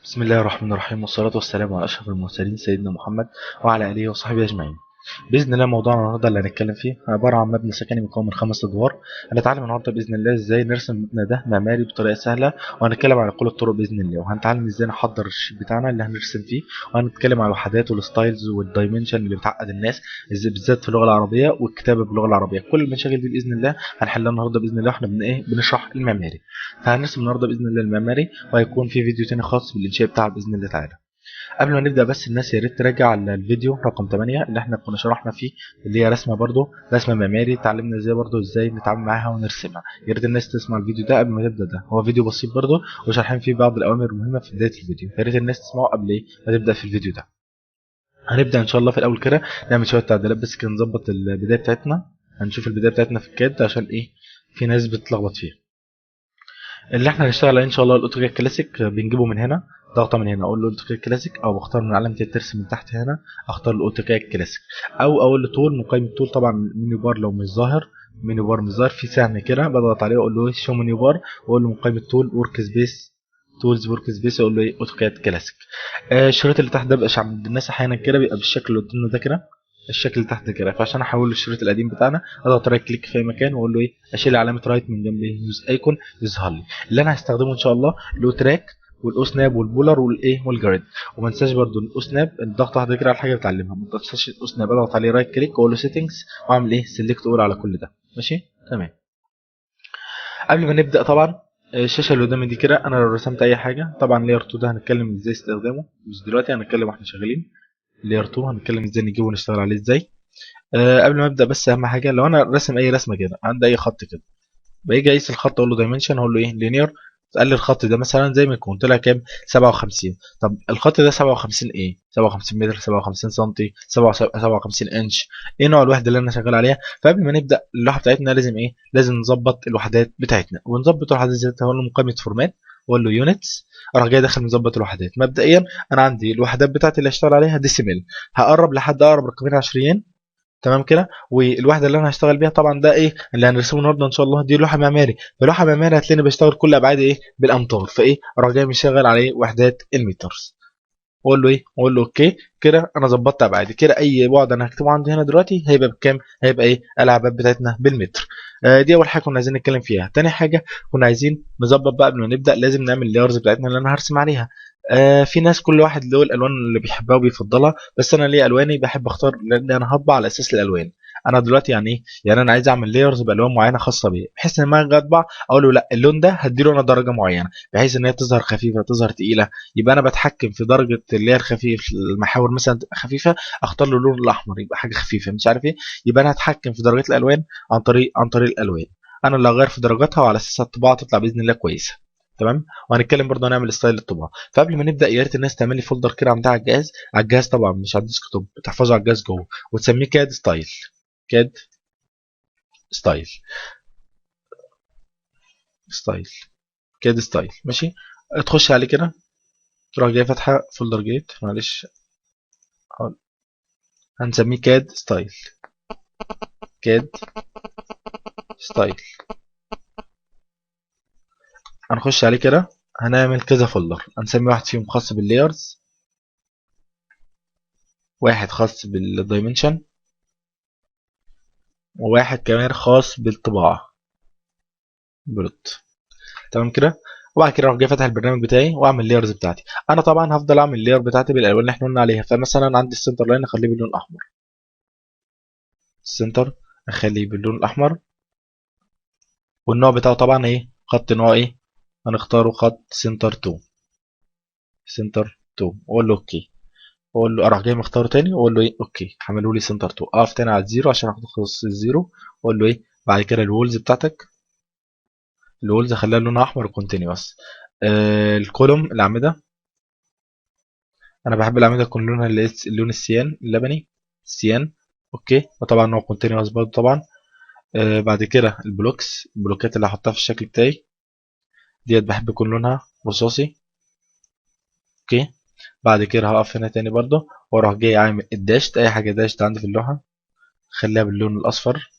بسم الله الرحمن الرحيم، والصلاة والسلام على أشرف المرسلين سيدنا محمد وعلى آله وصحبه أجمعين. بإذن الله موضوعنا النهارده اللي هنتكلم فيه عبارة عن مبنى سكني مكون من 5 أدوار. هنتعلم النهارده بإذن الله إزاي نرسم المبنى ده معماري بطريقة سهلة، وهنتكلم على كل الطرق بإذن الله، وهنتعلم إزاي نحضر ال sheet بتاعنا اللي هنرسم فيه، وهنتكلم على الوحدات وال styles وال dimension اللي بتعقد الناس بالذات في اللغة العربية والكتابة باللغة العربية. كل المشاكل دي بإذن الله هنحلها النهارده بإذن الله واحنا بنشرح المعماري. فهنرسم النهارده بإذن الله المعماري، وهيكون في فيديو تاني خاص بالإنشاء بتاعه بإذن الله تعالى. قبل ما نبدأ بس الناس يا ريت تراجع على الفيديو رقم 8 اللي احنا كنا شرحنا فيه، اللي هي رسمه برضو رسمه معماري، اتعلمنا ازاي برضو ازاي نتعامل معاها ونرسمها. يا ريت الناس تسمع الفيديو ده قبل ما تبدأ، ده هو فيديو بسيط برضو وشارحين فيه بعض الاوامر المهمة في بداية الفيديو، يا ريت الناس تسمعه قبل ما تبدأ في الفيديو ده. هنبدأ ان شاء الله في الاول كده نعمل شوية تعديلات بس كده، نظبط البداية بتاعتنا. هنشوف البداية بتاعتنا في ال CAD عشان ايه في ناس بتتلخبط فيها. اللي احنا هنشتغل عليه ان شاء الله ال AutoCAD Classic، بنجيبه من هنا ضغطه من هنا، اقول له AutoCAD Classic، او بختار من علامة الترس من تحت هنا اختار ال AutoCAD Classic، او اقول له tool من قائمة tool. طبعا menu bar لو مش ظاهر، menu bar مش ظاهر في سهم كده بضغط عليه واقول له show menu bar، واقول له من قائمة tool workspace tools workspace، اقول له ايه AutoCAD Classic. الشريط اللي تحت ده بيبقى عند الناس احيانا كده بيبقى بالشكل اللي قدامنا ده كده، الشكل اللي تحت كده. فعشان احول الشريط القديم بتاعنا اضغط right click في اي مكان واقول له ايه اشيل علامة right من جنب use icon، يظهر لي اللي انا هستخدمه ان شاء الله ال OTrack وال OSnap وال polar والايه وال grid. وما انساش برده ال OSnap، الضغط واحدة كده على حاجة بتعلمها، ما تنساش ال OSnap، اضغط عليه right click واقول له settings واعمل ايه select all على كل ده. ماشي تمام. قبل ما نبدا طبعا الشاشة اللي قدامي دي كده انا لو رسمت اي حاجة، طبعا layer 2 ده هنتكلم ازاي استخدامه مش دلوقتي، هنتكلم واحنا شغالين layer 2 هنتكلم ازاي نجيبه ونشتغل عليه ازاي. قبل ما ابدا بس اهم حاجة لو انا راسم اي رسمه كده عندي اي خط كده، باجي اقيس الخط اقول له dimension، اقول له ايه linear، قال لي الخط ده مثلا زي ما يكون طلع كام 57. طب الخط ده 57 ايه؟ 57 متر، 57 سم، 57 انش، ايه نوع الوحدة اللي انا شغال عليها؟ فقبل ما نبدا اللوحة بتاعتنا لازم ايه؟ لازم نظبط الوحدات بتاعتنا. ونظبط الوحدات ازاي؟ هقول له من قائمة format واقول له units، اروح جاي داخل مظبط الوحدات. مبدئيا انا عندي الوحدات بتاعتي اللي هشتغل عليها decimal، هقرب لحد اقرب رقمين عشريين تمام كده. والوحدة اللي انا هشتغل بيها طبعا ده ايه اللي هنرسمه النهارده ان شاء الله، دي لوحة معماري، فلوحه معماري هتلاقيني بشتغل كل ابعادي ايه بالامتار، فايه اروح جاي مشغل عليه وحدات ال meters، واقول له ايه، واقول له okay. كده انا ظبطت ابعادي كده، اي بعد انا هكتبه عندي هنا دلوقتي هيبقى بكام؟ هيبقى ايه الابعاد بتاعتنا بالمتر. دي اول حاجة كنا عايزين نتكلم فيها. تاني حاجة كنا عايزين نظبط بقى قبل ما نبدا لازم نعمل ال layers بتاعتنا اللي انا هرسم عليها. في ناس كل واحد له الالوان اللي بيحبها وبيفضلها، بس انا ليه الواني بحب اختار لان انا هطبع على اساس الالوان. انا دلوقتي يعني ايه؟ يعني انا عايز اعمل layers بالوان معينة خاصة بيا، بحيث ان لما اجي اطبع اقول له لا اللون ده هديله انا درجه معينة، بحيث ان هي تظهر خفيفة تظهر تقيلة، يبقى انا بتحكم في درجه اللي هي الخفيف، المحاور مثلا تبقى خفيفة اختار له اللون الاحمر يبقى حاجة خفيفة مش عارف ايه، يبقى انا هتحكم في درجات الالوان عن طريق الالوان، انا اللي هغير في درجاتها وعلى اساسها الطباعة تطلع باذن الله كويسة. تمام. وهنتكلم برضه هنعمل style للطباعة. فقبل ما نبدا يا ريت الناس تعمل لي folder كده عندها على الجهاز، على الجهاز طبعا مش على ال desktop، تحفظه على الجهاز جوه وتسميه CAD style، CAD style، style، CAD style. ماشي، تخش عليه كده تروح جاي فاتحة folder جيت، معلش هنسميه CAD style، CAD style. هنخش عليه كده هنعمل كذا folder، هنسمي واحد فيهم خاص بال layers، واحد خاص بال dimension، وواحد كمان خاص بالطباعة print. تمام كده. وبعد كده اروح جاي فاتح البرنامج بتاعي واعمل layers بتاعتي. انا طبعا هفضل اعمل layer بتاعتي بالالوان اللي احنا قلنا عليها. فمثلا عندي ال center line اخليه باللون الاحمر، ال center اخليه باللون الاحمر، والنوع بتاعه طبعا ايه خط نوع ايه، هنختاره خط center 2، center 2، واقول له okay، واقول له اروح جاي مختاره تاني واقول له ايه okay، عملوا لي center 2. اقف تاني على ال zero عشان اخد خصوص ال zero، واقول له ايه بعد كده ال walls بتاعتك، ال walls اخليها لونها احمر continuous. ال column الاعمدة، انا بحب الاعمدة يكون لونها اللون ال cyan اللبني، cyan okay، وطبعا هو continuous برضه طبعا. بعد كده ال blocks، البلوكات اللي هحطها في الشكل بتاعي ديت بحب يكون لونها رصاصي okay. بعد كده هقف هنا تاني برضه واروح جاي عامل ال dashed، اي حاجة dashed عندي في اللوحة خليها باللون الاصفر،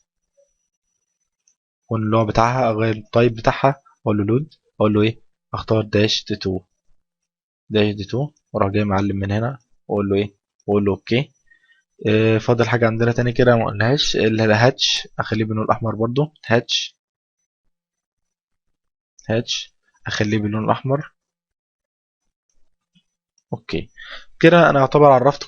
والنوع بتاعها اغير ال type بتاعها، اقول له load، اقول له ايه، اختار dashed 2. dash D 2، واروح جاي معلم من هنا واقول له ايه، واقول له okay. فاضل حاجة عندنا تاني كده ما قلناهاش، اللي هي hatch، اخليه باللون الاحمر برضو. hatch hatch اخليه باللون الاحمر. okay كده انا يعتبر عرفت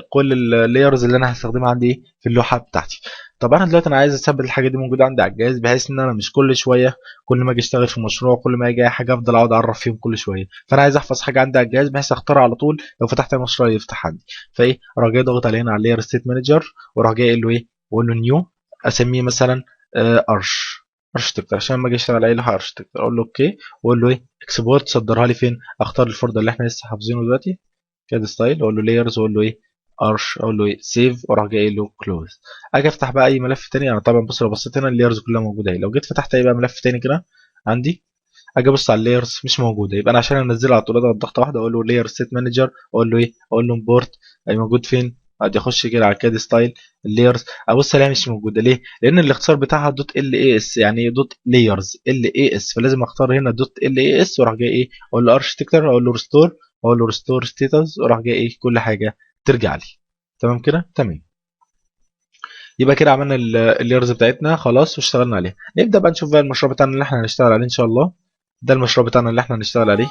كل ال layers اللي انا هستخدمها عندي ايه في اللوحة بتاعتي. طب انا دلوقتي انا عايز اثبت الحاجة دي موجودة عندي على الجهاز، بحيث ان انا مش كل شوية كل ما اجي اشتغل في مشروع كل ما اجي اي حاجة افضل اقعد اعرف فيهم كل شوية. فانا عايز احفظ حاجة عندي على الجهاز بحيث اختارها على طول لو فتحت المشروع يفتح عندي. فايه اروح جاي ضاغط عليه هنا على ال layer state manager، واروح جاي قايل له ايه، واقول له new، اسميه مثلا architecture عشان لما اجي اشتغل عليه لوحة architecture. اقول له okay، واقول له ايه export، صدرها لي فين؟ اختار ال folder اللي احنا لسه حافظينه دلوقتي CAD style، اقول له layers، واقول له ايه arch، اقول له ايه save، واروح جاي قايل له close. اجي افتح بقى اي ملف تاني. انا طبعا بص لو بصيت هنا ال layers كلها موجودة اهي. لو جيت فتحت اي بقى ملف تاني كده عندي، اجي ابص على ال layers مش موجودة. يبقى انا عشان انزلها على طول اضغط ضغطه واحدة، اقول له layer state manager، اقول له ايه، اقول له import. اي موجود فين؟ ادي اخش كده على CAD style ال layers، ابص الاقيها مش موجودة. ليه؟ لان الاختصار بتاعها dot LAS، يعني dot layers LAS، فلازم اختار هنا dot LAS، واروح جاي ايه اقول له architecture، اقول له restore، اقول له restore status، واروح جاي ايه كل حاجة ترجع لي. تمام كده؟ تمام. يبقى كده عملنا ال layers بتاعتنا خلاص واشتغلنا عليها. نبدا بقى نشوف بقى المشروع بتاعنا اللي احنا هنشتغل عليه ان شاء الله. ده المشروع بتاعنا اللي احنا هنشتغل عليه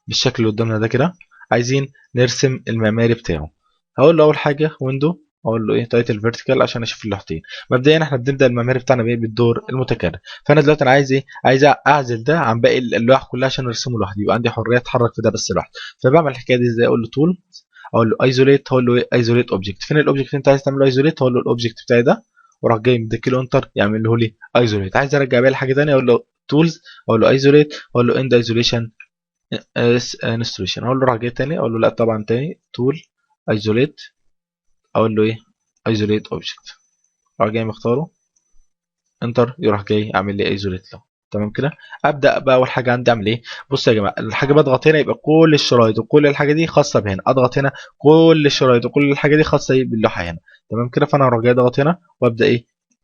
بالشكل اللي قدامنا ده كده. عايزين نرسم المعماري بتاعه. هقول له اول حاجة window، اقول له ايه title vertical عشان اشوف اللوحتين. مبدئيا احنا بنبدا المعماري بتاعنا بايه؟ بالدور المتكرر. فانا دلوقتي انا عايز ايه؟ عايز اعزل ده عن باقي اللوح كلها عشان ارسمه لوحدي، يبقى عندي حرية اتحرك في ده بس لوحدي. فبعمل الحكاية دي ازاي؟ اقول له tool، اقول له isolate، هقول له ايه isolate object. فين ال object اللي انت عايز تعمله isolate؟ هقول له ال object بتاعي ده، وراح جاي مديله enter يعمله لي isolate. عايز ارجع بقى لحاجة ثانية، اقول له tools، اقول له isolate، اقول له end isolation installation. اقول له راح جاي تاني، اقول له لا طبعا تاني tool isolate، اقول له ايه isolate object، راح جاي مختاره enter، يروح جاي عامل لي isolate له. تمام كده. ابدا بقى اول حاجة عندي اعمل ايه؟ بص يا جماعة، الحاجة بضغط هنا يبقى كل الشرايط وكل الحاجة دي خاصة بهنا، اضغط هنا كل الشرايط وكل الحاجة دي خاصة ايه باللوحه هنا. تمام كده. فانا هروح جاي اضغط هنا وابدا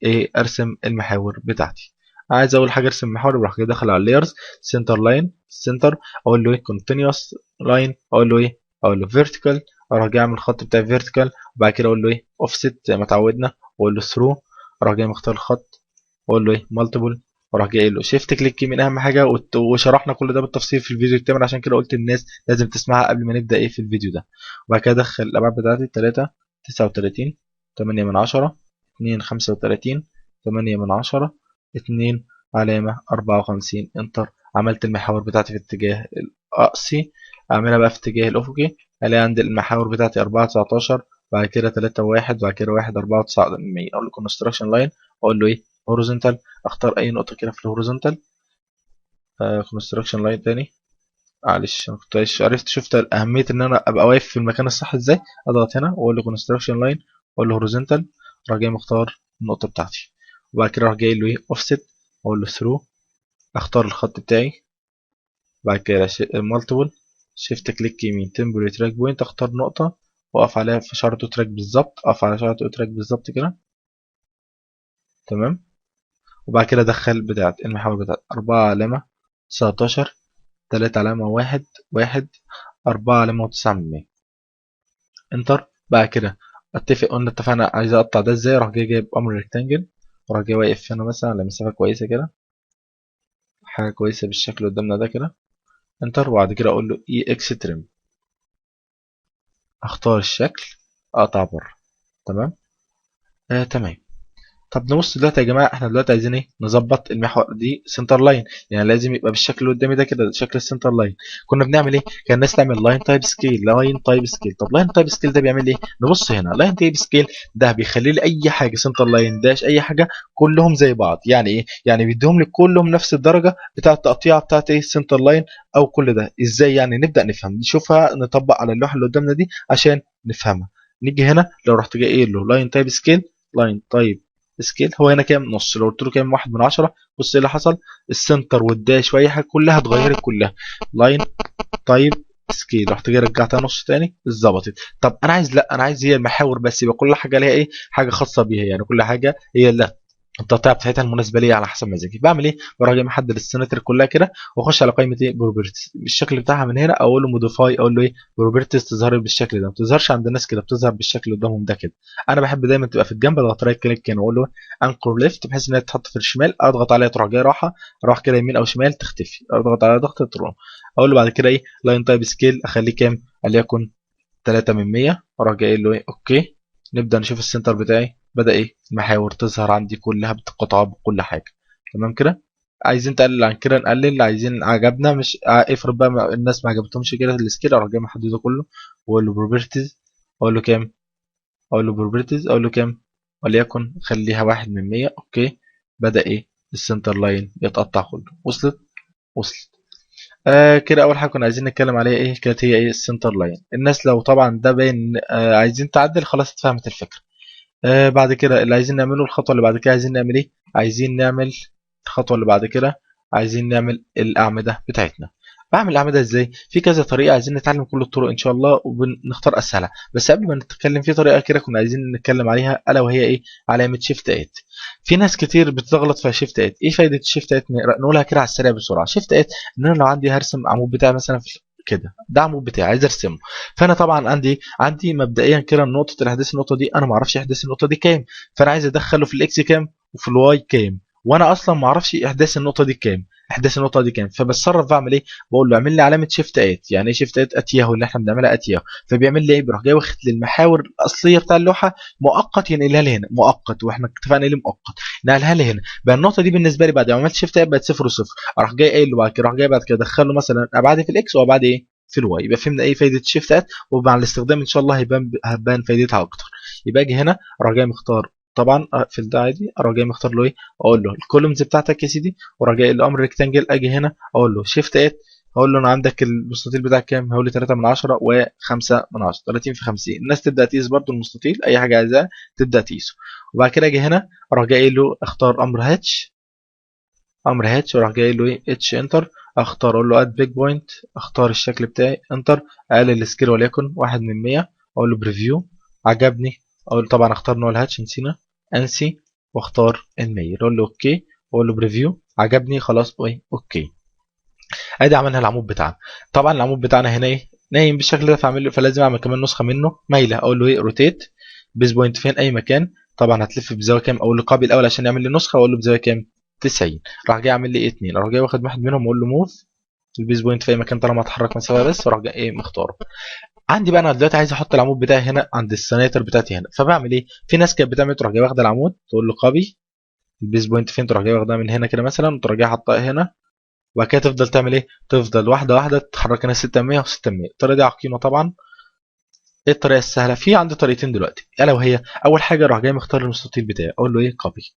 ايه ارسم المحاور بتاعتي. عايز اول حاجة ارسم محاور، بروح جاي داخل على ال layers center line center، اقول له ايه continuous line، اقول له ايه، اقول له vertical، اروح جاي اعمل الخط بتاع vertical، وبعد كده اقول له ايه اوفست زي ما اتعودنا، واقول له through، اروح جاي مختار الخط واقول له ايه multiple، واروح جاي قايل له shift click يمين. اهم حاجة، وشرحنا كل ده بالتفصيل في الفيديو الثامن، عشان كده قلت الناس لازم تسمعها قبل ما نبدا ايه في الفيديو ده. وبعد كده ادخل الابعاد بتاعتي 3 39 8 من 10 2 35 8 من 10 2 علامة 54 enter. عملت المحاور بتاعتي في اتجاه الرأسي، اعملها بقى في اتجاه الافقي، الاقي عندي المحاور بتاعتي 4 19، بعد كده 3 1، بعد كده 1 4 9 100. اقول له construction line، اقول له ايه horizontal، اختار اي نقطة كده في ال horizontal. construction line تاني، معلش انا كنت عرفت شفت اهمية ان انا ابقى واقف في المكان الصح ازاي. اضغط هنا واقول له construction line، واقول له horizontal، اروح جاي مختار النقطة بتاعتي، وبعد كده اروح جاي له ايه اوفست، اقول له through، اختار الخط بتاعي، بعد كده multiple، shift click يمين temporary track point، اختار نقطة واقف عليها في شعره track بالظبط، اقف على شعره track بالظبط كده. تمام. وبعد كده ادخل بتاعت المحاور بتاعت 4 علامة 19 3 علامة 1 1 4 علامة 9 من 100 enter. بعد كده اتفق، قلنا اتفقنا عايز اقطع ده ازاي، اروح جاي جايب امر rectangle، واروح جاي واقف هنا مثلا على مسافة كويسة كده، حاجة كويسة بالشكل قدامنا ده كده، enter. وبعد كده اقول له EX trim، اختار الشكل اقطع بره. تمام. تمام. طب نبص دلوقتي يا جماعة، احنا دلوقتي عايزين ايه؟ نظبط المحور دي center line، يعني لازم يبقى بالشكل اللي قدامي ده كده، شكل ال center line. كنا بنعمل ايه؟ كان الناس تعمل line type scale، line type scale. طب line type scale ده بيعمل ايه؟ نبص هنا، line type scale ده بيخلي لي اي حاجة center line dash اي حاجة كلهم زي بعض. يعني ايه؟ يعني بيديهم لي كلهم نفس الدرجة بتاعه التقطيع بتاعه ايه؟ center line او كل ده. ازاي يعني؟ نبدا نفهم، نشوفها، نطبق على اللوحة اللي قدامنا دي عشان نفهمها. نيجي هنا لو رحت جاي قايل له line type scale، line type scale، هو هنا كام؟ نص. لو قلت له كام؟ 1 من 10. بص ايه اللي حصل، ال center وال dash واي حاجة كلها اتغيرت كلها. line type scale، رحت جاي رجعتها نص تاني، اتظبطت. طب انا عايز، لا انا عايز هي المحاور بس، يبقى كل حاجة ليها ايه؟ حاجة خاصة بيها، يعني كل حاجة هي اللي التقطيع بتاعتها المناسبة ليا على حسب مزاجي. بعمل ايه؟ بروح جاي محدد السناتر كلها كده واخش على قائمة ايه؟ properties، بالشكل بتاعها من هنا اقول له modify، اقول له ايه؟ properties، تظهر بالشكل ده. ما بتظهرش عند الناس كده، بتظهر بالشكل اللي قدامهم ده كده. انا بحب دايما تبقى في الجنب، اضغط right click هنا واقول له anchor left بحيث انها تتحط في الشمال، اضغط عليها تروح جاي راحة، اروح كده يمين او شمال تختفي، اضغط عليها ضغط تروح. اقول له بعد كده ايه؟ line type scale اخليه كام؟ وليكن 3 من 100، اروح جاي قايل له ايه؟ okay. نبدا نشوف ال center بتاعي بدا ايه؟ المحاور تظهر عندي كلها بالقطعه بكل حاجة. تمام كده. عايزين تقلل عن كده نقلل، عايزين عجبنا مش افرض بقى الناس ما عجبتهمش كده ال scale، اروح جاي محددة كله واقول له properties، اقول له كام؟ اقول له properties، اقول له كام؟ وليكن خليها 1 من 100. okay. بدا ايه؟ ال center line يتقطع كله. وصلت؟ وصلت. كده اول حاجة كنا عايزين نتكلم عليها ايه؟ كانت هي ايه؟ ال center line. الناس لو طبعا ده باين عايزين تعدل خلاص اتفهمت الفكرة. بعد كده اللي عايزين نعمله الخطوة اللي بعد كده عايزين نعمل ايه؟ عايزين نعمل الخطوة اللي بعد كده عايزين نعمل الاعمدة بتاعتنا. بعمل الاعمدة ازاي؟ في كذا طريقه، عايزين نتعلم كل الطرق ان شاء الله وبنختار اسهلها. بس قبل ما نتكلم في طريقه كده كنا عايزين نتكلم عليها، الا وهي ايه؟ علامة shift at. في ناس كتير بتغلط في shift at. ايه فايده shift at؟ نقولها كده على السريع بسرعة. shift at ان انا لو عندي هرسم عمود بتاعي مثلا في كده، ده عمود بتاعي عايز ارسمه، فانا طبعا عندي مبدئيا كده نقطة الاحداث، النقطة دي انا ما اعرفش احداث النقطة دي كام، فانا عايز ادخله في ال X كام وفي ال Y كام، وانا اصلا ما اعرفش احداث النقطة دي كام، احداث النقطة دي كام. فبتصرف بعمل ايه؟ بقول له اعمل لي علامة shift at. يعني ايه shift at؟ at ياهو اللي احنا بنعملها at ياهو. فبيعمل لي ايه؟ بيروح جاي واخد للمحاور الاصلية بتاع اللوحة مؤقت ينقلها لي هنا مؤقت، واحنا اتفقنا ليه مؤقت، نقلها لي هنا. بقى النقطة دي بالنسبة لي بعد ما عملت shift at بقت 0 و0. اروح جاي قايل له بعد كده، اروح جاي بعد كده ادخله مثلا ابعادي في ال X وابعادي ايه؟ في ال Y. يبقى فهمنا ايه فايده shift at، ومع الاستخدام ان شاء الله هتبان فايدتها اكتر. يبقى اجي هنا اروح جاي مختار طبعا في ده عادي، اروح جاي مختار له ايه؟ اقول له ال columns بتاعتك يا سيدي، واروح جاي الامر rectangle، اجي هنا اقول له shift at، هقول له انا عندك المستطيل بتاعك كام؟ هيقول لي 3 من 10 و5 من 10، 30 في 50. الناس تبدا تقيس برده المستطيل، اي حاجة عايزاها تبدا تقيسه. وبعد كده اجي هنا اروح جاي له اختار امر hatch، امر hatch، واروح جاي له ايه؟ H enter، اختار اقول له add pick point، اختار الشكل بتاعي enter، اقلل ال scale وليكن 1 من 100، اقول له preview، عجبني، اقول طبعا اختار نوع ال hatch نسينا ANSI، واختار المية، اقول له okay، واقول له preview، عجبني خلاص okay. ادي عملنا العمود بتاعنا. طبعا العمود بتاعنا هنا ايه؟ نايم بالشكل ده، فاعمل له فلازم اعمل كمان نسخه منه مايلة، اقول له ايه؟ rotate base point فين؟ اي مكان. طبعا هتلف بزاوية كام؟ اقول له copy الاول عشان يعمل لي نسخه، واقول له بزاوية كام؟ 90. راح جاي عامل لي ايه؟ 2. راح جاي واخد واحد منهم واقول له move ال base point في اي مكان طالما اتحرك مسافة بس، وراح جاي ايه؟ مختاره. عندي بقى انا دلوقتي عايز احط العمود بتاعي هنا عند السناتر بتاعتي هنا، فبعمل ايه؟ في ناس كانت بتعمل تروح جاي واخده العمود تقول له copy ال base point فين، تروح جاي واخدها من هنا كده مثلا، وتروح جاي حاطها هنا، وبعد كده تفضل تعمل ايه؟ تفضل واحدة واحدة تتحرك هنا 600 و600. الطريقة دي عقيمة طبعا. ايه الطريقة السهلة؟ في عندي طريقتين دلوقتي، الا وهي اول حاجة اروح جاي مختار المستطيل بتاعي، اقول له ايه؟ copy.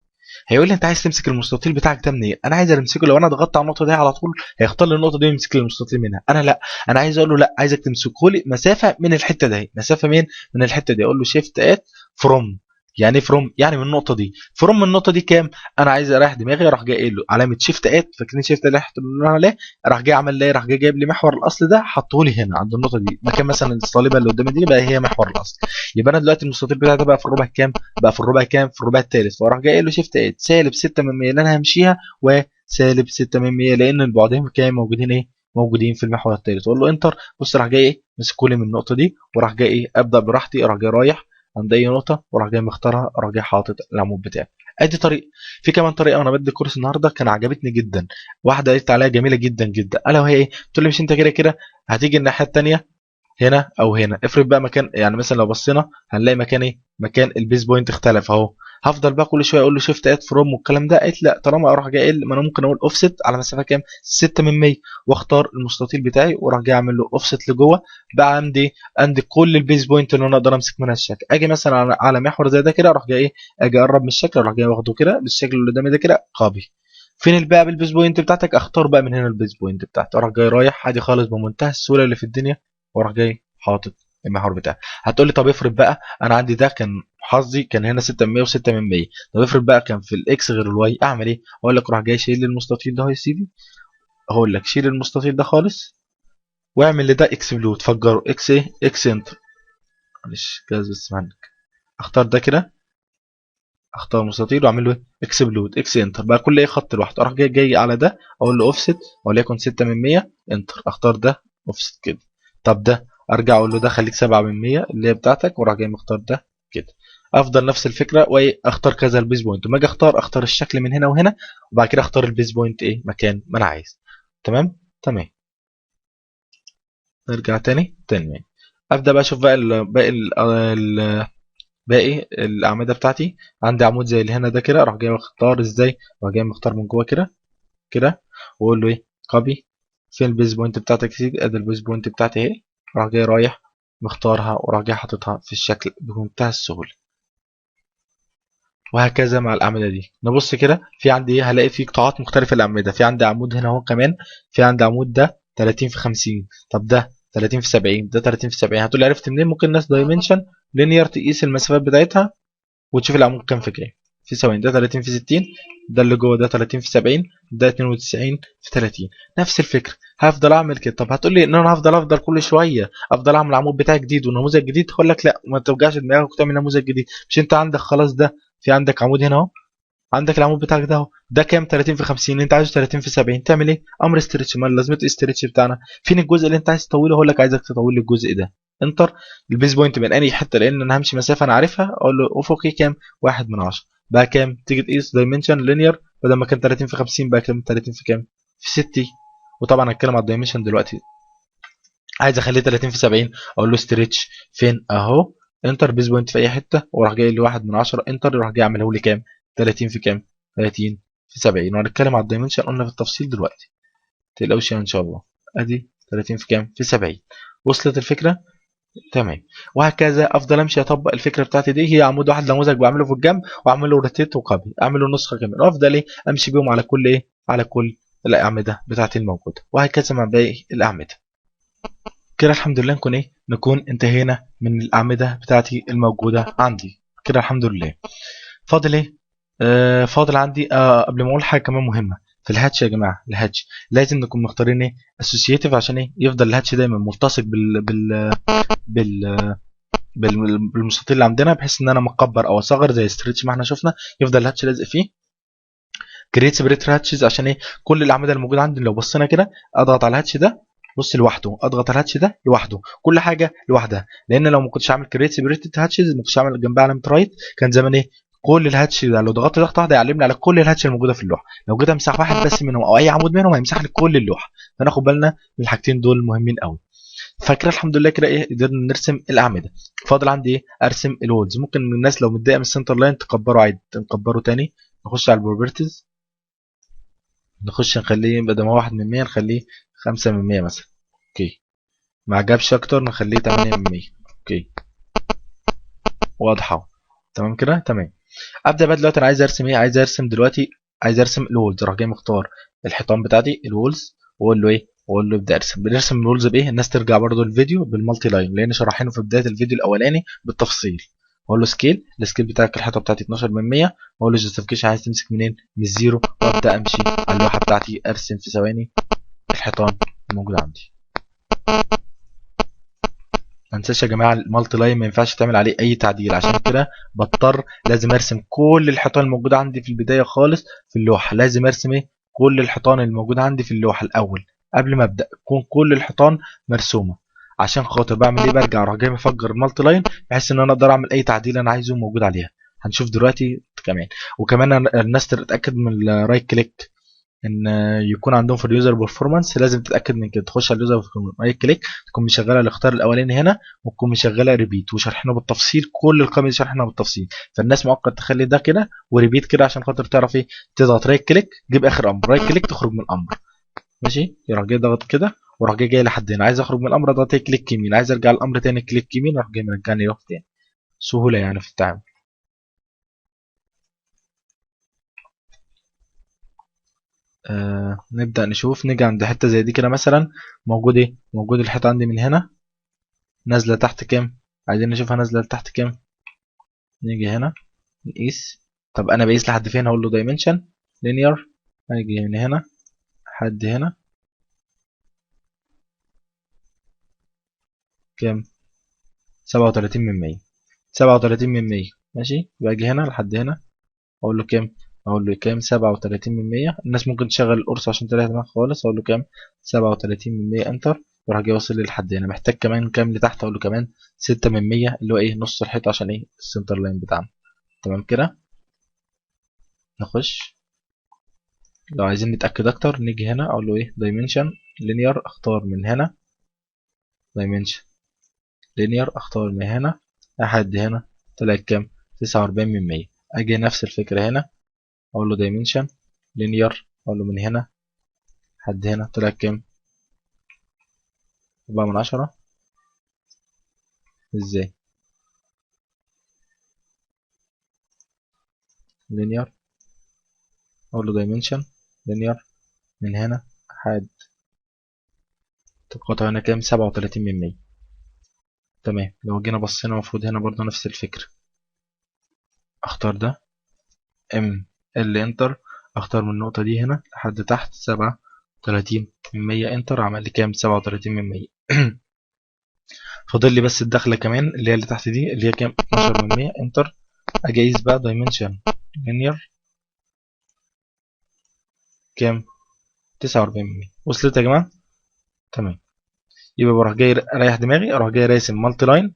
هيقول لي انت عايز تمسك المستطيل بتاعك ده منين؟ انا عايز امسكه، لو انا ضغطت على النقطة دي على طول هيختار لي النقطة دي ويمسك لي المستطيل منها. انا لا، انا عايز اقول له لا، عايزك تمسكه لي مسافة من الحتة دي، مسافة مين؟ من الحتة دي. اقول له shift at from. يعني ايه from؟ يعني من النقطة دي. from من النقطة دي كام؟ انا عايز اريح دماغي، اروح جاي قايل له علامة shift at، فاكرين shift اللي احنا بنقول عليه؟ راح جاي عمل لي، راح جاي جايب لي محور الاصل ده، حطه لي هنا عند النقطة دي، مكان مثلا الصليبه اللي قدامي دي بقى هي محور الاصل. يبقى انا دلوقتي المستطيل بتاعي ده بقى في الربع كام؟ بقى في الربع كام؟ في الربع الثالث. فاروح جاي قايل له shift at سالب 6 من 100 اللي انا همشيها، وسالب 6 من 100 لان البعدين كام موجودين ايه؟ موجودين في المحور الثالث. اقول له enter. بص راح جاي ايه؟ مسكوا لي من النقطة دي، وراح جاي ايه؟ ابدا براحتي، راح جاي رايح عند اي نقطة وراح جاي مختارها، راح جاي حاطط العمود بتاعي. ادي طريقه. في كمان طريقه وانا بدي الكورس النهارده كان عجبتني جدا، واحدة قالت عليها جميلة جدا جدا، الا وهي ايه؟ بتقول لي مش انت كده كده هتيجي الناحية الثانية هنا او هنا، افرض بقى مكان، يعني مثلا لو بصينا هنلاقي مكان ايه؟ مكان ال base point اختلف اهو. هفضل بقى كل شوية اقول له shift at from والكلام ده. قالت لا، طالما اروح جاي قايل ما انا ممكن اقول اوفست على مسافة كام؟ 6 من 100، واختار المستطيل بتاعي واروح جاي اعمل له اوفست لجوه. بقى عندي كل ال base point اللي انا اقدر امسك منها الشكل. اجي مثلا على محور زي ده كده، اروح جاي ايه؟ اجي اقرب من الشكل، اروح جاي واخده كده بالشكل اللي قدامي ده كده copy. فين بقى بال base point بتاعتك؟ اختار بقى من هنا ال base point بتاعتي، اروح جاي رايح عادي خالص بمنتهى السهولة اللي في الدنيا، واروح جاي حاطط المحور بتاعي. هتقول لي طب افرض بقى انا عندي ده كان حظي كان هنا 6 من 100 و6 من 100، طب افرض بقى كان في ال X غير ال Y، اعمل ايه؟ اقول لك روح جاي شيل المستطيل ده يا سيدي، اقول لك شيل المستطيل ده خالص واعمل لده explode، فجره X ايه؟ X enter. معلش جاهز بس معاك. اختار ده كده، اختار مستطيل واعمل له explode X enter، بقى كل ايه خط لوحده. اروح جاي على ده اقول له اوفست وليكن 6 من 100 enter، اختار ده اوفست كده. طب ده ارجع اقول له ده خليك 7 من 100 اللي هي بتاعتك، واروح جاي مختار ده كده. افضل نفس الفكرة واختار كذا ال base point، وما اجي اختار الشكل من هنا وهنا، وبعد كده اختار ال base point ايه مكان ما انا عايز. تمام تمام. نرجع تاني تاني، ابدا بقى اشوف بقى باقي الاعمدة بتاعتي. عندي عمود زي اللي هنا ده كده، اروح جاي مختار ازاي؟ اروح جاي مختار من جوه كده كده، واقول له ايه copy. فين ال base point بتاعتك يا سيدي؟ ادي ال base point بتاعتي اهي. اروح جاي رايح مختارها وراح جاي حاططها في الشكل بمنتهى السهولة. وهكذا مع الاعمدة دي. نبص كده في عندي ايه، هلاقي في قطاعات مختلفة الاعمدة. في عندي عمود هنا اهو كمان، في عندي عمود ده 30 في 50، طب ده 30 في 70، ده 30 في 70. هتقول لي عرفت منين؟ ممكن الناس dimension linear تقيس المسافات بتاعتها وتشوف العمود كام في كام في ثواني. ده 30 في 60، ده اللي جوه ده 30 في 70، ده 92 في 30. نفس الفكرة هفضل اعمل كده. طب هتقول لي ان انا هفضل كل شوية افضل اعمل عمود بتاعي جديد ونموذج جديد؟ هقول لك لا، ما توجعش دماغك وتعمل نموذج جديد. مش انت عندك خلاص ده، في عندك عمود هنا اهو، عندك العمود بتاعك ده اهو، ده كام؟ 30 في 50، انت عايزه 30 في 70، تعمل ايه؟ امر stretch. ما لازمه stretch بتاعنا؟ فين الجزء اللي انت عايز تطوله؟ هقول لك عايزك تطول لي الجزء ده. enter ال base point من انهي حتة، لان انا همشي مسافة انا عارفها. اقول له افقي كام؟ 1 من 10. بقى كام؟ تيجي تقيس dimension linear، بدل ما كان 30 في 50 بقى كام؟ 30 في كام؟ في 60. وطبعا هتكلم على ال dimension دلوقتي. عايز اخليه 30 في 70، اقول له stretch فين؟ اهو enter base point في اي حتة، وراح جاي لي 1 من 10 enter، وراح جاي اعمله لي كام؟ 30 في كام؟ 30 في 70. وهنتكلم على ال dimension قلنا في التفصيل دلوقتي، متقلقوش يعني ان شاء الله. ادي 30 في كام؟ في 70. وصلت الفكرة؟ تمام. وهكذا افضل امشي اطبق الفكرة بتاعتي دي. هي عمود واحد نموذج بعمله في الجنب، واعمله rotate و copy، اعمله نسخه كمان، وافضل ايه امشي بيهم على كل ايه، على كل الاعمدة بتاعتي الموجودة، وهكذا مع باقي الاعمدة. كده الحمد لله نكون ايه، نكون انتهينا من الاعمدة بتاعتي الموجودة عندي كده الحمد لله. فاضل ايه؟ فاضل عندي قبل ما اقول حاجة كمان مهمة في ال hatch يا جماعة. ال hatch لازم نكون مختارين ايه؟ associative، عشان ايه؟ يفضل ال hatch دايما ملتصق بال بال بال بالمستطيل اللي عندنا، بحيث ان انا مكبر او اصغر زي stretch ما احنا شفنا، يفضل ال hatch لازق فيه. create separate hatches عشان ايه؟ كل الاعمدة الموجودة عندي لو بصينا كده، اضغط على ال hatch ده بص لوحده، اضغط على ال hatch ده لوحده، كل حاجة لوحدها. لان لو ما كنتش عامل create separate hatches، ما كنتش عامل جنبها علامة right، كان زمان ايه؟ كل ال hatch ده لو ضغطت ضغطه واحدة يعلمني على كل ال hatch الموجودة في اللوحة. لو جيت امسح واحد بس منهم او اي عمود منهم هيمسح لي كل اللوحة. فناخد بالنا من الحاجتين دول مهمين قوي. فكده الحمد لله كده ايه قدرنا نرسم الاعمدة. فاضل عندي ايه؟ ارسم ال walls. ممكن الناس لو متضايقة من ال center line تكبره عادي، نكبره تاني، نخش على ال properties، نخش نخليه بدل ما 1 من 100 نخليه 5 من 100 مثلا. okay، ما عجبش اكتر نخليه 8 من 100. okay، واضحة تمام كده تمام. ابدا بقى دلوقتي انا عايز ارسم ايه؟ عايز ارسم دلوقتي، عايز ارسم ال walls. اروح جاي مختار الحيطان بتاعتي ال walls، واقول له ايه؟ واقول له ابدا ارسم. بنرسم ال walls بايه؟ الناس ترجع برده الفيديو بال multiline، لان شرحينه في بداية الفيديو الاولاني بالتفصيل. اقول له scale، ال scale بتاعك الحيطة بتاعتي 12 من 100، واقول له justification عايز تمسك منين؟ من ال zero، وابدا امشي على اللوحة بتاعتي ارسم في ثواني الحيطان الموجودة عندي. ما انساش يا جماعة ال multiline ما ينفعش تعمل عليه اي تعديل، عشان كده بضطر لازم ارسم كل الحيطان الموجودة عندي في البداية خالص في اللوحة. لازم ارسم ايه؟ كل الحيطان الموجودة عندي في اللوحة الاول قبل ما ابدا، تكون كل الحيطان مرسومه. عشان خاطر بعمل ايه؟ برجع اروح جاي مفجر ال multiline بحيث ان انا اقدر اعمل اي تعديل انا عايزه موجود عليها. هنشوف دلوقتي كمان. وكمان الناس تتاكد من ال right click ان يكون عندهم في ال user preferences، لازم تتاكد من كده. تخش على ال user right click، تكون مشغله الاختيار الاولاني هنا، وتكون مشغله repeat، وشرحنا بالتفصيل كل القائمة دي شرحناها بالتفصيل. فالناس مؤقت تخلي ده كده و repeat كده عشان خاطر تعرف ايه، تضغط right click جيب اخر امر، right click تخرج من الامر. ماشي، يروح جاي ضغط كده وراح جاي لحد هنا. عايز اخرج من الامر اضغط click يمين، عايز ارجع الامر تاني click يمين، راح جاي مرجعني يروح تاني. سهولة يعني في التعامل. نبدأ نشوف، نيجي عند حتة زي دي كده مثلا، موجود ايه؟ موجود الحيطة عندي من هنا نازلة تحت كام؟ عايزين نشوفها نازلة لتحت كام. نيجي هنا نقيس. طب انا بقيس لحد فين؟ هقول له dimension linear، هاجي من هنا لحد هنا كام؟ 37 من 100، 37 من 100. ماشي، باجي هنا لحد هنا اقول له كام؟ اقول له كام؟ 37%. الناس ممكن تشغل القرص عشان تريح دماغك خالص. اقول له كام؟ 37%، enter. وراح جاي واصل لي لحد هنا. محتاج كمان كام لتحت؟ اقول له كمان 6% اللي هو ايه؟ نص الحيطة عشان ايه؟ ال center line بتاعنا. تمام كده. نخش لو عايزين نتاكد اكتر نيجي هنا اقول له ايه؟ dimension linear، اختار من هنا dimension linear، اختار من هنا لحد هنا، طلعت كام؟ 49%. اجي نفس الفكرة هنا اقول له dimension linear، اقول له من هنا لحد هنا، طلعت كام؟ 4/10. ازاي؟ linear، اقول له dimension linear من هنا لحد تقاطع هنا كام؟ 37%. تمام. لو جينا بصينا المفروض هنا برضو نفس الفكرة، اختار ده M L enter، اختار من النقطة دي هنا لحد تحت 37%، enter. عمل لي كام؟ 37%. فاضل لي بس الدخلة كمان اللي هي اللي تحت دي اللي هي كام؟ 12%، enter. اجي اقيس بقى dimension linear كام؟ 49%. وصلت يا جماعة؟ تمام. يبقى بروح جاي اريح دماغي، اروح جاي راسم multiline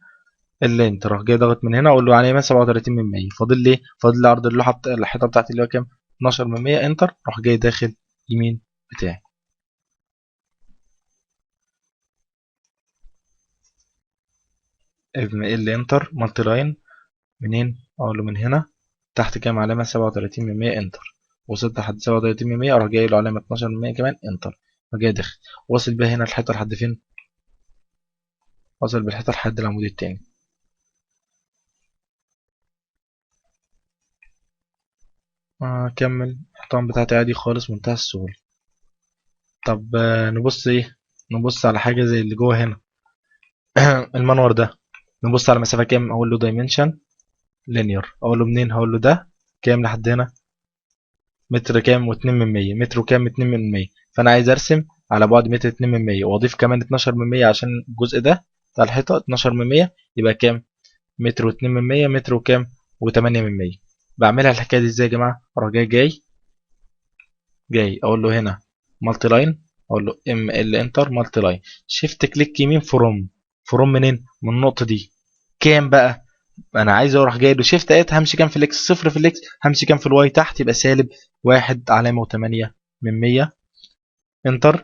اللي enter، اروح جاي ضاغط من هنا اقول له عليه 37%. فاضل لي فاضل لي عرض اللوحة الحيطة بتاعتي اللي هو كام؟ 12%، enter. اروح جاي داخل يمين بتاعي. M L enter multiline منين؟ اقول له من هنا تحت كام؟ علامة 37%، enter. وصلت لحد 37%، اروح جاي له علامة 12% كمان، enter. اروح جاي داخل واصل بيها هنا الحيطة لحد فين؟ واصل بالحيطه لحد العمود التاني. اكمل الحيطان بتاعتي عادي خالص، منتهى السهولة. طب نبص ايه؟ نبص على حاجة زي اللي جوه هنا. المنور ده نبص على مسافة كام؟ اقول له dimension linear، اقول له منين؟ هقول له ده كام لحد هنا؟ متر كام و2%، متر وكام 2%. فانا عايز ارسم على بعد متر 2%، واضيف كمان 12% عشان الجزء ده بتاع الحيطة 12%، يبقى كام؟ متر و2%، متر وكام و8%. بعملها الحكاية دي ازاي يا جماعة؟ اروح جاي جاي اقول له هنا multiline، اقول له M L enter multiline، shift click يمين from، from منين؟ من النقطة دي. كام بقى؟ انا عايز اروح جاي له shift at، همشي كام في ال X؟ صفر في ال X، همشي كام في ال Y تحت؟ يبقى سالب 1.8، enter.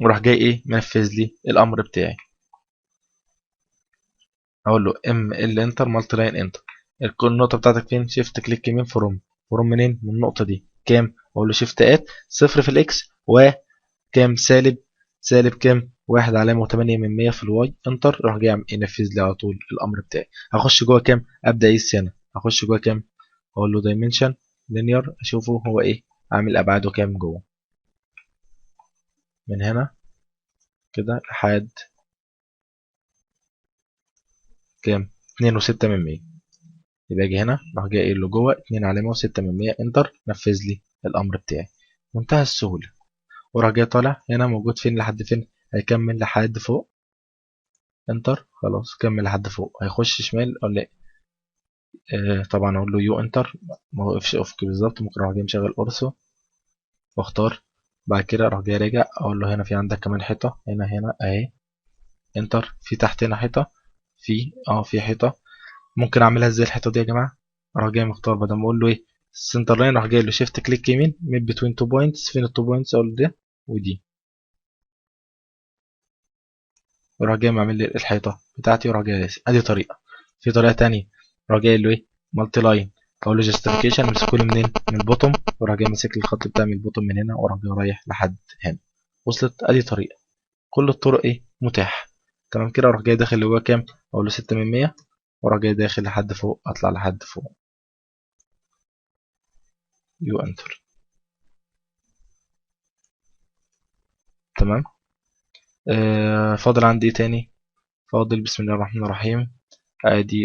وراح جاي ايه؟ منفذ لي الامر بتاعي. اقول له M L enter multiline enter. النقطة بتاعتك فين؟ shift click يمين from، from منين؟ من النقطة دي. كام؟ اقول له shift at صفر في ال X وكام؟ سالب كام؟ 1.8 في ال Y، enter. راح جاي ينفذ لي على طول الامر بتاعي. هخش جوه كام؟ ابدا اقيس هنا. هخش جوه كام؟ اقول له dimension linear، اشوفه هو ايه عامل ابعاده كام جوه، من هنا كده لحد كام؟ 2.6. يبقى اجي هنا راح جاي قايل له جوه 2.6، enter. نفذ لي الامر بتاعي منتهى السهولة. وراح جاي طالع هنا موجود فين لحد فين؟ هيكمل لحد فوق، enter. خلاص كمل لحد فوق. هيخش شمال ولا طبعا اقول له U enter، ما وقفش افقي بالظبط. ممكن اروح جاي مشغل ortho واختار، بعد كده اروح جاي راجع اقول له هنا في عندك كمان حيطة، هنا هنا اهي، enter. في تحت هنا حيطة، في في حيطة. ممكن اعملها ازاي الحيطة دي يا جماعة؟ اروح جاي مختار بدل ما اقول له ايه ال center line، اروح جاي له shift click يمين mate between two points. فين ال two points؟ اقول له ده ودي، وراح جاي معمل لي الحيطة بتاعتي، وراح جاي راسم. ادي طريقه. في طريقه تانية اروح جاي له ايه multiline، اقول له justification امسكه لي منين؟ من ال bottom، وراح جاي ماسك لي الخط بتاع من ال bottom من هنا، وراح جاي رايح لحد هنا. وصلت؟ ادي طريقه. كل الطرق ايه متاحة. تمام كده. اروح جاي داخل اللي هو كام؟ اقول له 6%، وراح جاي داخل لحد فوق، اطلع لحد فوق، U enter. تمام. فاضل عندي ايه تاني؟ فاضل بسم الله الرحمن الرحيم.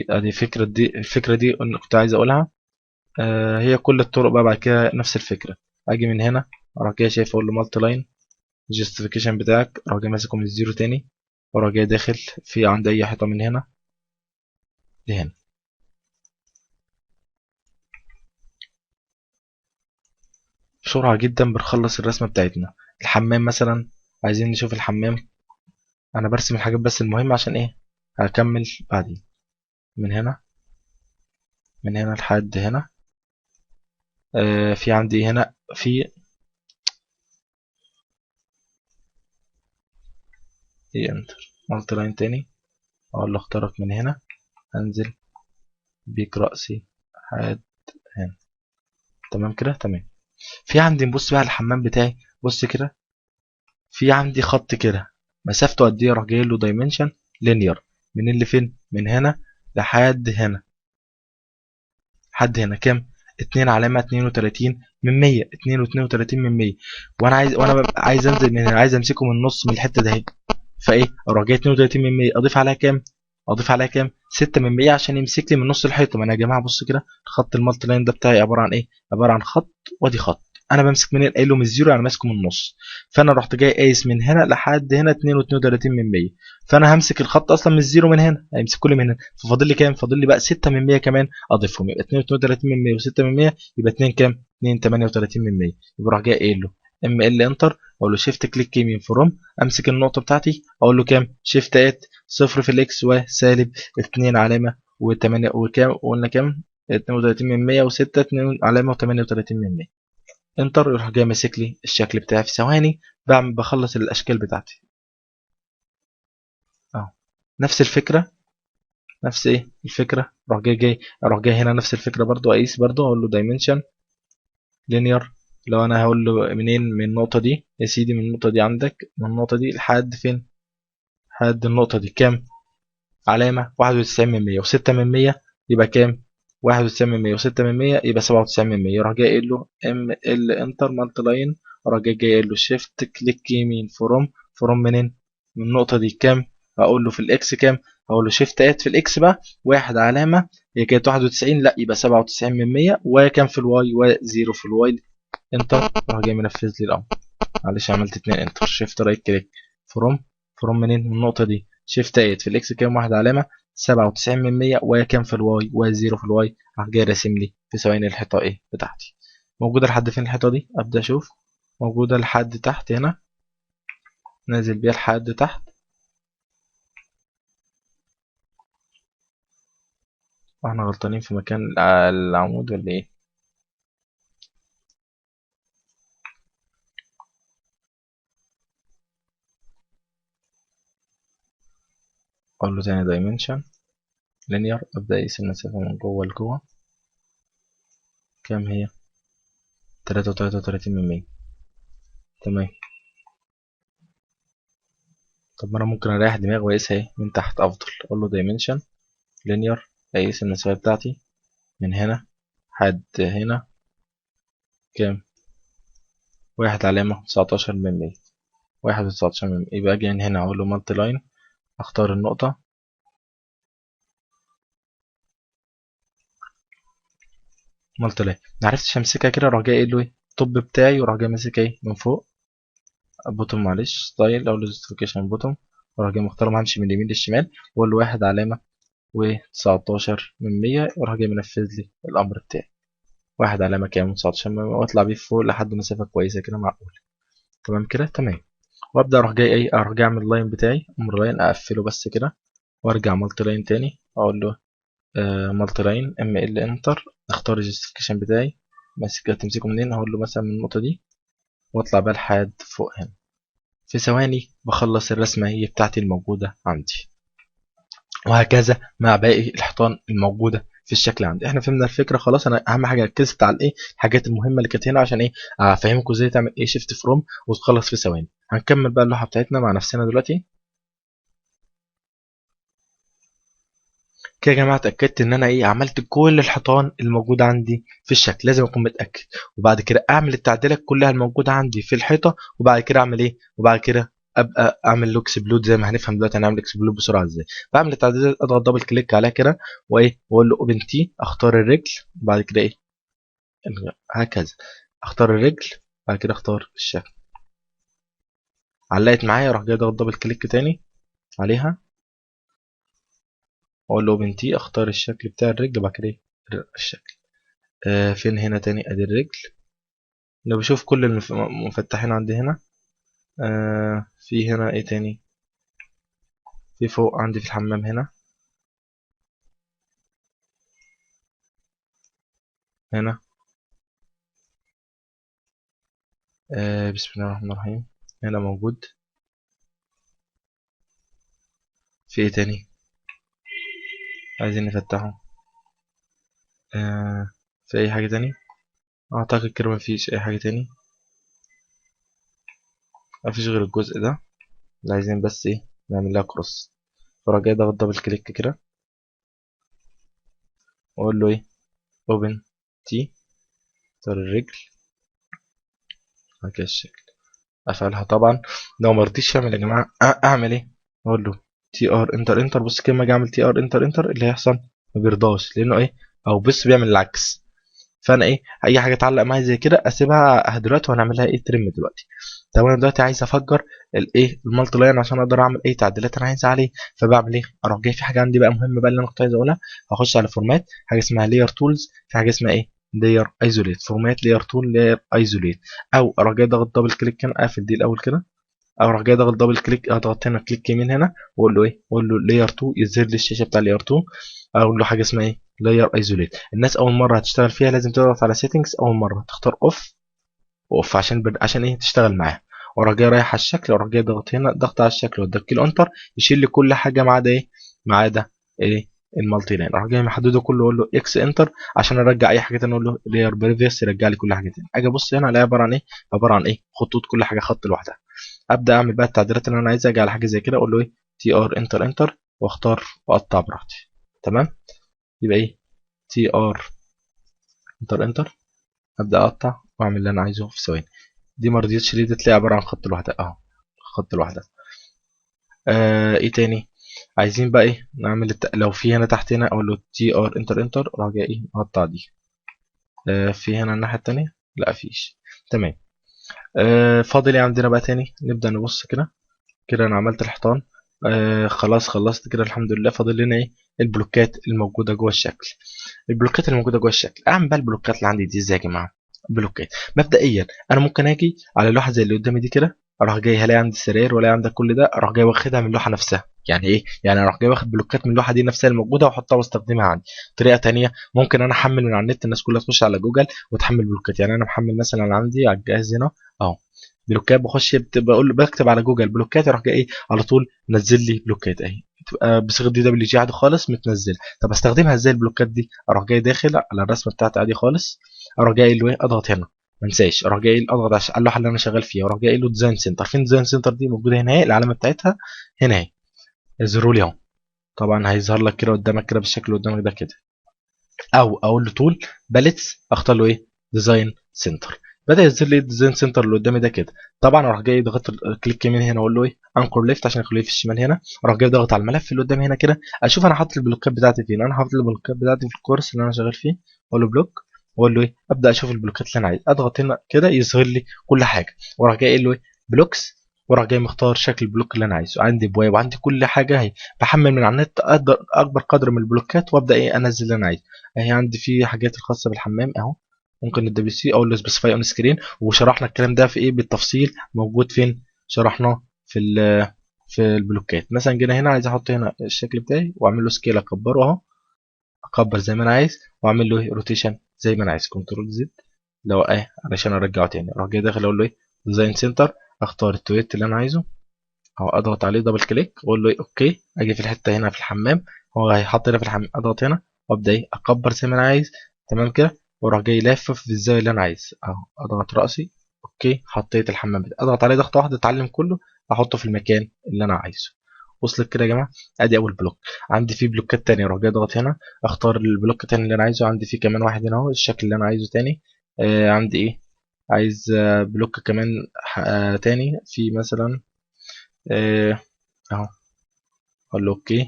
ادي فكرة، دي الفكرة دي كنت عايز اقولها. هي كل الطرق بقى بعد كده نفس الفكرة. اجي من هنا اروح جاي شايف اقول له multiline justification بتاعك، اروح جاي ماسكه من ال zero تاني، واروح جاي داخل في عند اي حيطة من هنا لهنا. بسرعة جدا بنخلص الرسمة بتاعتنا. الحمام مثلا، عايزين نشوف الحمام. انا برسم الحاجات بس المهم عشان ايه، هكمل بعدين. من هنا، من هنا لحد هنا. في عندي هنا في ايه، enter multiline تاني، اقول له اخترق من هنا، انزل بيك رأسي لحد هنا. تمام كده، تمام. في عندي نبص بقى على الحمام بتاعي. بص كده، في عندي خط كده مسافته قد ايه، راح جاي له dimension linear من اللي فين، من هنا لحد هنا، لحد هنا كام؟ 2.32 من 100، 2.32 من 100. وانا عايز، وانا ببقى عايز انزل من هنا، عايز امسكه من النص من الحتة ده اهي، فايه اروح جاي 32 من 100، اضيف عليها كام؟ اضيف عليها كام؟ 6 من 100 عشان يمسك لي من نص الحيطة. ما انا يا جماعة بص كده، خط ال multiline ده بتاعي عبارة عن ايه؟ عبارة عن خط وادي خط. انا بمسك منين؟ قايل له من ال zero، يعني ماسكه من النص. فانا رحت جاي قايس من هنا لحد هنا 2.32 من 100، فانا همسك الخط اصلا من ال zero من هنا، هيمسكه لي من هنا. ففاضل لي كام؟ فاضل لي بقى 6 من 100 كمان اضيفهم، يبقى 2.32 من 100 و6 من 100، يبقى 2 كام؟ 2.38 من 100. يبقى راح جاي قايل له ML enter، اقول له shift click يمين from، امسك النقطة بتاعتي اقول له كام؟ shift at 0 في ال X وسالب 2 علامة و8 وكام؟ قلنا كام؟ 32 من 100 و6 2.38 من 100. enter، يروح جاي ماسك لي الشكل بتاعي في ثواني. بعمل بخلص الاشكال بتاعتي اهو. نفس الفكرة، نفس ايه الفكرة، اروح جاي اروح جاي هنا نفس الفكرة برضو، اقيس برضو اقول له dimension linear. لو انا هقول له منين؟ من النقطة دي يا سيدي، من النقطة دي عندك، من النقطة دي لحد فين؟ لحد النقطة دي كام؟ علامة 91 من 100 و6 من 100، يبقى كام؟ 91 من 100 و6 من 100، يبقى 97 من 100. يروح جاي قايل له ML enter multiline، اروح جاي قايل له shift click يمين from، from منين؟ من النقطة دي كام؟ هقول له في ال X كام؟ هقول له shift at في ال X بقى 1 علامة، هي كانت 91، لا يبقى 97 من 100، وكام في ال Y؟ و0 في ال Y. enter، راح جاي منفذ لي الامر. معلش عملت 2 enter. shift right click from، from منين؟ من النقطة دي. shift at في ال X كام؟ 1 علامة 97 من 100، وكام في ال Y؟ و0 في ال Y. راح جاي راسم لي في ثواني الحيطة ايه بتاعتي. موجودة لحد فين الحيطة دي؟ ابدا اشوف، موجودة لحد تحت هنا، نازل بيها لحد تحت. واحنا غلطانين في مكان العمود ولا ايه؟ اقول له تاني dimension linear، ابدا اقيس المسافة من جوه لجوه كام هي؟ 3.33 من 100. تمام. طب ما انا ممكن اريح دماغي واقيسها ايه من تحت افضل. اقول له dimension linear، اقيس المسافة بتاعتي من هنا لحد هنا كام؟ 1.19 من 100، 1.19 من 100. يبقى اجي من هنا اقول له multiline، اختار النقطة، multiline. معرفتش امسكها كده، اروح جاي قايل له ايه ال top بتاعي، وراح جاي ماسكها ايه من فوق bottom، معلش style او justification bottom، وراح جاي مختار، همشي من اليمين للشمال، واقول له 1.19 من 100، وراح جاي منفذ لي الامر بتاعي 1 علامة كام؟ 19 من 100، واطلع بيه فوق لحد مسافة كويسة كده معقولة. تمام كده، تمام. وابدا اروح جاي ايه، اروح جاي اعمل line بتاعي، امر line اقفله بس كده، وارجع multiline تاني، اقول له multiline ML enter، اختار ال justification بتاعي، ماسك تمسكه منين؟ هقول له مثلا من النقطة دي، واطلع بقى لحد فوق هنا. في ثواني بخلص الرسمة هي بتاعتي الموجودة عندي، وهكذا مع باقي الحيطان الموجودة في الشكل عندي. احنا فهمنا الفكرة خلاص. انا اهم حاجة ركزت على الايه، الحاجات المهمة اللي كانت هنا، عشان ايه؟ افهمكم ازاي تعمل ايه shift from وتخلص في ثواني. هنكمل بقى اللوحة بتاعتنا مع نفسنا دلوقتي. كده يا جماعة اتاكدت ان انا ايه، عملت كل الحيطان الموجودة عندي في الشكل، لازم اكون متاكد. وبعد كده اعمل التعديلات كلها الموجودة عندي في الحيطة، وبعد كده اعمل ايه؟ وبعد كده ابقى اعمل له explode زي ما هنفهم دلوقتي هنعمل explode بسرعة ازاي. بعمل التعديلات، اضغط double click عليها كده وايه، واقول له open tee، اختار الرجل، وبعد كده ايه هكذا، اختار الرجل، بعد كده اختار الشكل. علقت معايا، اروح جاي اضغط double click تاني عليها، اقول له open tee، اختار الشكل بتاع الرجل، بعد كده ايه الشكل. فين هنا تاني؟ ادي الرجل، لو بشوف كل المفتحين عندي هنا. في هنا ايه تاني؟ في فوق عندي في الحمام هنا، هنا، بسم الله الرحمن الرحيم، هنا موجود. في ايه تاني عايزين نفتحه؟ في اي حاجة تاني؟ اعتقد كده مفيش اي حاجة تاني، مفيش غير الجزء ده اللي عايزين بس ايه نعمل لها cross. فراح جاي ضغط double click كده واقول له ايه open T، اختار الرجل هكذا الشكل، افعلها. طبعا لو ما رضيتش اعمل يا جماعة اعمل ايه؟ اقول له TR enter enter. بص كده لما اجي اعمل TR enter enter اللي هيحصل ما بيرضاش، لانه ايه او بص بيعمل العكس. فانا ايه اي حاجة تعلق معايا زي كده اسيبها دلوقتي وهنعملها ايه trim دلوقتي. طب انا دلوقتي عايز افجر الايه ال multiline عشان اقدر اعمل اي تعديلات انا عايز عليه. فبعمل ايه؟ اروح جاي في حاجة عندي بقى مهمة بقى اللي انا كنت عايز اقولها، هخش على format، حاجة اسمها layer tools، في حاجة اسمها ايه layer isolate، format layer tool layer isolate. او اروح جاي ضغط double click هنا، اقفل دي الاول كده، او اروح جاي ضغط double click، اضغط هنا click يمين هنا واقول له ايه، واقول له layer 2، يظهر لي الشاشة بتاع layer 2. اقول له حاجة اسمها ايه layer isolate. الناس اول مرة هتشتغل فيها لازم تضغط على settings، اول مرة تختار off off عشان ايه تشتغل معاها. واروح جاي رايح على الشكل، واروح جاي ضغط هنا ضغط على الشكل واديك ال enter، يشيل لي كل حاجة ما عدا ايه، ما عدا ايه ال multiline. اروح جاي محددة كله واقول له X enter عشان ارجع اي حاجة تانية، اقول له layer previous يرجع لي كل حاجة تاني. اجي ابص هنا الاقي عبارة عن ايه، عبارة عن ايه خطوط كل حاجة خط لوحدها. ابدا اعمل بقى التعديلات اللي انا عايزها. اجي على حاجة زي كده اقول له ايه TR enter enter واختار واقطع براحتي. تمام، يبقى ايه TR enter enter، ابدا اقطع واعمل اللي انا عايزه في ثواني. دي ما رضيتش ليه؟ دي تلاقي عبارة عن خط لوحدها اهو، خط لوحدها. ايه تاني عايزين بقى ايه نعمل لو في هنا تحت هنا اقول له TR enter enter، اروح جاي ايه مقطع دي. في هنا الناحية التانية لا فيش. تمام. فاضل ايه عندنا بقى تاني؟ نبدا نبص كده كده. انا عملت الحيطان، خلاص خلصت كده الحمد لله. فاضل لنا ايه البلوكات الموجودة جوه الشكل. البلوكات الموجودة جوه الشكل، اعمل بقى البلوكات اللي عندي دي ازاي يا جماعة؟ بلوكات مبدئيا انا ممكن اجي على لوحة زي اللي قدامي دي كده، اروح جاي هلاقي عندي سراير ولا عندك كل ده، اروح جاي واخدها من اللوحة نفسها. يعني ايه؟ يعني اروح جاي واخد بلوكات من اللوحة دي نفسها الموجودة واحطها واستخدمها عندي. طريقه تانية ممكن انا احمل من على النت، الناس كلها تخش على جوجل وتحمل بلوكات. يعني انا محمل مثلا عندي على الجهاز هنا اهو بلوكات، بخش بقول بكتب على جوجل بلوكات، اروح جاي ايه على طول نزل لي بلوكات اهي، تبقى بصيغة DWG عادي خالص متنزله. طب استخدمها ازاي البلوكات دي؟ اروح جاي داخل على الرسمة بتاعتي عادي خالص، اروح جاي له ايه اضغط هنا، ما انساش اروح جاي اضغط على اللوحة اللي انا شغال فيها، اروح جاي له design center. فين design center دي؟ موجودة هنا اهي، العلامة بتاعتها هنا اهي، يظهروا لي اهو. طبعا هيظهر لك كده قدامك كده بالشكل اللي قدامك ده كده. او اقول له tool palettes، اختار له ايه design center، بدا يظهر لي ال design center اللي قدامي ده كده. طبعا اروح جاي ضغط click يمين هنا اقول له ايه anchor left عشان يخليه في الشمال هنا. اروح جاي ضغط على الملف اللي قدامي هنا كده، اشوف انا حاطط البلوكات بتاعتي فين. انا حاطط البلوكات بتاعتي في الكورس اللي انا شغال فيه، اقول له block واقول له ايه ابدا اشوف البلوكات اللي انا عايز. اضغط هنا كده يظهر لي كل حاجة، واروح جاي قايل له ايه blocks، واروح جاي مختار شكل ال block اللي انا عايزه. عندي بواب وعندي كل حاجة اهي، بحمل من على النت اكبر قدر من البلوكات وابدا ايه انزل اللي انا عايزه. اهي عندي في حاجات الخاصة بالحمام اهو، ممكن ال WC او ال specify on screen، وشرحنا الكلام ده في ايه بالتفصيل، موجود فين؟ شرحناه في البلوكات. مثلا جينا هنا عايز احط هنا الشكل بتاعي واعمل له scale، اكبره اهو، اكبر زي ما انا عايز، واعمل له rotation زي ما انا عايز، control Z لو ايه علشان ارجعه تاني. اروح جاي داخل اقول له ايه design center، اختار ال toilet اللي انا عايزه اهو، اضغط عليه double click واقول له ايه okay. اجي في الحتة هنا في الحمام، هو هيحط هنا في الحمام، اضغط هنا وابدا ايه اكبر زي ما انا عايز. تمام كده، واروح جاي لافف في الزاوية اللي انا عايز اهو، اضغط راسي okay، حطيت الحمام بتاعي. اضغط عليه ضغطه واحدة اتعلم كله، احطه في المكان اللي انا عايزه. وصلت كده يا جماعة؟ ادي اول block. عندي فيه بلوكات تانية، اروح جاي اضغط هنا اختار ال block التاني اللي انا عايزه. عندي فيه كمان واحد هنا اهو، الشكل اللي انا عايزه تاني. عندي ايه عايز block كمان تاني في مثلا اهو، اقول له okay.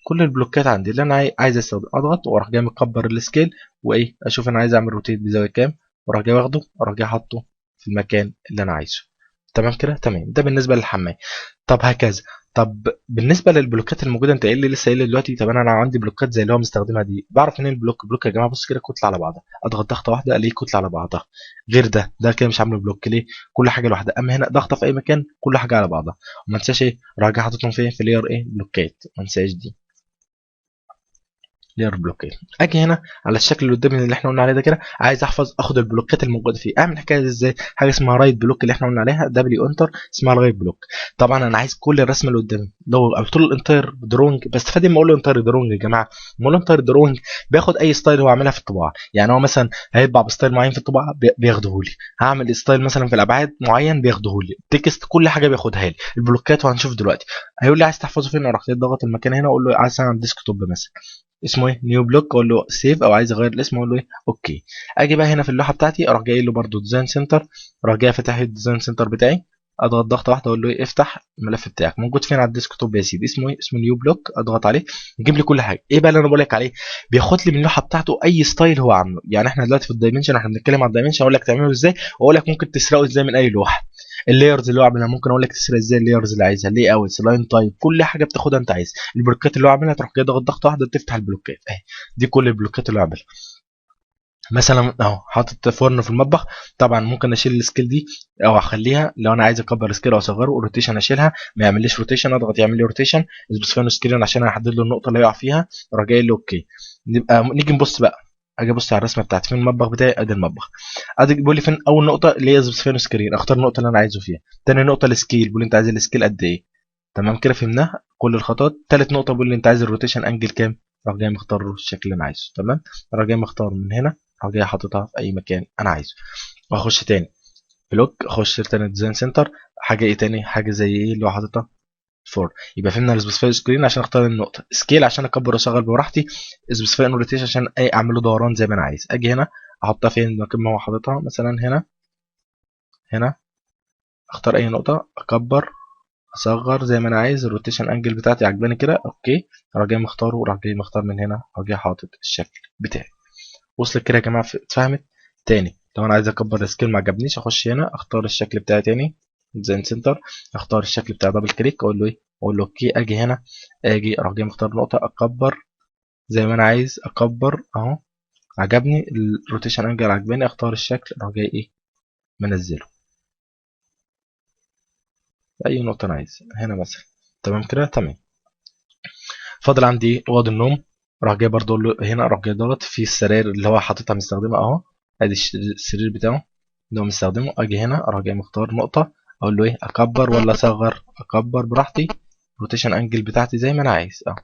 كل البلوكات عندي اللي انا عايز استخدم، اضغط واروح جاي مكبر ال scale وايه اشوف انا عايز اعمل rotate بزاوية كام، واروح جاي واخده واروح جاي حاطه في المكان اللي انا عايزه. تمام كده؟ تمام. ده بالنسبة للحمام. طب هكذا. طب بالنسبة للبلوكات الموجودة، انت قايل لي لسه قايل لي دلوقتي، طب انا لو عندي بلوكات زي اللي هو مستخدمها دي، بعرف منين ال block؟ block يا جماعة بص كده كتلة على بعضها، اضغط ضغطه واحدة الاقي كتلة على بعضها، غير ده ده كده مش عامله block ليه؟ كل حاجة لوحدها. اما هنا ضغطه في اي مكان كل حاجة على بعضها. وما انساش ايه، راجع حاططهم فين؟ في layer ايه؟ بلوكات، ما انساش دي layer بلوكات. اجي هنا على الشكل اللي قدامي اللي احنا قلنا عليه ده كده، عايز احفظ اخد البلوكات الموجودة فيه، اعمل الحكاية دي ازاي؟ حاجة اسمها write block اللي احنا قلنا عليها، W enter، اسمها write block. طبعا انا عايز كل الرسمة اللي قدامي، لو قلت له ال entire drawing، بستفاد اما اقول له entire drawing يا جماعة، لما اقول له entire drawing بياخد اي style هو عاملها في الطباعة، يعني هو مثلا هيطبع ب style معين في الطباعة بياخده لي، هعمل style مثلا في الابعاد معين بياخده لي، text كل حاجة بياخدها لي، البلوكات وهنشوف دلوقتي. هيقول لي عايز تحفظه فين؟ اروح ضغط المكان هنا اقول له عايز على ال desktop مثلا، اسمه ايه؟ new block، اقول له save، او عايز اغير الاسم اقول له ايه؟ okay. اجي بقى هنا في اللوحة بتاعتي اروح جاي له برده design center، اروح جاي فاتح ال design center بتاعي، اضغط ضغطه واحدة اقول له ايه؟ افتح الملف بتاعك، موجود فين؟ على ال desktop يا سيدي، اسمه ايه؟ اسمه new block، اضغط عليه يجيب لي كل حاجة. ايه بقى اللي انا بقول لك عليه؟ بياخد لي من اللوحة بتاعته اي style هو عامله. يعني احنا دلوقتي في ال dimension، احنا بنتكلم على ال dimension، اقول لك تعمله ازاي، واقول لك ممكن تسرقه ازاي من اي لوحة. ال layers اللي هو عاملها ممكن اقول لك تسرق ازاي ال layers اللي عايزها، layouts، line type، كل حاجة بتاخدها انت عايز. البلوكات اللي هو عاملها تروح جاي ضغط ضغطه واحدة تفتح البلوكات اهي، دي كل البلوكات اللي هو عاملها. مثلا اهو حاطط فرن في المطبخ، طبعا ممكن اشيل ال scale دي او اخليها لو انا عايز اكبر scale او اصغره، rotation اشيلها ما يعمليش rotation، اضغط يعمل لي rotation، specify screen عشان احدد له النقطة اللي هيقع فيها، اروح جاي له okay. نبقى نيجي نبص بقى، اجي ابص على الرسمة بتاعت فين المطبخ بتاعي، ادي المطبخ، ادي بيقول لي فين اول نقطة اللي هي specify screen، اختار النقطة اللي انا عايزه فيها. تاني نقطة ال scale، بيقول لي انت عايز ال scale قد ايه، تمام كده فهمناها كل الخطوات. تالت نقطة بيقول لي انت عايز ال rotation angle كام، اروح جاي مختار الشكل اللي انا عايزه، تمام. اروح جاي مختار من هنا، اروح جاي حاططها في اي مكان انا عايزه. واخش تاني block، اخش تاني design center، حاجة ايه تاني؟ حاجة زي ايه اللي هو حاططها؟ 4. يبقى فهمنا ال specify screen عشان اختار النقطة، scale عشان اكبر واصغر براحتي، specify rotation عشان ايه؟ اعمله دوران زي ما انا عايز. اجي هنا احطها فين مكان ما هو حاططها، مثلا هنا، هنا اختار اي نقطة، اكبر اصغر زي ما انا عايز، ال rotation angle بتاعتي عجباني كده، okay. اروح جاي مختاره، وراح جاي مختار من هنا، اروح جاي حاطط الشكل بتاعي. وصلت كده يا جماعة؟ اتفهمت؟ تاني لو انا عايز اكبر ال scale ما عجبنيش، اخش هنا اختار الشكل بتاعي تاني design center، اختار الشكل بتاع double click، اقول له ايه؟ اقول له okay. اجي هنا، اجي اروح جاي مختار نقطة، اكبر زي ما انا عايز، اكبر اهو، عجبني ال rotation angle عجباني، اختار الشكل، اروح جاي ايه؟ منزله اي نقطة انا عايزها هنا مثلا، تمام كده؟ تمام. فاضل عندي ايه؟ اوض النوم، اروح جاي برضه اقول له هنا، اروح جاي ضغط في السراير اللي هو حاططها مستخدمة اهو، ادي السرير بتاعه اللي هو مستخدمة. اجي هنا اروح جاي مختار نقطة، اقول له ايه؟ اكبر ولا اصغر؟ اكبر براحتي، rotation angle بتاعتي زي ما انا عايز اهو.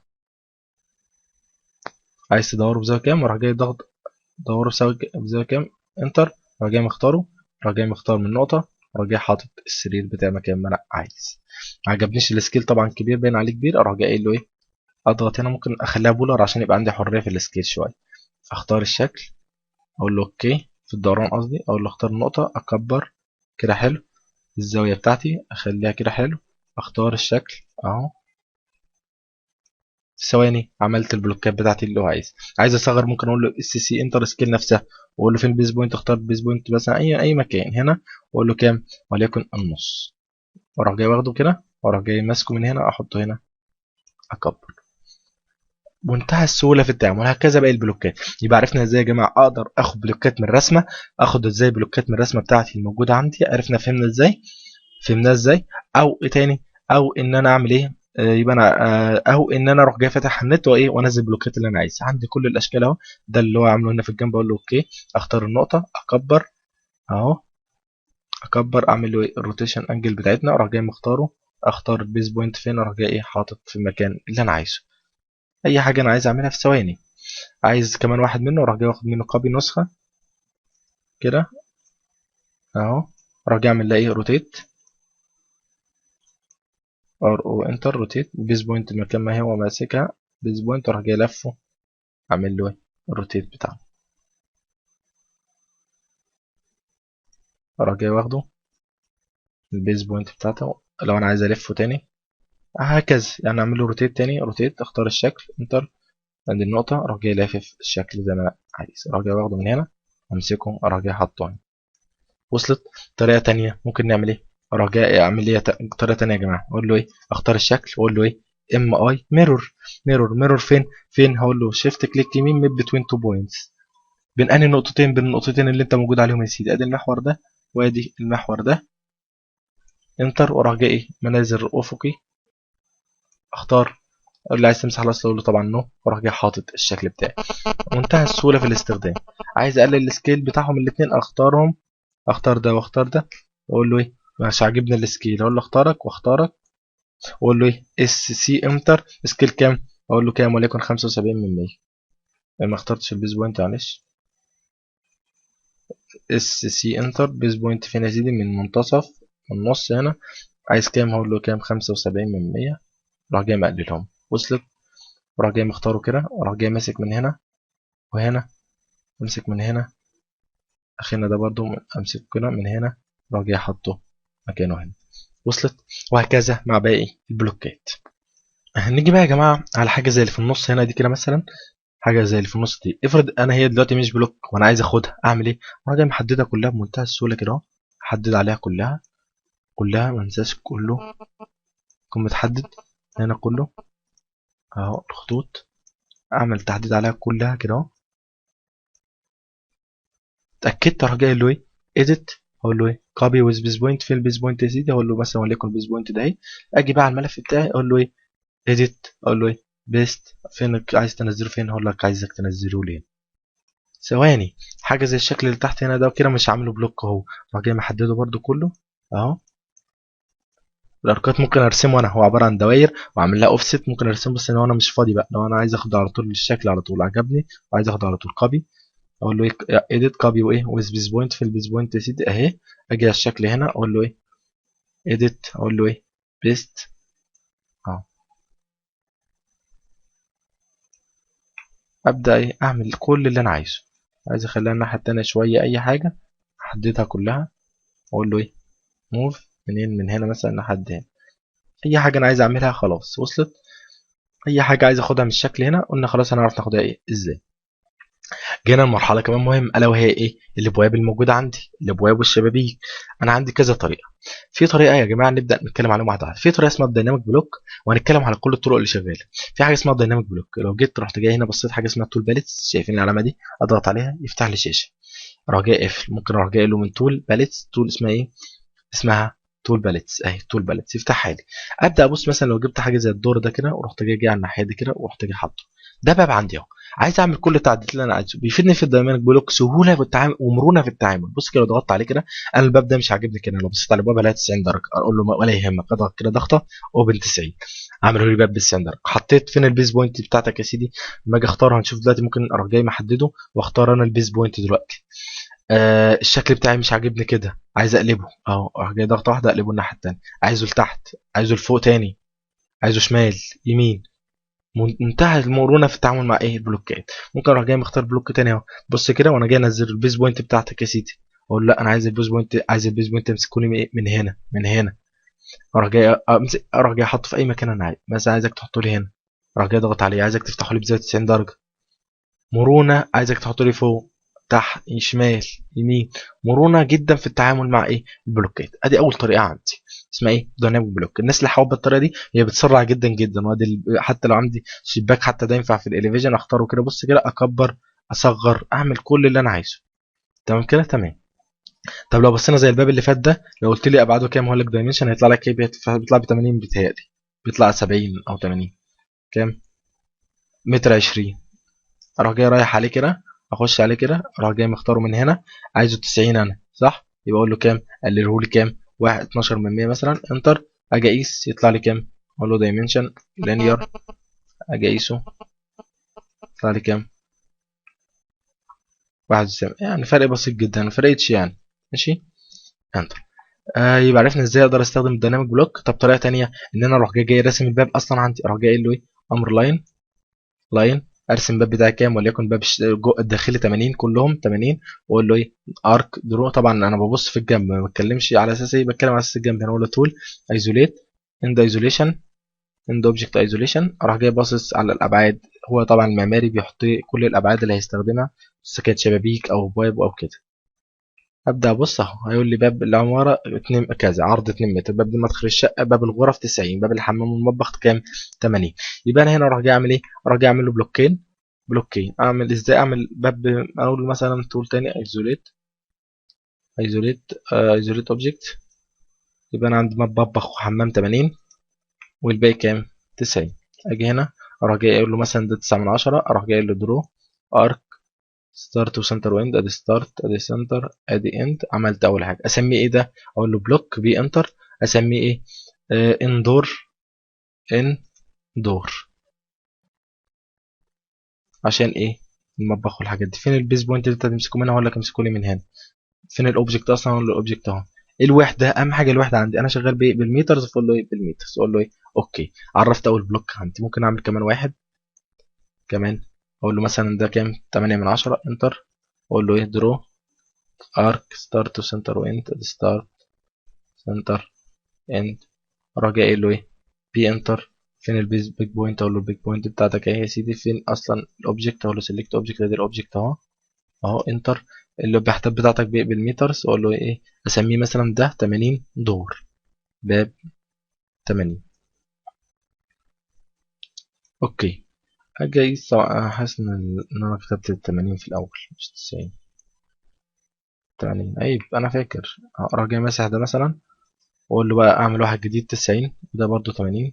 عايز تدوره بزاوية كام؟ اروح جاي ضغط دوره بزاوية كام، enter، اروح جاي مختاره، اروح جاي مختار من نقطة، اروح جاي حاطط السرير بتاعي مكان ما انا عايز. ما عجبنيش ال scale طبعا كبير، باين عليه كبير، اروح جاي قايل له ايه؟ اضغط هنا، ممكن اخليها polar عشان يبقى عندي حرية في ال scale شوية. اختار الشكل، اقول له okay في الدوران قصدي، اقول له اختار النقطة، اكبر كده حلو، الزاوية بتاعتي اخليها كده حلو، اختار الشكل اهو. في ثواني عملت البلوكات بتاعتي اللي هو عايز. عايز اصغر ممكن اقول له SC enter scale نفسها، واقول له فين ال base point، اختار ال base point مثلا اي مكان هنا، واقول له كام، وليكن النص، واروح جاي واخده كده، واروح جاي ماسكه من هنا احطه هنا، اكبر. منتهى السهولة في التعامل. هكذا باقي البلوكات. يبقى عرفنا ازاي يا جماعة اقدر اخد بلوكات من الرسمة، اخد ازاي بلوكات من الرسمة بتاعتي الموجودة عندي، عرفنا فهمنا ازاي، فهمنا ازاي، او ايه تاني، او ان انا اعمل ايه، يبقى انا او ان انا اروح جاي فاتح على النت وايه، وانزل البلوكات اللي انا عايزها. عندي كل الاشكال اهو، ده اللي هو عامله هنا في الجنب، اقول له okay، اختار النقطة، اكبر اهو، اكبر، اعمل له ايه؟ ال rotation angle بتاعتنا، اروح جاي مختاره، اختار ال base point فين، اروح جاي ايه؟ حاطط في المكان اللي انا عايزه. اي حاجة انا عايز اعملها في ثواني. عايز كمان واحد منه، اروح جاي واخد منه copy نسخه كده اهو، اروح جاي اعمل لها ايه؟ rotate، RO enter، rotate، base point المكان ما هو ماسكها base point، اروح جاي لفه اعمل له ايه؟ ال rotate بتاعه، اروح جاي واخده ال base point بتاعته لو انا عايز الفه تاني هكذا، يعني اعمل له rotate تاني، rotate، اختار الشكل، enter، عند النقطة، اروح جاي لافف الشكل زي ما انا عايز، اروح جاي واخده من هنا امسكه، اروح جاي حاطه هنا. وصلت؟ طريقة تانية ممكن نعمل ايه؟ اروح جاي اعمل ايه طريقه ثانية يا جماعة، اقول له ايه؟ اختار الشكل واقول له ايه؟ M I mirror. mirror mirror فين؟ فين؟ هقول له shift click يمين map between two points. بين انهي نقطتين؟ بين النقطتين اللي انت موجود عليهم يا سيدي. ادي المحور ده وادي المحور ده. enter، واروح جاي ايه؟ منازل افقي، اختار، اقول له عايز تمسح الاصل، اقول له طبعا no، واروح جاي حاطط الشكل بتاعي. منتهى السهولة في الاستخدام. عايز اقلل ال scale بتاعهم الاثنين، اختارهم، اختار ده واختار ده، واقول له ايه؟ مش عاجبني ال scale، اقول له اختارك واختارك، واقول له ايه؟ S C enter. scale كام؟ اقول له كام؟ وليكن 75%. ما اخترتش ال base point معلش. S C enter. base point فين يا سيدي؟ من منتصف، من النص هنا. عايز كام؟ هقول له كام؟ 75%. راح جاي مقللهم، وصلت. وراح جاي مختاره كده، وراح جاي ماسك من هنا وهنا، امسك من هنا، اخينا ده برضو امسك كده من هنا، راح جاي حاطه مكانه هنا، وصلت. وهكذا مع باقي البلوكات. هنيجي بقى يا جماعة على حاجة زي اللي في النص هنا دي كده مثلا، حاجة زي اللي في النص دي. افرض انا هي دلوقتي مش block وانا عايز اخدها، اعمل ايه؟ انا جاي محددها كلها بمنتهى السهولة كده اهو، احدد عليها كلها كلها، ما انساش كله يكون متحدد هنا كله اهو، الخطوط اعمل تحديد عليها كلها كده اهو. اتاكدت، اروح جاي له ايه؟ edit، هقول له ايه؟ copy with base point. فين ال base point يا سيدي؟ هقول له مثلا وليكن ال base point ده اهي. اجي بقى على الملف بتاعي اقول له ايه؟ edit، اقول له ايه؟ paste. فين عايز تنزله؟ فين؟ هقول لك عايزك تنزله ليه. ثواني، حاجة زي الشكل اللي تحت هنا ده كده مش عامله block اهو، اروح جاي محددة برده كله اهو. الاركات ممكن ارسمه انا، هو عبارة عن دواير واعمل لها اوفست، ممكن ارسمه، بس لو انا مش فاضي بقى، لو انا عايز اخده على طول الشكل على طول عجبني وعايز اخده على طول copy، اقول له ايه؟ edit copy وايه؟ with base point. في ال base point يا سيدي اهي. اجي على الشكل هنا اقول له ايه؟ edit، اقول له ايه؟ paste اهو. ابدا ايه؟ اعمل كل اللي انا عايزه. عايز اخليها الناحية التانية شوية، اي حاجة احددها كلها واقول له ايه؟ move منين؟ من هنا مثلا لحد هنا. اي حاجة انا عايز اعملها خلاص وصلت. اي حاجة عايز اخدها من الشكل هنا قلنا خلاص هنعرف ناخدها ايه ازاي. جينا لمرحلة كمان مهم، الا وهي ايه؟ الابواب الموجودة عندي، الابواب والشبابيك. انا عندي كذا طريقه. في طريقه يا جماعة نبدا نتكلم عليهم واحدة واحدة. في طريقه اسمها ال dynamic block، وهنتكلم على كل الطرق اللي شغالة. في حاجة اسمها ال dynamic block، لو جيت رحت جاي هنا بصيت حاجة اسمها tool palettes، شايفين العلامة دي؟ اضغط عليها يفتح لي شاشة. اروح جاي قافل، ممكن اروح جاي له من tool palettes، tool اسمها ايه؟ اسمها tool palettes اهي، tool palettes يفتحها لي. ابدا ابص مثلا لو جبت حاجة زي الدور ده كده، ورحت جاي على الناحية دي كده، ورحت جاي حاطه ده باب عندي اهو. عايز اعمل كل التعديلات اللي انا عايزه، بيفيدني في ال dynamic block، سهولة في التعامل ومرونه في التعامل. بص كده لو ضغطت عليه كده، انا الباب ده مش عاجبني كده، لو بصيت على الباب الاقيها 90 درجه، اقول له ولا يهمك، اضغط كده ضغطه open 90، اعمله لي باب ب 90 درجه. حطيت فين ال base point بتاعتك يا سيدي؟ لما اجي اختارها هنشوف دلوقتي، ممكن اروح جاي محددة واختار انا ال base point دلوقتي. الشكل بتاعي مش عاجبني كده، عايز اقلبه اهو، اروح جاي ضغطه واحدة اقلبه الناحية الثانية، عايزه لتحت، عايزه لفوق تاني، عايزه شمال يمين. منتهى المرونة في التعامل مع ايه؟ البلوكات. ممكن اروح جاي مختار block تاني اهو، بص كده وانا جاي انزل ال base point بتاعتك يا سيدي، اقول لا انا عايز ال base point، عايز ال base point تمسكوني من هنا من هنا، اروح جاي امسك، اروح جاي احطه في اي مكان انا عايز. مثلا عايزك تحطه لي هنا، اروح جاي اضغط عليه، عايزك تفتحه لي بزاوية 90 درجه. مرونة، عايزك تحطه لي فوق تحت شمال يمين. مرونة جدا في التعامل مع ايه؟ البلوكات. ادي اول طريقه عندي اسمها ايه؟ dynamic block. الناس اللي حابة الطريقة دي هي بتسرع جدا جدا. وادي حتى لو عندي شباك حتى ده ينفع في ال elevation، اختاره كده، بص كده، اكبر اصغر اعمل كل اللي انا عايزه. تمام كده؟ تمام. طب لو بصينا زي الباب اللي فات ده، لو قلت لي ابعاده كام هقول لك dimension، هيطلع لك ايه؟ بيطلع ب 80 بيتهيألي، بيطلع 70 او 80، كام؟ متر 20. اروح جاي رايح عليه كده، اخش عليه كده، اروح جاي مختاره من هنا، عايزه 90 انا صح؟ يبقى اقول له كام؟ قلله لي كام؟ 1.12 مثلا، enter. اجي اقيس يطلع لي كام؟ اقول له dimension linear، اجي اقيسه يطلع لي كام؟ 91، يعني فرق بسيط جدا، ما فرقتش يعني. ماشي، enter. يبقى عرفنا ازاي اقدر استخدم ال dynamic block. طب طريقه ثانية ان انا اروح جاي راسم الباب اصلا عندي، اروح جاي قايل له ايه؟ امر line line، ارسم باب بتاعي كام؟ وليكن باب الداخلي 80، كلهم 80، واقول له ايه؟ arc draw. طبعا انا ببص في الجنب، ما بتكلمش على اساس ايه، بتكلم على اساس الجنب. هنا اقول له tool isolate end isolation end object isolation، اروح جاي باصص على الابعاد. هو طبعا المعماري بيحط كل الابعاد اللي هيستخدمها، بس كانت شبابيك او ابواب او كده. ابدا ابص اهو، هيقول لي باب العمارة 2 كذا، عرض 2 متر، باب مدخل الشقة، باب الغرف 90، باب الحمام والمطبخ كام؟ 80. يبقى انا هنا اروح جاي اعمل ايه؟ اروح جاي اعمل له بلوكين. بلوكين اعمل ازاي؟ اعمل باب، اقول مثلا tool تاني isolate، isolate، isolate object. يبقى انا عندي مطبخ وحمام 80 والباقي كام؟ 90. اجي هنا اروح جاي اقول له مثلا ده 9 من 10، اروح جاي اقول له draw arc start و center و end، ادي start ادي center ادي end. عملت اول حاجة اسميه ايه ده؟ اقول له block B enter، اسميه ايه؟ indoor، indoor عشان ايه؟ المطبخ والحاجات دي. فين ال base point اللي انت هتمسكه منها؟ اقول لك امسكه لي من هنا. فين ال object اصلا؟ اقول له ال object اهو. الوحدة اهم حاجة الوحدة عندي، انا شغال بايه؟ بال meters، فاقول له ايه؟ بال meters. اقول له ايه؟ okay. عرفت اول block عندي. ممكن اعمل كمان واحد كمان، اقول له مثلا ده كام؟ 8 من 10، enter. اقول له ايه؟ draw arc start و center و end، start center end. اروح جاي قايل له ايه؟ B enter. فين ال base pick point؟ اقول له ال pick point بتاعتك اهي يا سيدي. فين اصلا ال object؟ اقول له select object، ادي ال object اهو اهو، enter. الوحدات بتاعتك بال meters، اقول له ايه؟ اسميه مثلا ده 80 door، باب 80. okay. اجي حاسس ان انا كتبت 80 في الاول مش 90، 80. عيب انا فاكر. اروح جاي ماسح ده مثلا واقول له بقى اعمل واحد جديد 90، وده برضو 80.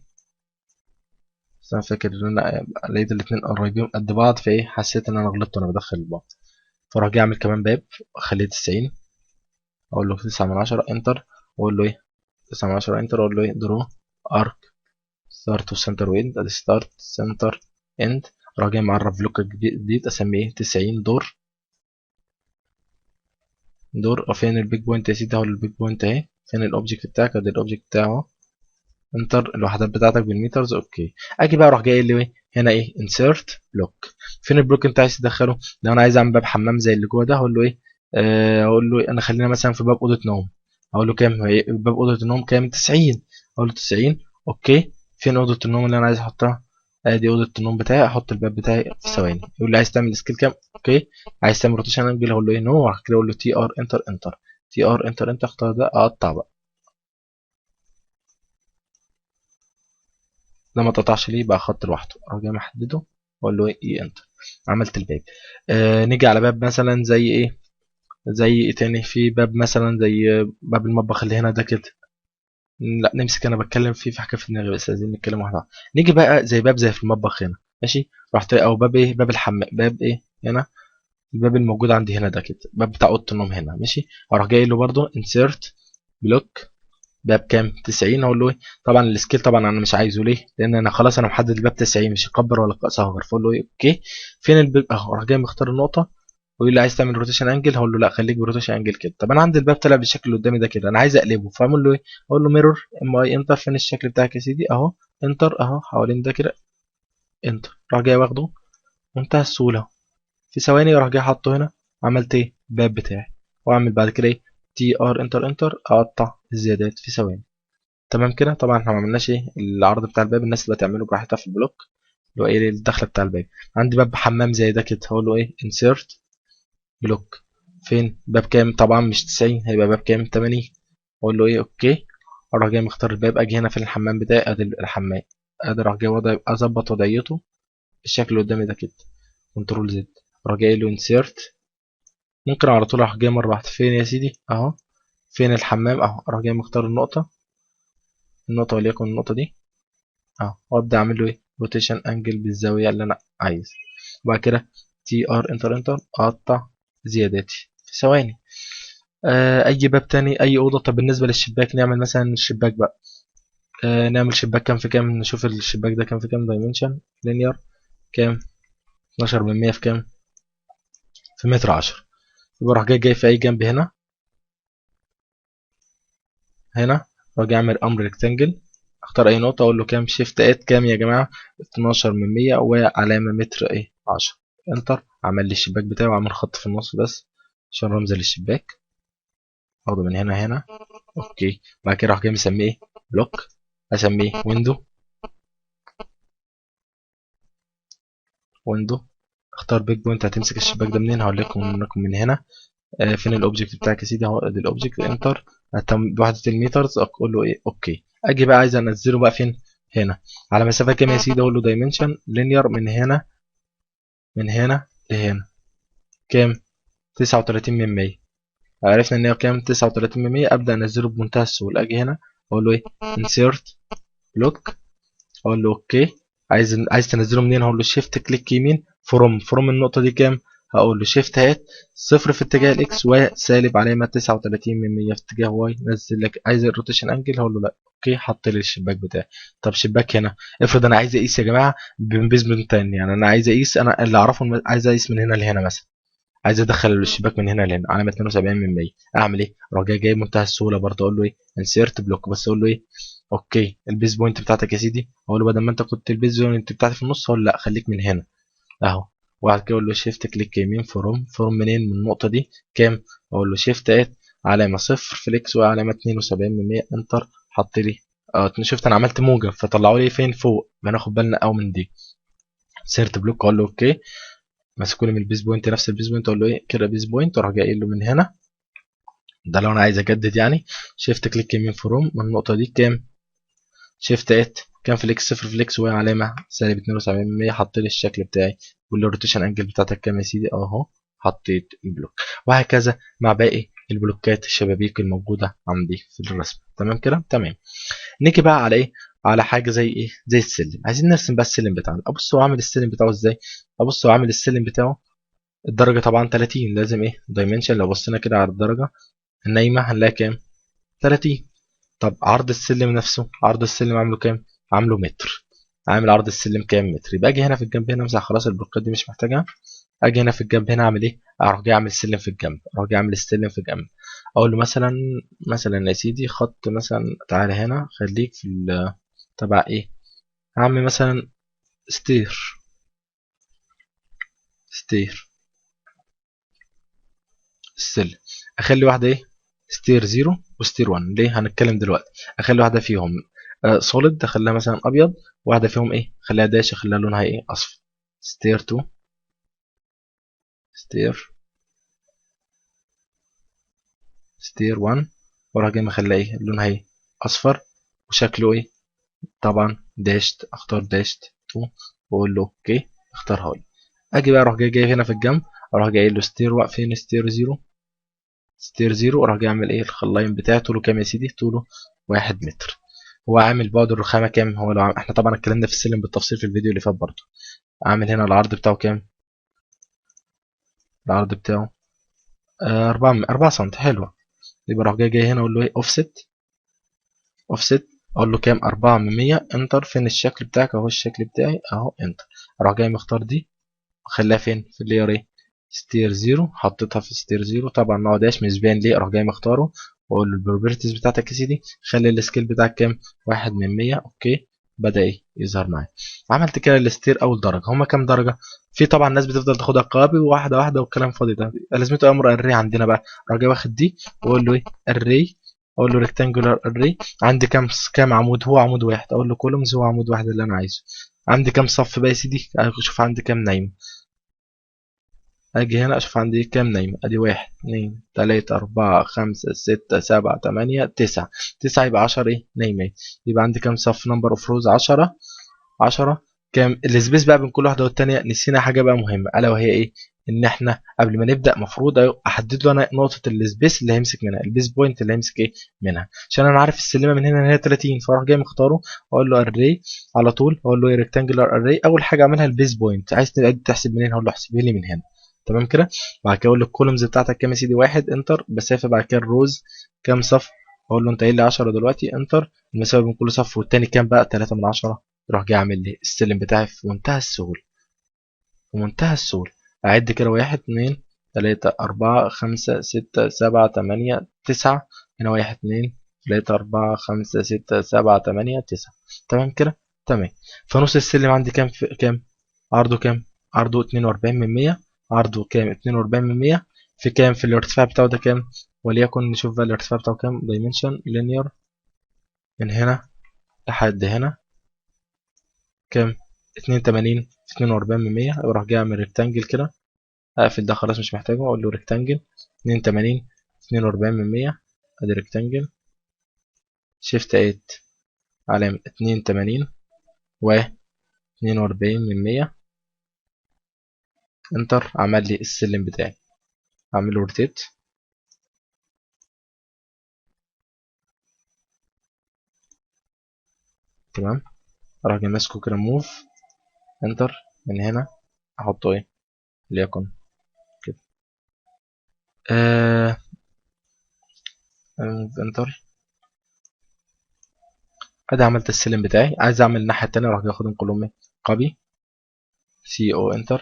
بس انا فاكر ان انا لقيت الاتنين قريبين قد بعض، فايه حسيت ان انا غلطت وانا بدخل بعض. فاروح جاي اعمل كمان باب اخليه 90، اقول له 9 من 10 enter، واقول له ايه؟ 9 من 10 enter، اقول له ايه؟ draw arc start و center و end، ادي start center end. اروح جاي معرف block جديد اسميه 90 door، door. فين ال pick point يا سيدي؟ اهو ال pick point اهي. فين ال object بتاعك؟ ادي ال object بتاعه، enter. الوحدات بتاعتك بال meters، okay. اجي بقى اروح جاي قايل له ايه هنا؟ ايه؟ insert block. فين ال block انت عايز تدخله؟ لو انا عايز اعمل باب حمام زي اللي جوه ده، هقول له ايه؟ اقول له إيه؟ انا خلينا مثلا في باب اوضة نوم، اقول له كام؟ باب اوضة النوم كام؟ 90. اقول له 90، okay. فين اوضة النوم اللي انا عايز احطها؟ ادي اوضة النوم بتاعي، احط الباب بتاعي في ثواني. يقول لي عايز تعمل scale كام؟ okay. عايز تعمل rotation angle؟ اقول له ايه؟ no. كده اقول له TR enter enter، TR enter enter، اختار ده، اقطع بقى. ده ما اتقطعش ليه؟ بقى خط لوحده. اروح جاي محددة واقول له ايه؟ enter. عملت الباب. نيجي على باب مثلا زي ايه؟ زي ايه تاني؟ في باب مثلا زي باب المطبخ اللي هنا ده كده. لا نمسك، انا بتكلم في حاجة في دماغي بس عايزين نتكلم واحدة واحدة. نيجي بقى زي باب زي في المطبخ هنا، ماشي. رحت او باب ايه؟ باب الحمام، باب ايه هنا؟ الباب الموجود عندي هنا ده كده، باب بتاع اوضة النوم هنا، ماشي. اروح جاي له برده insert block، باب كام؟ 90. اقول له ايه؟ طبعا ال scale طبعا انا مش عايزه، ليه؟ لان انا خلاص انا محدد الباب 90، مش هكبر ولا اصغر. فاقول له ايه؟ okay. فين الباب؟ اهو. اروح جاي مختار النقطة ويقول لي عايز تعمل rotation angle؟ هقول له لا خليك ب rotation angle كده. طب انا عندي الباب طلع بالشكل اللي قدامي ده كده، انا عايز اقلبه، فاعمل له ايه؟ اقول له mirror MI enter. فين الشكل بتاعك يا سيدي؟ اهو، enter اهو، حوالين ده كده، enter. راح جاي واخده منتهى السهولة في ثواني، راح جاي حاطه هنا. عملت ايه؟ الباب بتاعي. واعمل بعد كده ايه؟ TR enter enter، اقطع الزيادات في ثواني. تمام كده. طبعا احنا ما عملناش ايه؟ العرض بتاع الباب، الناس اللي هتعمله براحتها في ال block اللي هو ايه؟ الدخلة بتاع الباب. عندي باب حمام زي ده كده، هقول له ايه؟ insert block. فين باب كام؟ طبعا مش 90، هيبقى باب كام؟ 80. اقول له ايه؟ okay. اروح جاي مختار الباب، اجي هنا في الحمام بتاعي، ادي الحمام، ادي اروح جاي وضع اظبط وضعيته الشكل اللي قدامي ده كده، control Z. اروح جاي له insert، ممكن على طول اروح جاي مرة واحدة. فين يا سيدي؟ اهو. فين الحمام؟ اهو. اروح جاي مختار النقطة، النقطة وليكن النقطة دي اهو، وابدا اعمل له ايه؟ rotation angle بالزاوية اللي انا عايز. وبعد كده TR enter enter، اقطع زياداتي في ثواني. اي باب تاني، اي اوضة. طب بالنسبة للشباك نعمل مثلا الشباك بقى، نعمل شباك كام في كام؟ نشوف الشباك ده كام في كام. dimension linear كام؟ 12% في كام؟ في متر 10. يبقى راح جاي في اي جنب هنا، هنا راح جاي اعمل امر rectangle، اختار اي نقطة اقول له كام؟ shift at كام يا جماعة؟ 12% وعلامة متر ايه؟ 10. enter. عمل لي الشباك بتاعي، وعمل خط في النص بس عشان رمز للشباك، اخده من هنا هنا، okay. بعد كده راح جاي مسميه ايه؟ block، اسميه window، window. اختار pick point، هتمسك الشباك ده منين؟ هقول لكم من هنا. فين ال object بتاعك يا سيدي؟ اهو ادي ال object، enter بوحده ال meters، اقول له ايه؟ okay. اجي بقى عايز انزله بقى فين؟ هنا على مسافة كام يا سيدي؟ اقول له dimension linear من هنا، من هنا لهنا كام؟ 39 من 100. عرفنا ان هي كام؟ 39 من 100. ابدا انزله بمنتهى السهولة. اجي هنا اقول له ايه؟ insert block، اقول له okay. عايز تنزله منين؟ هقول له shift click يمين from، from النقطة دي كام؟ هقول له shift at 0 في اتجاه ال X وسالب علامة 39 من 100 في اتجاه Y. نزل لك. عايز ال rotation angle؟ هقول له لا. okay، حط لي الشباك بتاعي. طب شباك هنا، افرض انا عايز اقيس يا جماعة ب base point تاني، يعني انا عايز اقيس، انا اللي اعرفه عايز اقيس من هنا لهنا مثلا، عايز ادخل الشباك من هنا لهنا علامة 72 من 100. اعمل ايه؟ اروح جاي بمنتهى السهولة برضه اقول له ايه؟ insert block، بس اقول له ايه؟ okay ال base point بتاعتك يا سيدي، اقول له بدل ما انت كنت ال base point بتاعتي في النص، اقول له لا خليك من هنا اهو. وبعد كده اقول له shift click يمين from، from منين؟ من النقطة دي كام؟ اقول له shift at علامة 0 في ال X وعلامة 72 من 100، enter. حط لي شفت انا عملت موجب فطلعوا لي فين؟ فوق. بناخد بالنا قوي من دي. insert block، اقول له okay. ماسكوا لي من ال base point، نفس ال base point، اقول له ايه؟ كده base point، واروح جاي قايل له من هنا، ده لو انا عايز اجدد يعني، shift click يمين from من النقطة دي كام؟ shift at كام في ال X؟ 0 في ال X وعلامة سالب 72 من 100. حط لي الشكل بتاعي. وال rotation angle بتاعتك كام يا سيدي؟ اهو حطيت ال block. وهكذا مع باقي البلوكات الشبابيك الموجودة عندي في الرسم. تمام كده؟ تمام. نيجي بقى على ايه؟ على حاجة زي ايه؟ زي السلم. عايزين نرسم بقى السلم بتاعنا. ابص هو عامل السلم بتاعه ازاي؟ ابص هو عامل السلم بتاعه الدرجة طبعا 30، لازم ايه؟ dimension. لو بصينا كده على الدرجة النايمه هنلاقي كام؟ 30. طب عرض السلم نفسه، عرض السلم عامله كام؟ عامله متر. عامل عرض السلم كام؟ متر. يبقى اجي هنا في الجنب هنا امسح خلاص البلوكات دي مش محتاجها. اجي هنا في الجنب هنا اعمل ايه؟ اروح جاي اعمل السلم في الجنب، اروح جاي اعمل السلم في الجنب. اقول له مثلا يا سيدي خط مثلا، تعالى هنا خليك في تبع ايه؟ هعمل مثلا stair، stair السلم، اخلي واحدة ايه؟ stair 0 و stair 1. ليه؟ هنتكلم دلوقتي. اخلي واحدة فيهم solid، اخليها مثلا ابيض، واحدة فيهم ايه؟ خليها dash، اخليها لونها ايه؟ اصفر. stair 2، stair، stair 1، واروح جاي مخليها ايه؟ لونها ايه؟ اصفر، وشكله ايه؟ طبعا dashed، اختار dashed 2 واقول له okay، اختارها لي. اجي بقى اروح جاي هنا في الجنب، اروح جاي له stair، واقف فين؟ stair 0، stair 0، واروح جاي اعمل ايه؟ ال line بتاعي طوله كام يا سيدي؟ طوله 1 متر. هو عامل بعد الرخامه كام؟ هو لو احنا طبعا اتكلمنا في السلم بالتفصيل في الفيديو اللي فات برضه. عامل هنا العرض بتاعه كام؟ العرض بتاعه 4 سم. حلوة. يبقى اروح جاي هنا اقول له ايه؟ offset، offset، اقول له كام؟ 4 من 100، enter. فين الشكل بتاعك؟ اهو الشكل بتاعي اهو، enter. اروح جاي مختار دي وخليها فين؟ في ال layer ايه؟ stair 0، حطيتها في stair 0. طبعا ما هو dash مش باين ليه، اروح جاي مختاره واقول له ال properties بتاعتك يا سيدي، خلي ال scale بتاعك كام؟ 1 من 100. okay، بدا ايه؟ يظهر معايا. عملت كده ال stair اول درجه. هما كام درجه؟ في طبعا الناس بتفضل تاخدها copy واحدة واحدة والكلام فاضي ده، لازمته امر array عندنا بقى. اروح جاي واخد دي واقول له ايه؟ array، اقول له rectangular array. عندي كام عمود؟ هو عمود واحد. اقول له columns، هو عمود واحد اللي انا عايزه. عندي كام صف بقى يا سيدي؟ اشوف عندي كام نايمة. اجي هنا اشوف عندي كام نايمة. ادي 1 2 3 4 5 6 7 8 9، 9 يبقى 10 ايه؟ نايمات. يبقى عندي كام صف؟ number of rows 10، 10. كام ال space بقى بين كل واحدة والتانية؟ نسينا حاجة بقى مهمة، الا وهي ايه؟ ان احنا قبل ما نبدا المفروض احدد له انا نقطة ال space اللي هيمسك منها، ال base point اللي هيمسك ايه منها، عشان انا عارف السلمه من هنا ان هي 30. فاروح جاي مختاره واقول له array على طول، اقول له ايه؟ rectangular array. اول حاجة اعملها ال base point. عايز تحسب منين؟ هقول له احسبها لي من هنا. تمام كده. بعد كده اقول له ال columns بتاعتك كام يا سيدي؟ 1، enter. مسافة. بعد كده ال rows كام صف؟ اقول له انت قايل لي 10 دلوقتي، enter. المسافة بين كل صف والتاني كام بقى؟ 3 من 10. يروح جاي عامل لي السلم بتاعي في منتهى السهولة، في منتهى السهولة. اعد كده 1 2 3 4 5 6 7 8 9، هنا 1 2 3 4 5 6 7 8 9. تمام كده؟ تمام. فنص السلم عندي كام؟ كام عرضه؟ كام عرضه؟ 42 من 100. عرضه كام؟ 42 من 100 في كام؟ في الارتفاع بتاعه ده كام؟ وليكن نشوف بقى الارتفاع بتاعه كام. dimension linear من هنا لحد هنا كام؟ 82 في 42 من 100. اروح جاي اعمل rectangle كده، اقفل ده خلاص مش محتاجه، اقول له rectangle. 82 42%. ادي rectangle، shift at علامة 82 و 42%، enter. عمل لي السلم بتاعي، اعمل له rotate. تمام، اروح جاي ماسكه كده move enter، من هنا احطه ايه ليكن كده، move enter. ادي عملت السلم بتاعي. عايز اعمل الناحية التانية، اروح جاي اخدهم كلهم ايه copy C O enter،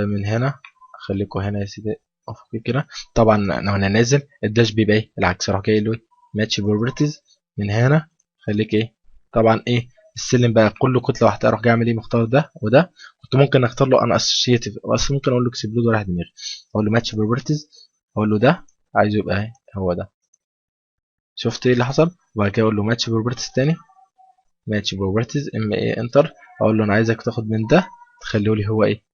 من هنا خليكوا هنا يا سيدي افقي كده. طبعا انا هنا نازل ال dash بيبقى ايه العكس، اروح جاي له match properties من هنا، خليك ايه طبعا ايه السلم بقى كله كتلة واحدة. اروح جاي اعمل ايه، مختار ده وده، كنت ممكن اختار له unassociative، بس ممكن اقول له explode وراح دماغي، اقول له match properties، اقول له ده عايزه يبقى ايه هو ده. شفت ايه اللي حصل؟ وبعد كده اقول له match properties تاني، match properties M A enter، اقول له انا عايزك تاخد من ده تخليه لي هو ايه،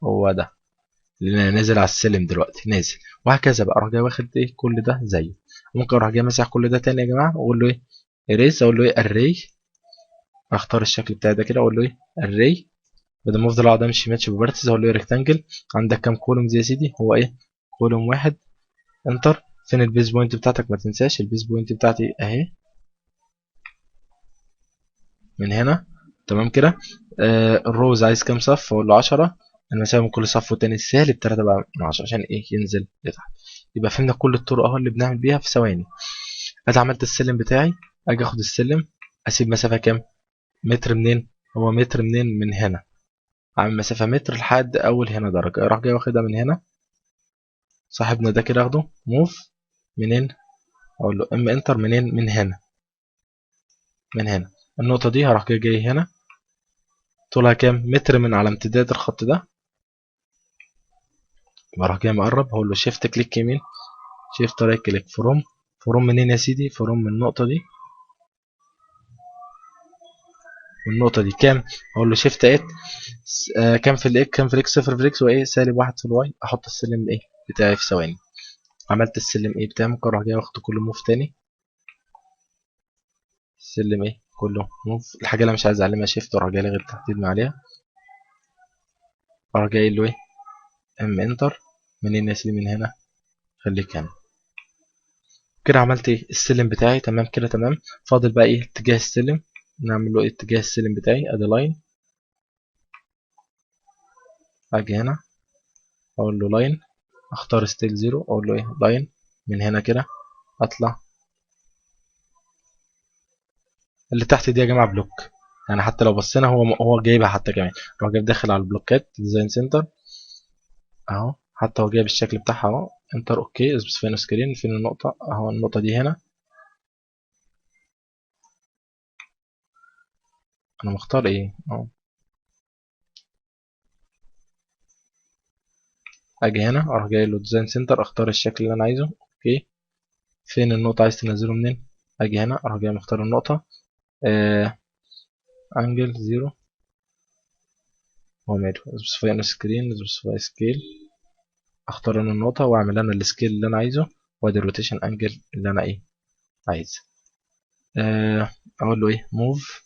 هو ده اللي انا نازل على السلم دلوقتي نازل، وهكذا بقى. اروح جاي واخد ايه كل ده زيه. ممكن اروح جاي ماسح كل ده تاني يا جماعة، واقول له ايه erase، اقول له ايه array، اختار الشكل بتاعي ده كده، اقول له ايه array، بدل ما افضل اقعد امشي match properties اقول له ايه rectangle. عندك كام columns يا سيدي؟ هو ايه column واحد، enter. فين ال base point بتاعتك؟ ما تنساش ال base point بتاعتي اهي من هنا. تمام كده. ال rows عايز كام صف؟ اقول له 10، المسافة من كل صف والتاني سالب 3 بقى من 10 عشان ايه ينزل لتحت. يبقى فهمنا كل الطرق اهو اللي بنعمل بيها في ثواني. ادي عملت السلم بتاعي، اجي اخد السلم اسيب مسافة كام؟ متر منين؟ هو متر منين؟ من هنا، عامل مسافة متر لحد اول هنا درجه. اروح جاي واخدها من هنا، صاحبنا ده كده اخده move منين؟ اقول له M enter منين؟ من هنا، من هنا النقطة دي. هروح جاي هنا، طولها كام؟ متر من على امتداد الخط ده. بروح جاي مقرب، هقول له shift click يمين، shift right click، from، from منين يا سيدي؟ from من النقطة دي والنقطة دي كام؟ اقول له shift at كام في ال X، كام في ال X؟ صفر في ال X وايه سالب 1 في ال Y. احط السلم ايه بتاعي في ثواني. عملت السلم ايه بتاعي، ممكن اروح جاي واخد كله move تاني، السلم ايه كله move. الحاجة اللي انا مش عايز اعلمها shift واروح جاي لاغي التحديد من عليها، اروح جاي له ايه M enter منين يا سيدي؟ من هنا، خليك هنا كده. عملت ايه السلم بتاعي. تمام كده. تمام. فاضل بقى ايه اتجاه السلم، نعمل له ايه اتجاه السلم بتاعي. ادي line، اجي هنا اقول له line، اختار style zero، اقول له ايه line من هنا كده اطلع. اللي تحت دي يا جماعة block، يعني حتى لو بصينا هو جايبها حتى كمان. روح جايب داخل على البلوكات design center اهو، حتى هو جايب الشكل بتاعها اهو. enter okay، اثبت فين screen، فين النقطة اهو، النقطة دي هنا. انا مختار ايه اهو، اجي هنا اروح جاي له design center، اختار الشكل اللي انا عايزه okay. فين النقطة عايز تنزله منين؟ اجي هنا اروح جاي مختار النقطة، angle zero، هو ماله specify on screen، specify scale، اختار انا النقطة واعمل انا ال scale اللي انا عايزه، وادي ال rotation angle اللي انا ايه عايزه. اقول له ايه move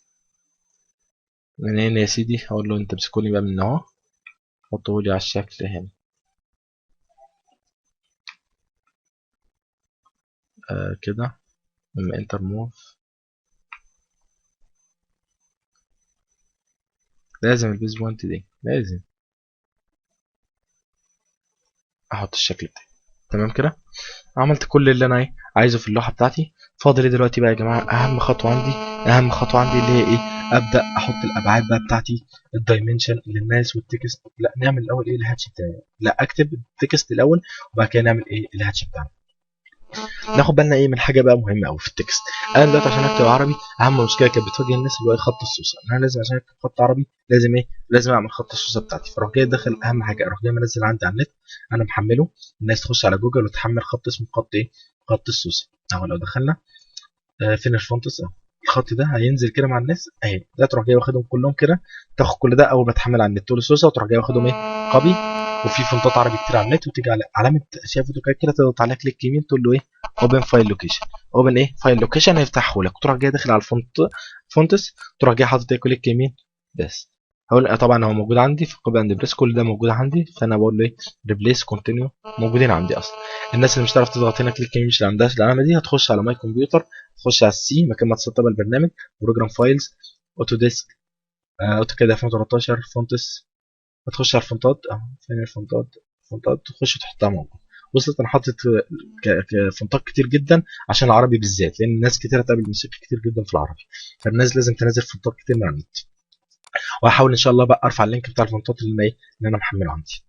من هنا يا سيدي، اقول له انت امسكوني بقى من اهو، حطه لي على الشكل هنا. كده M enter move، لازم ال base point دي لازم احط الشكل بتاعي. تمام كده. عملت كل اللي انا ايه عايزه في اللوحة بتاعتي. فاضل ايه دلوقتي بقى يا جماعة؟ اهم خطوة عندي، اهم خطوة عندي اللي هي ايه، ابدا احط الابعاد بقى بتاعتي، ال dimension للناس وال text. لا نعمل الاول ايه ال hatch بتاعي، لا اكتب ال text الاول وبعد كده نعمل ايه ال hatch بتاعنا. ناخد بالنا ايه من حاجة بقى مهمة قوي في ال text. انا دلوقتي عشان اكتب عربي، اهم مشكلة كانت بتواجه الناس اللي هو خط السوسه. انا لازم عشان اكتب خط عربي لازم ايه، لازم اعمل خط السوسه بتاعتي. فاروح جاي داخل اهم حاجة، اروح جاي منزل عندي على النت، انا محمله، الناس تخش على جوجل وتحمل خط اسمه خط ايه، خط السوسه اهو. لو دخلنا فين ال fonts اهو، الخط ده هينزل كده مع الناس اهي. ده تروح جاي واخدهم كلهم كده، تاخد كل ده اول ما تحمل على النت تقول السوسه، وتروح جاي واخدهم ايه copy وفي فونتات عربي كتير على النت، وتيجي على علامة شايف AutoCAD كده تضغط عليها click يمين تقول له ايه open file location، open ايه file location، هيفتحه لك. تروح جاي داخل على ال font fonts، تروح جاي حاطط click يمين بس. هقول طبعا هو موجود عندي في copy and paste، كل ده موجود عندي، فانا بقول له ايه replace continue، موجودين عندي اصلا. الناس اللي مش هتعرف تضغط هنا click يمين مش اللي عندهاش العلامة دي، هتخش على my computer، تخش على ال C مكان ما تسطب البرنامج، program files، Autodesk، AutoCAD 2013، fonts، هتخش على الفونتات اهو، فين الفونتات؟ فونتات تخش تحطها موجود. وصلت. انا حاطط فونتات كتير جدا عشان العربي بالذات، لان الناس كتير هتقابل مشاكل كتير جدا في العربي، فالناس لازم تنزل فونتات كتير من على النت. وهحاول ان شاء الله بقى ارفع ال link بتاع الفونتات اللي انا ايه اللي انا محمله عندي.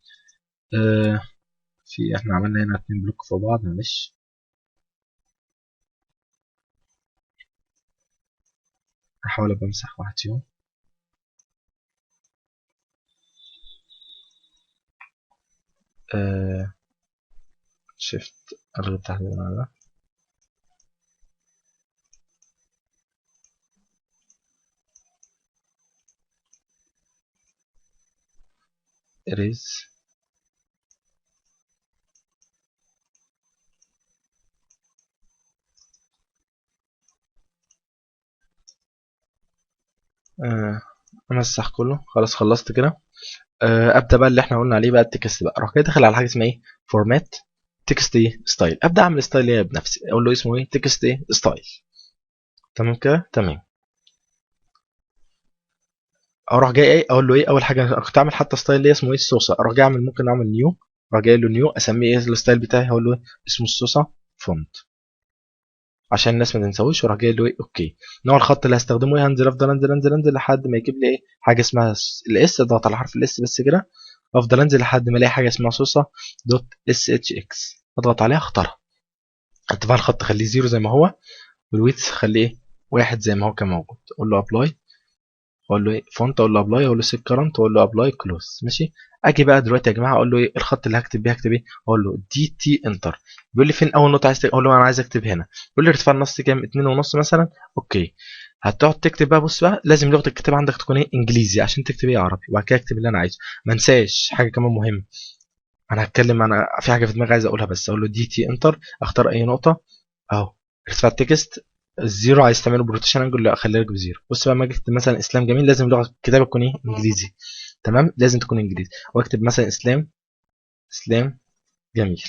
في احنا عملنا هنا 2 block فوق بعض، معلش. هحاول ابقى امسح واحد فيهم. shift الغي التحديد على ده. erase. امسح كله، خلاص خلصت كده. ابدا بقى اللي احنا قلنا عليه بقى ال text بقى. اروح جاي داخل على حاجة اسمها ايه format text ايه style، ابدا اعمل style ايه بنفسي، اقول له اسمه ايه text ايه style. تمام كده، تمام. اروح جاي ايه اقول له ايه اول حاجة كنت اعمل حتى style ليه اسمه ايه الصوصه، اروح جاي اعمل ممكن اعمل new، اروح جاي له new اسميه ايه ال style بتاعي، هقول له إيه؟ اسمه الصوصه font عشان الناس ما تنساهوش. واروح جاي له ايه okay. نوع الخط اللي هستخدمه ايه، هنزل افضل انزل انزل انزل لحد ما يجيب لي ايه حاجة اسمها ال S، اضغط على حرف ال S بس كده، افضل انزل لحد ما الاقي حاجة اسمها صوصه dot SHX، اضغط عليها اختارها. ارتفاع الخط خليه zero زي ما هو، وال width خليه ايه 1 زي ما هو كان موجود. اقول له apply، اقول له ايه font، اقول له apply، اقول له set current، اقول له apply close. ماشي. اجي بقى دلوقتي يا جماعة اقول له ايه الخط اللي هكتب بيه، هكتب ايه، اقول له DT enter. بيقول لي فين اول نقطة عايز تكتب، اقول له انا عايز اكتب هنا. بيقول لي ارتفاع النص كام، 2.5 مثلا. okay. هتقعد تكتب بقى، بص بقى لازم لغة الكتابة عندك تكون ايه انجليزي عشان تكتب ايه عربي، وبعد كده اكتب اللي انا عايزه. ما انساش حاجة كمان مهمة، انا هتكلم، انا في حاجة في دماغي عايز اقولها، بس اقول له DT enter، اختار اي نقطة اهو. ارتفاع ال text ال zero عايز تعمله ب rotation angle، لا خليها لك ب zero. بص بقى لما اجي اكتب مثلا اسلام جميل، لازم لغة الكتابة تكون ايه انجليزي، تمام، لازم تكون انجليزي. واكتب مثلا اسلام، اسلام جميل.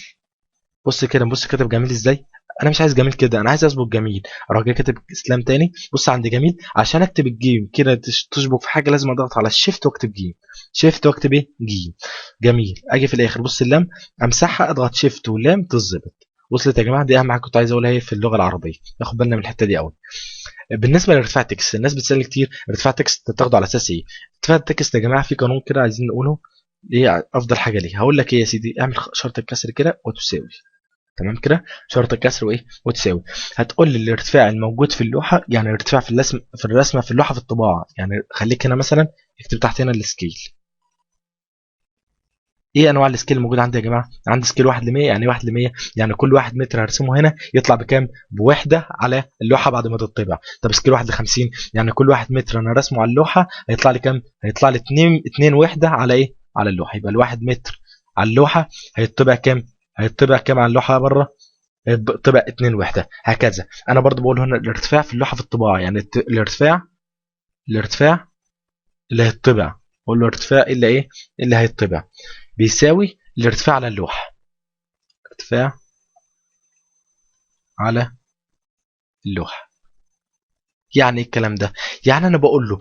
بص كده، بص كاتب جميل ازاي. انا مش عايز جميل كده، انا عايز اظبط جميل. اروح جاي كاتب اسلام تاني، بص عند جميل عشان اكتب الجيم كده تشبك في حاجة لازم اضغط على ال shift واكتب جيم، shift واكتب ايه جيم جميل. اجي في الاخر بص اللام امسحها، اضغط shift واللام تظبط. وصلت يا جماعة؟ دي اهم حاجة كنت عايز اقولها هي في اللغة العربية، ناخد بالنا من الحتة دي قوي. بالنسبة لارتفاع text، الناس بتسال كتير ارتفاع text تاخده على اساس ايه؟ ارتفاع ال text يا جماعة في قانون كده عايزين نقوله ايه افضل حاجة ليه. هقول لك ايه يا سيدي، اعمل شرط الكسر كده وتساوي، تمام كده، شرط الكسر وايه وتساوي. هتقول لي الارتفاع الموجود في اللوحة، يعني الارتفاع في الرسم، في الرسمة في اللوحة في الطباعة، يعني خليك هنا مثلا اكتب تحت هنا ال scale. ايه انواع ال scale الموجود عندي يا جماعة؟ عندي scale 1 ل 100، يعني 1 ل 100 يعني كل 1 متر هرسمه هنا يطلع بكام؟ بوحده على اللوحة بعد ما تطبع. طب scale 1 ل 50 يعني كل 1 متر انا رسمه على اللوحة هيطلع لي كام؟ هيطلع لي 2 وحده على ايه؟ على اللوحة. يبقى الواحد متر على اللوحة هيطبع كام؟ هيطبع كام على اللوحة بره؟ هيطبع 2 وحده. هكذا انا برضو بقول هنا الارتفاع في اللوحة في الطباعة، يعني الارتفاع، الارتفاع اللي هيطبع، اقول له ارتفاع الا ايه؟ اللي هيطبع بيساوي الارتفاع على اللوحة، ارتفاع على اللوحة. يعني ايه الكلام ده؟ يعني انا بقول له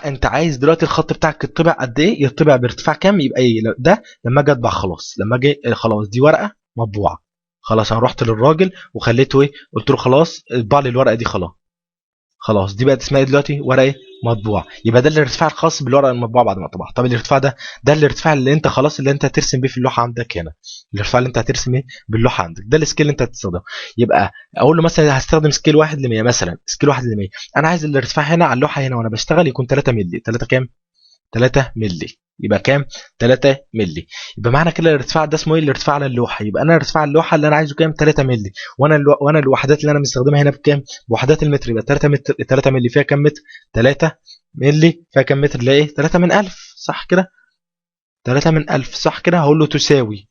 انت عايز دلوقتي الخط بتاعك يطبع قد ايه؟ يطبع بارتفاع كام؟ يبقى ايه ده لما اجي اطبع خلاص، لما اجي خلاص دي ورقة مطبوعة، خلاص انا رحت للراجل وخليته ايه؟ قلت له خلاص اطبع لي الورقة دي، خلاص خلاص دي بقت اسمها ايه دلوقتي؟ ورقة ايه؟ مطبوعة. يبقى ده الارتفاع الخاص بالورقة المطبوعة بعد ما طبعها. طب الارتفاع ده، ده الارتفاع اللي انت خلاص اللي انت هترسم بيه في اللوحة عندك هنا، الارتفاع اللي انت هترسم ايه باللوحه عندك، ده ال scale اللي انت هتستخدمه. يبقى اقول له مثلا هستخدم scale 1 ل 100 مثلا، scale 1 ل 100، انا عايز الارتفاع هنا على اللوحة هنا وانا بشتغل يكون 3 مللي، 3 كام؟ 3 مللي. يبقى كام؟ 3 مللي. يبقى معنى كده الارتفاع ده اسمه ايه؟ الارتفاع على اللوحة. يبقى انا ارتفاع اللوحة اللي انا عايزه كام؟ 3 مللي. وانا الوحدات اللي انا مستخدمها هنا بكام؟ بوحدات المتر. يبقى 3 متر، 3 مللي فيها كام متر؟ 3 مللي فيها كام متر؟ اللي ايه؟ 3 من 1000، صح كده؟ 3 من 1000 صح كده. هقول له تساوي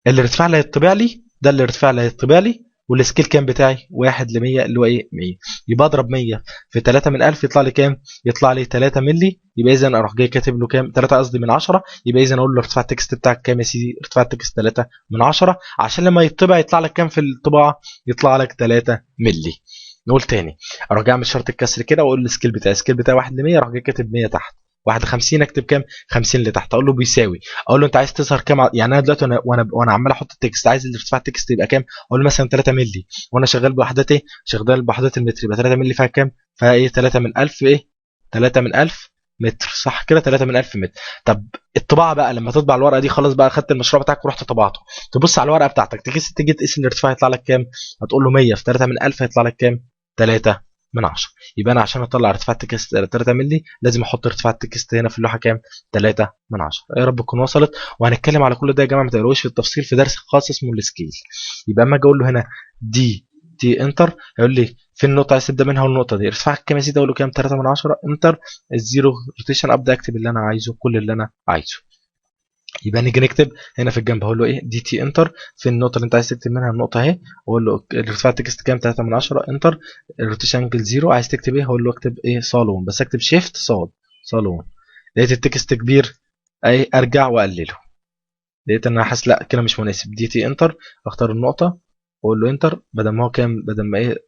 الارتفاع اللي هيطبع لي ده، الارتفاع اللي هيطبع لي، وال scale كام بتاعي؟ 1 ل 100 اللي هو ايه؟ 100. يبقى اضرب 100 في 3 من 1000 يطلع لي كام؟ يطلع لي 3 مللي. يبقى اذا اروح جاي كاتب له كام؟ 3 قصدي من 10. يبقى اذا اقول له ارتفاع ال text بتاعك كام يا سيدي؟ ارتفاع ال text 3 من 10، عشان لما يطبع يطلع لك كام في الطباعة؟ يطلع لك 3 مللي. نقول تاني، اروح جاي اعمل شرط الكسر كده واقول ال scale بتاعي، ال scale بتاعي 1 ل 100، اروح جاي كاتب 100 تحت، 1 ل 50 اكتب كام؟ 50 اللي تحت. اقول له بيساوي، اقول له انت عايز تظهر كام؟ يعني انا دلوقتي وانا عمال احط ال text عايز الارتفاع ال text يبقى كام؟ اقول له مثلا 3 مللي، وانا شغال بوحدات ايه؟ شغال بوحدات المتر، يبقى 3 مللي فيها كام؟ فيها ايه؟ 3 من 1000 ايه؟ 3 من 1000 متر صح كده، 3 من 1000 متر. طب الطباعة بقى لما تطبع الورقة دي، خلاص بقى خدت المشروع بتاعك ورحت طبعته، تبص على الورقة بتاعتك تيجي تقيس الارتفاع يطلع لك كام؟ هتقول له 100 في 3 من 1000 هيطلع لك كام؟ 3 من 10. يبقى انا عشان اطلع ارتفاع ال text 3 مللي لازم احط ارتفاع ال text هنا في اللوحة كام؟ 3 من 10. يا رب تكون وصلت. وهنتكلم على كل ده يا جماعة ما تقلقوش في التفصيل في درس خاص اسمه ال scale. يبقى اما اجي اقول له هنا DT enter، هيقول لي فين النقطة عايز تبدا منها؟ والنقطة دي ارتفاع كام يا سيدي؟ اقول له كام؟ 3 من 10 enter، ال zero rotation، ابدا اكتب اللي انا عايزه، كل اللي انا عايزه. يبقى نيجي نكتب هنا في الجنب، هقول له ايه؟ DT enter، في النقطة اللي انت عايز تكتب منها النقطة اهي، واقول له ارتفاع ال text كام؟ 3 من 10 enter، ال rotation angle 0، عايز تكتب ايه؟ هقول له اكتب ايه؟ صالون، بس اكتب shift صاد صالون. لقيت ال text كبير اهي، ارجع واقلله. لقيت ان انا حاسس لا كده مش مناسب، DT enter، اختار النقطة واقول له enter، بدل ما هو كام؟ بدل ما ايه؟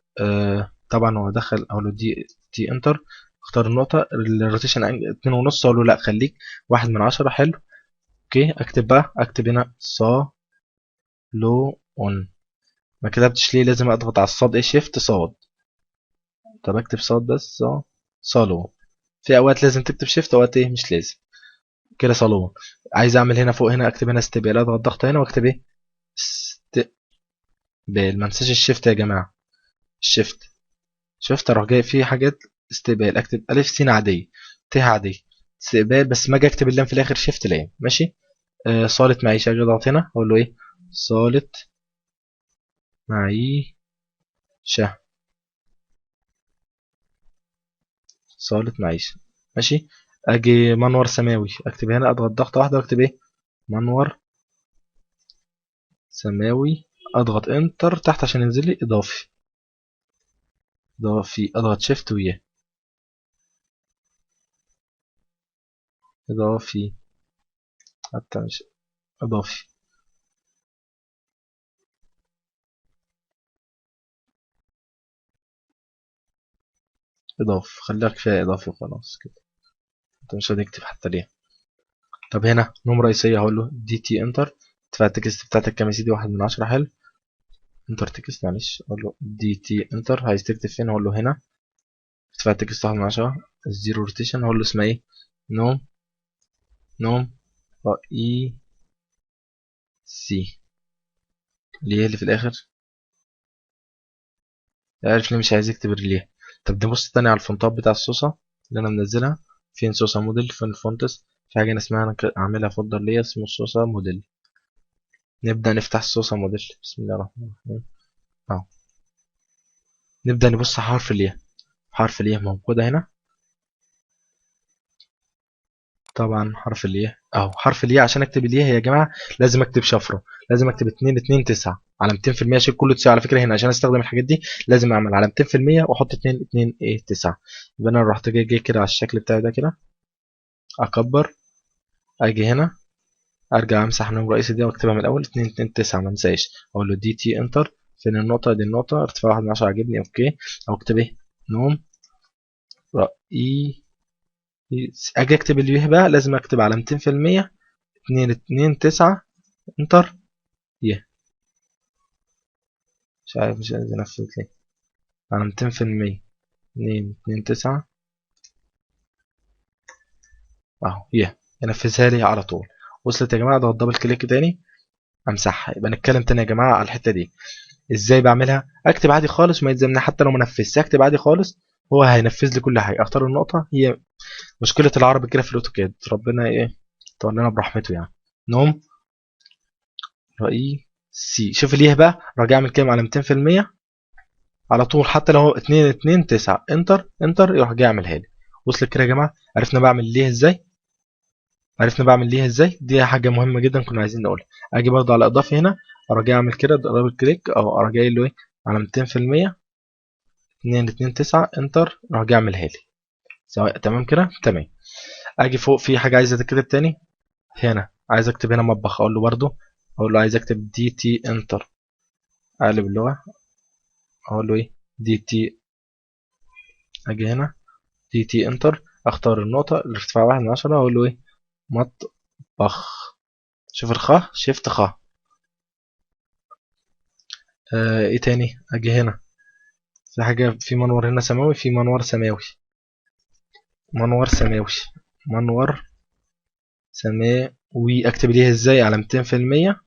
طبعا هو دخل، اقول له DT enter، اختار النقطة، ال rotation angle 2.5، اقول له لا خليك 1 من 10، حلو okay. اكتب بقى، اكتب هنا صالون، ما كتبتش ليه؟ لازم اضغط على الصاد ايه؟ shift صاد. طب اكتب صاد بس، صالون. في اوقات لازم تكتب shift، اوقات ايه مش لازم كده. صالون. عايز اعمل هنا فوق هنا، اكتب هنا استقبال، اضغط ضغط هنا واكتب ايه؟ استقبال. ما انساش ال shift يا جماعة، ال shift shift. اروح جاي في حاجات استقبال، اكتب الف س عادية، ت عادية، استقبال، بس ما اجي اكتب اللام في الاخر shift لام، ماشي. صالة معيشة، اجي اضغط هنا اقول له ايه؟ صالة معيشة، صالة معيشة، ماشي. اجي منور سماوي، اكتب هنا، اضغط ضغطة واحدة واكتب ايه؟ منور سماوي، اضغط enter تحت عشان ينزل لي اضافي، اضافي، اضغط shift وياه اضافي، حتى مش اضافي. اضافي، خليها كفاية اضافي وخلاص كده، انت مش هتكتب حتى ليه. طب هنا نوم رئيسية، هقول له DT enter، ارتفاع ال text بتاعتك كام يا سيدي؟ 1 من 10، حلو. enter text، معلش اقول له DT enter، عايز تكتب فين؟ هقول له هنا ارتفاع ال text 1 من 10، ال zero rotation، هقول له اسمها ايه؟ نوم، نوم رئيسي، ليه اللي في الاخر؟ عارف ليه مش عايز يكتب الريليه. طب نبص تاني على الفونتات بتاع الصوصة اللي انا منزلها، فين صوصة موديل؟ فين fonts؟ في حاجة اسمها انا عاملها folder ليا اسمه الصوصة موديل. نبدأ نفتح الصوصة موديل، بسم الله الرحمن الرحيم اهو. نبدأ نبص على حرف الياء، حرف الياء موجودة هنا طبعا، حرف الياء اهو. حرف الياء عشان اكتب الياء يا جماعة لازم اكتب شفرة، لازم اكتب 2 2 9 على 200%، عشان كله تسعة على فكرة. هنا عشان استخدم الحاجات دي لازم اعمل على 200% واحط 2 2 ايه 9. يبقى انا رحت جاي كده على الشكل بتاعي ده كده، اكبر، اجي هنا ارجع امسح النوم الرئيسي دي واكتبها من الاول 2 2 9، ما انساش. اقول له DT enter، فين النقطة؟ دي النقطة، ارتفاع 1 من 10 عاجبني، okay. او اكتب ايه؟ نوم رئيسي. اجي اكتب اليه بقى لازم اكتب على 200% 2 2 9 enter يه. مش عارف مش عايز انفذ ليه. على 200% 2 2 9 اهو يه، ينفذها لي على طول. وصلت يا جماعة؟ اضغط double click تاني امسحها. يبقى نتكلم تاني يا جماعة على الحتة دي ازاي بعملها. اكتب عادي خالص وما يلزمني حتى لو ما نفذتش، اكتب عادي خالص هو هينفذ لي كل حاجة. اختار النقطة، هي مشكلة العربي كده في الاوتوكاد، ربنا ايه تولينا برحمته يعني. نوم رئيسي، شوف ليه بقى راجع اعمل كام على 200% على طول، حتى لو 2 2 9 enter enter يروح جاي يعملها لي. وصلت كده يا جماعة؟ عرفنا بعمل ليه ازاي؟ عرفنا بعمل ليها ازاي؟ دي حاجة مهمة جدا كنا عايزين نقولها. اجي برضه على اضافه هنا، اروح جاي اعمل كده double click، او اروح جاي له ايه على 200%، 2 2 9 enter، اروح جاي اعملها لي سواء. تمام كده؟ تمام. اجي فوق في حاجة عايز اتكتب تاني هنا، عايز اكتب هنا مطبخ، اقول له برضه، اقول له عايز اكتب DT enter، اقلب اللغة اقول له ايه DT، اجي هنا DT enter، اختار النقطة الارتفاع 1 من 10، اقول له ايه مطبخ. شوف الخاء shift خاء. ايه تاني؟ اجي هنا في حاجة، في منور هنا سماوي، في منور سماوي، منور سماوي، منور سماوي، اكتب ليها ازاي؟ على 200%،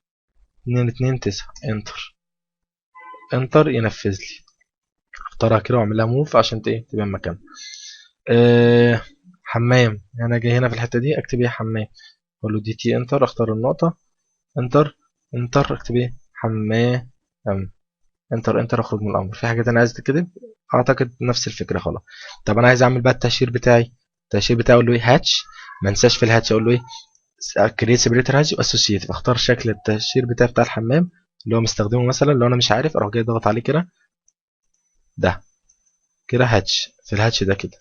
2 2 9 enter، enter ينفذ لي. اختارها كده واعمل لها move عشان ايه تبان مكانها. حمام، انا جاي هنا في الحتة دي اكتب ايه حمام، اقول له DT enter، اختار النقطة enter enter، اكتب ايه حمام enter enter، اخرج من الامر. في حاجة تانية عايز تتكتب؟ اعتقد نفس الفكرة خلاص. طب انا عايز اعمل بقى التهشير بتاعي، التهشير بتاعي اقول له ايه hatch، ما انساش في ال hatch اقول له ايه create separator hatch و associate، اختار شكل التهشير بتاعي بتاع الحمام اللي هو مستخدمة مثلا، لو انا مش عارف اروح جاي اضغط عليه كده، ده كده hatch، في ال hatch ده كده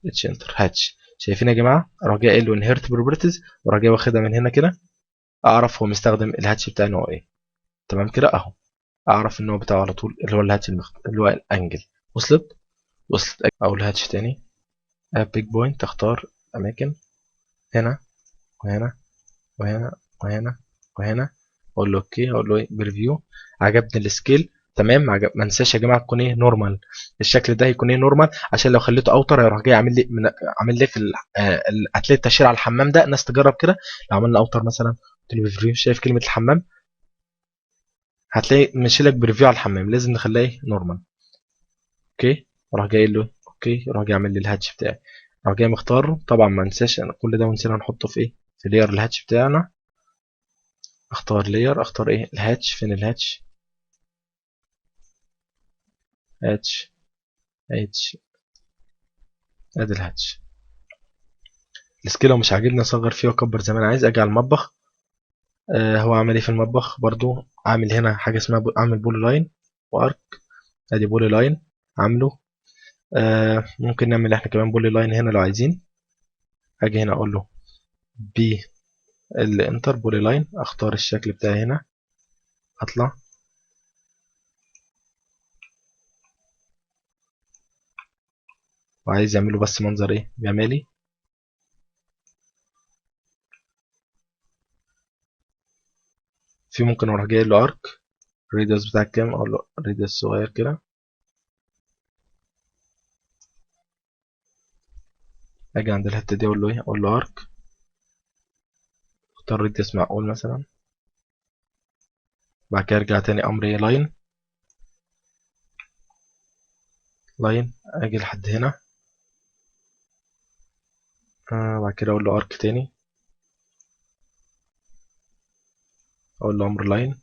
H enter hatch. شايفين يا جماعة؟ اروح جاي قايل له inherit properties، واروح جاي واخدها من هنا كده، اعرف هو مستخدم ال hatch بتاعي نوعه ايه. تمام كده اهو، اعرف النوع بتاعه على طول اللي هو ال hatch اللي هو ال angle. وصلت؟ وصلت. اقول hatch تاني، pick point، اختار اماكن هنا وهنا وهنا وهنا وهنا، اقول له okay، اقول له ايه preview. عجبني ال scale تمام. ما انساش يا جماعة تكون ايه normal، الشكل ده هيكون ايه normal، عشان لو خليته outer هيروح جاي عامل لي عامل لي في هتلاقي التهشير على الحمام ده. الناس تجرب كده، لو عملنا outer مثلا قلت له preview، شايف كلمة الحمام هتلاقي ماشي لك preview على الحمام، لازم نخليه ايه normal. okay، راح جاي له okay، راح جاي عامل لي ال hatch بتاعي، راح جاي مختاره. طبعا ما انساش انا كل ده ونسينا نحطه في ايه في layer ال hatch بتاعنا. اختار layer، اختار ايه ال hatch، فين ال hatch؟ hatch hatch، ادي ال hatch. ال scale لو مش عاجبني اصغر فيه واكبر زي ما انا عايز. اجي على المطبخ، هو عامل ايه في المطبخ؟ برضو عامل هنا حاجة اسمها عامل polyline و arc، ادي polyline عامله. ممكن نعمل احنا كمان polyline هنا لو عايزين. اجي هنا اقول له PL enter polyline، اختار الشكل بتاعي هنا، اطلع وعايز يعمله بس منظر ايه جمالي. في ممكن اروح جاي له arc، ال radius بتاعك كام؟ اقول له radius صغير كده. اجي عند الحتة دي اقول له ايه؟ اقول له arc، اختار radius معقول مثلا. بعد كده ارجع تاني امر ايه line line، اجي لحد هنا. بعد كده اقول له arc تاني، اقول له امر line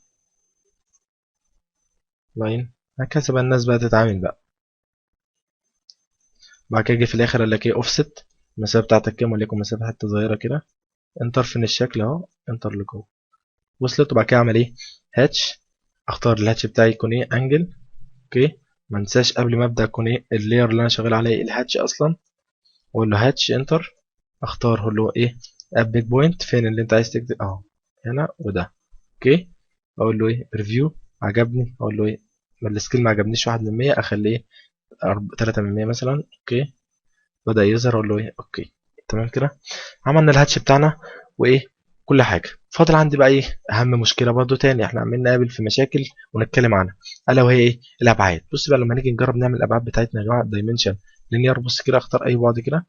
line، هكذا بقى الناس بقى تتعامل بقى. بعد كده اجي في الاخر اقول لك ايه اوفست، المسافة بتاعتك كام، وليكن مسافة حتة صغيرة كده، enter فين الشكل اهو، enter لجوه، وصلت. وبعد كده اعمل ايه hatch، اختار ال hatch بتاعي يكون ايه angle. okay، ما انساش قبل ما ابدا يكون ايه ال layer اللي انا شغال عليه ال hatch اصلا، واقول له hatch enter، اختار اقول له ايه add pick point، فين اللي انت عايز تكتب اهو هنا وده. okay، اقول له ايه preview، عجبني، اقول له ايه ما ال scale ما عجبنيش 1 من 100، اخليه 3 من 100 مثلا. okay، بدا يظهر، اقول له ايه okay. تمام كده عملنا ال hatch بتاعنا وايه كل حاجة. فاضل عندي بقى ايه اهم مشكلة برضو تاني احنا عمالين نقابل في مشاكل ونتكلم عنها، الا وهي ايه الابعاد. بص بقى لما نيجي نجرب نعمل الابعاد بتاعتنا يا جماعة dimension linear، بص كده اختار اي بعد كده،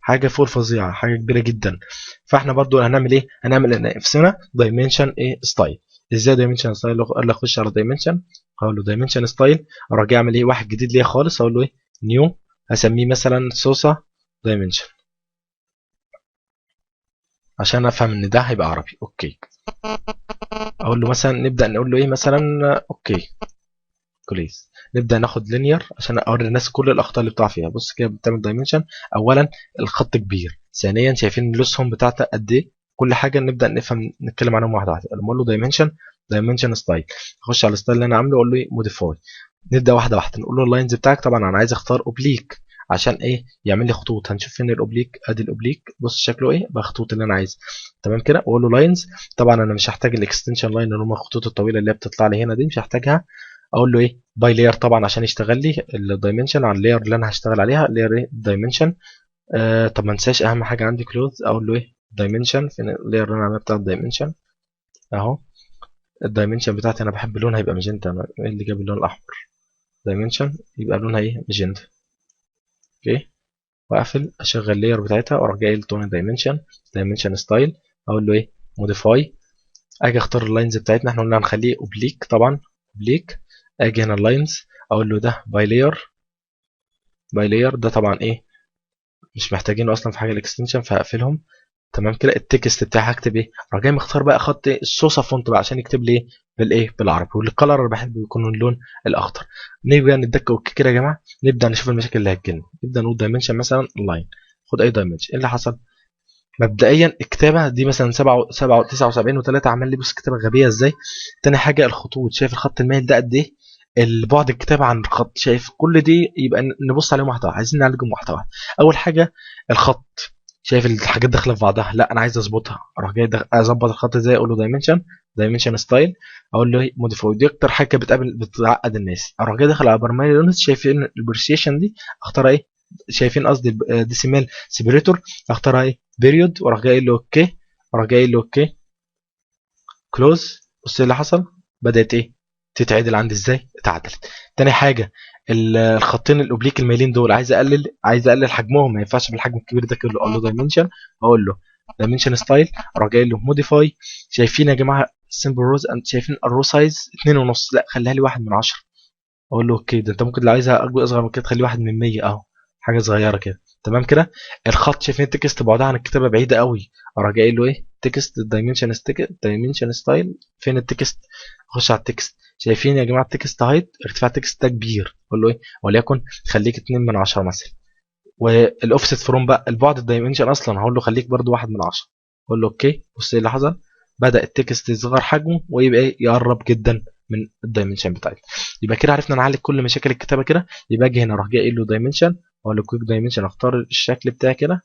حاجة فوق الفظيعة، حاجة كبيرة جدا. فاحنا برضو هنعمل ايه؟ هنعمل لنفسنا dimension ايه style. ازاي dimension style؟ قال لي اخش على dimension، هقول له dimension style، اروح جاي اعمل ايه واحد جديد ليا خالص، اقول له ايه new، هسميه مثلا سوسة dimension عشان افهم ان ده هيبقى عربي. okay، اقول له مثلا نبدا نقول له ايه مثلا okay، close. نبدا ناخد linear عشان اوري الناس كل الاخطاء اللي بتقع فيها. بص كده بتعمل dimension، اولا الخط كبير، ثانيا شايفين لوسهم بتاعته قد ايه، كل حاجة نبدا نفهم نتكلم عنهم واحدة واحدة. اقول له dimension، dimension style، اخش على ال style اللي انا عامله اقول له modify. نبدا واحدة واحدة، نقول له ال lines بتاعك، طبعا انا عايز اختار oblique عشان ايه؟ يعمل لي خطوط. هنشوف فين ال oblique، ادي ال oblique، بص شكله ايه بقى، خطوط اللي انا عايزها. تمام كده، واقول له lines. طبعا انا مش هحتاج ال extension line اللي هم الخطوط الطويلة اللي هي بتطلع لي هنا دي، مش هحتاجها. اقول له ايه؟ by layer طبعا عشان يشتغل لي ال dimension على ال layer اللي انا هشتغل عليها، layer ايه؟ dimension. طب ما انساش اهم حاجة عندي close، اقول له ايه؟ dimension. فين ال layer اللي انا عاملها بتاع ال dimension؟ اهو ال dimension بتاعتي، انا بحب لونها يبقى ماجنتا، انا ايه اللي جاب اللون الاحمر؟ dimension يبقى لونها ايه؟ magenta. okay، واقفل، اشغل ال layer بتاعتها واروح جاي لتون dimension، dimension style، اقول له ايه؟ modify. اجي اختار ال lines بتاعتنا، احنا قلنا هنخليه oblique طبعا oblique. اجي هنا ال lines اقول له ده by layer، by layer ده طبعا ايه؟ مش محتاجينه اصلا في حاجة ال extension، فهقفلهم. تمام كده. ال text بتاعي هكتب ايه؟ اروح جاي مختار بقى خط ايه؟ الصوصه font بقى عشان يكتب لي ايه؟ بالايه؟ بالعربي. وال color اللي بحب يكون اللون الاخضر. نبدا ندك okay كده يا جماعة، نبدا نشوف المشاكل اللي هتجيلنا. نبدا نقول dimension مثلا line، خد اي dimension. ايه اللي حصل؟ مبدئيا الكتابة دي مثلا 7 7 79 و3، عمل لي بص كتابه غبية ازاي. تاني حاجة الخطوط، شايف الخط المايل ده قد ايه؟ البعد الكتابة عن الخط، شايف كل دي؟ يبقى نبص عليهم واحدة واحدة، عايزين نعالجهم واحدة واحدة. اول حاجة الخط، شايف الحاجات داخله في بعضها، لا انا عايز اظبطها. اروح جاي اظبط الخط ازاي؟ اقول له dimension، dimension style، اقول له modify. دي اكتر حاجة بتقابل بتعقد الناس. اروح جاي داخل على primary units، شايفين ال precision دي اختارها ايه؟ شايفين قصدي decimal separator، اختارها ايه؟ period. واروح جاي قايل له okay، اروح جاي قايل له okay close. بص ايه اللي حصل، بدات ايه؟ تتعدل عندي ازاي؟ اتعدلت. تاني حاجة الخطين ال oblique المايلين دول عايز اقلل، عايز اقلل حجمهم، ما ينفعش بالحجم الكبير ده كله. اقول له dimension، اقول له dimension style، اروح جاي له modify. شايفين يا جماعة symbol rows، انت شايفين ال row size 2.5، لا خليها لي 1 من 10. اقول له okay، ده انت ممكن لو عايزها اصغر من كده تخليه 1 من 100 اهو، حاجة صغيرة كده. تمام كده. الخط شايفين ال text بعدها عن الكتابة بعيدة قوي، اروح جاي له ايه؟ text dimension dimension style، فين ال text؟ اخش على ال text. شايفين يا جماعة ال text height، ارتفاع ال text ده كبير، اقول له ايه؟ وليكن خليك 2 من 10 مثلا. وال offset from بقى البعد ال dimension اصلا هقول له خليك برده 1 من 10، اقول له okay. بص ايه اللي حصل، بدا ال text يصغر حجمه ويبقى ايه؟ يقرب جدا من ال dimension بتاعتنا. يبقى كده عرفنا نعالج كل مشاكل الكتابة كده. يبقى اجي هنا اروح جاي قايل له dimension، اقول له quick dimension، اختار الشكل بتاعي كده،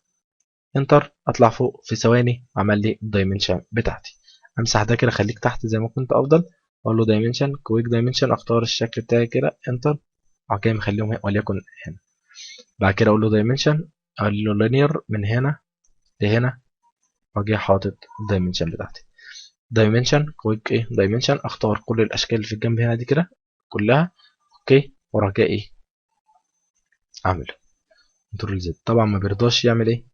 enter، اطلع فوق في ثواني عمل لي ال dimension بتاعتي. امسح ده كده، خليك تحت زي ما كنت افضل. اقول له dimension quick dimension، اختار الشكل بتاعي كده، enter، اروح جاي مخليهم وليكن هنا. بعد كده اقول له dimension، اقول له linear من هنا لهنا، واروح جاي حاطط ال dimension بتاعتي. dimension quick ايه؟ dimension، اختار كل الاشكال اللي في الجنب هنا دي كده كلها، okay، واروح جاي ايه؟ اعمله control Z. طبعا ما بيرضاش يعمل ايه؟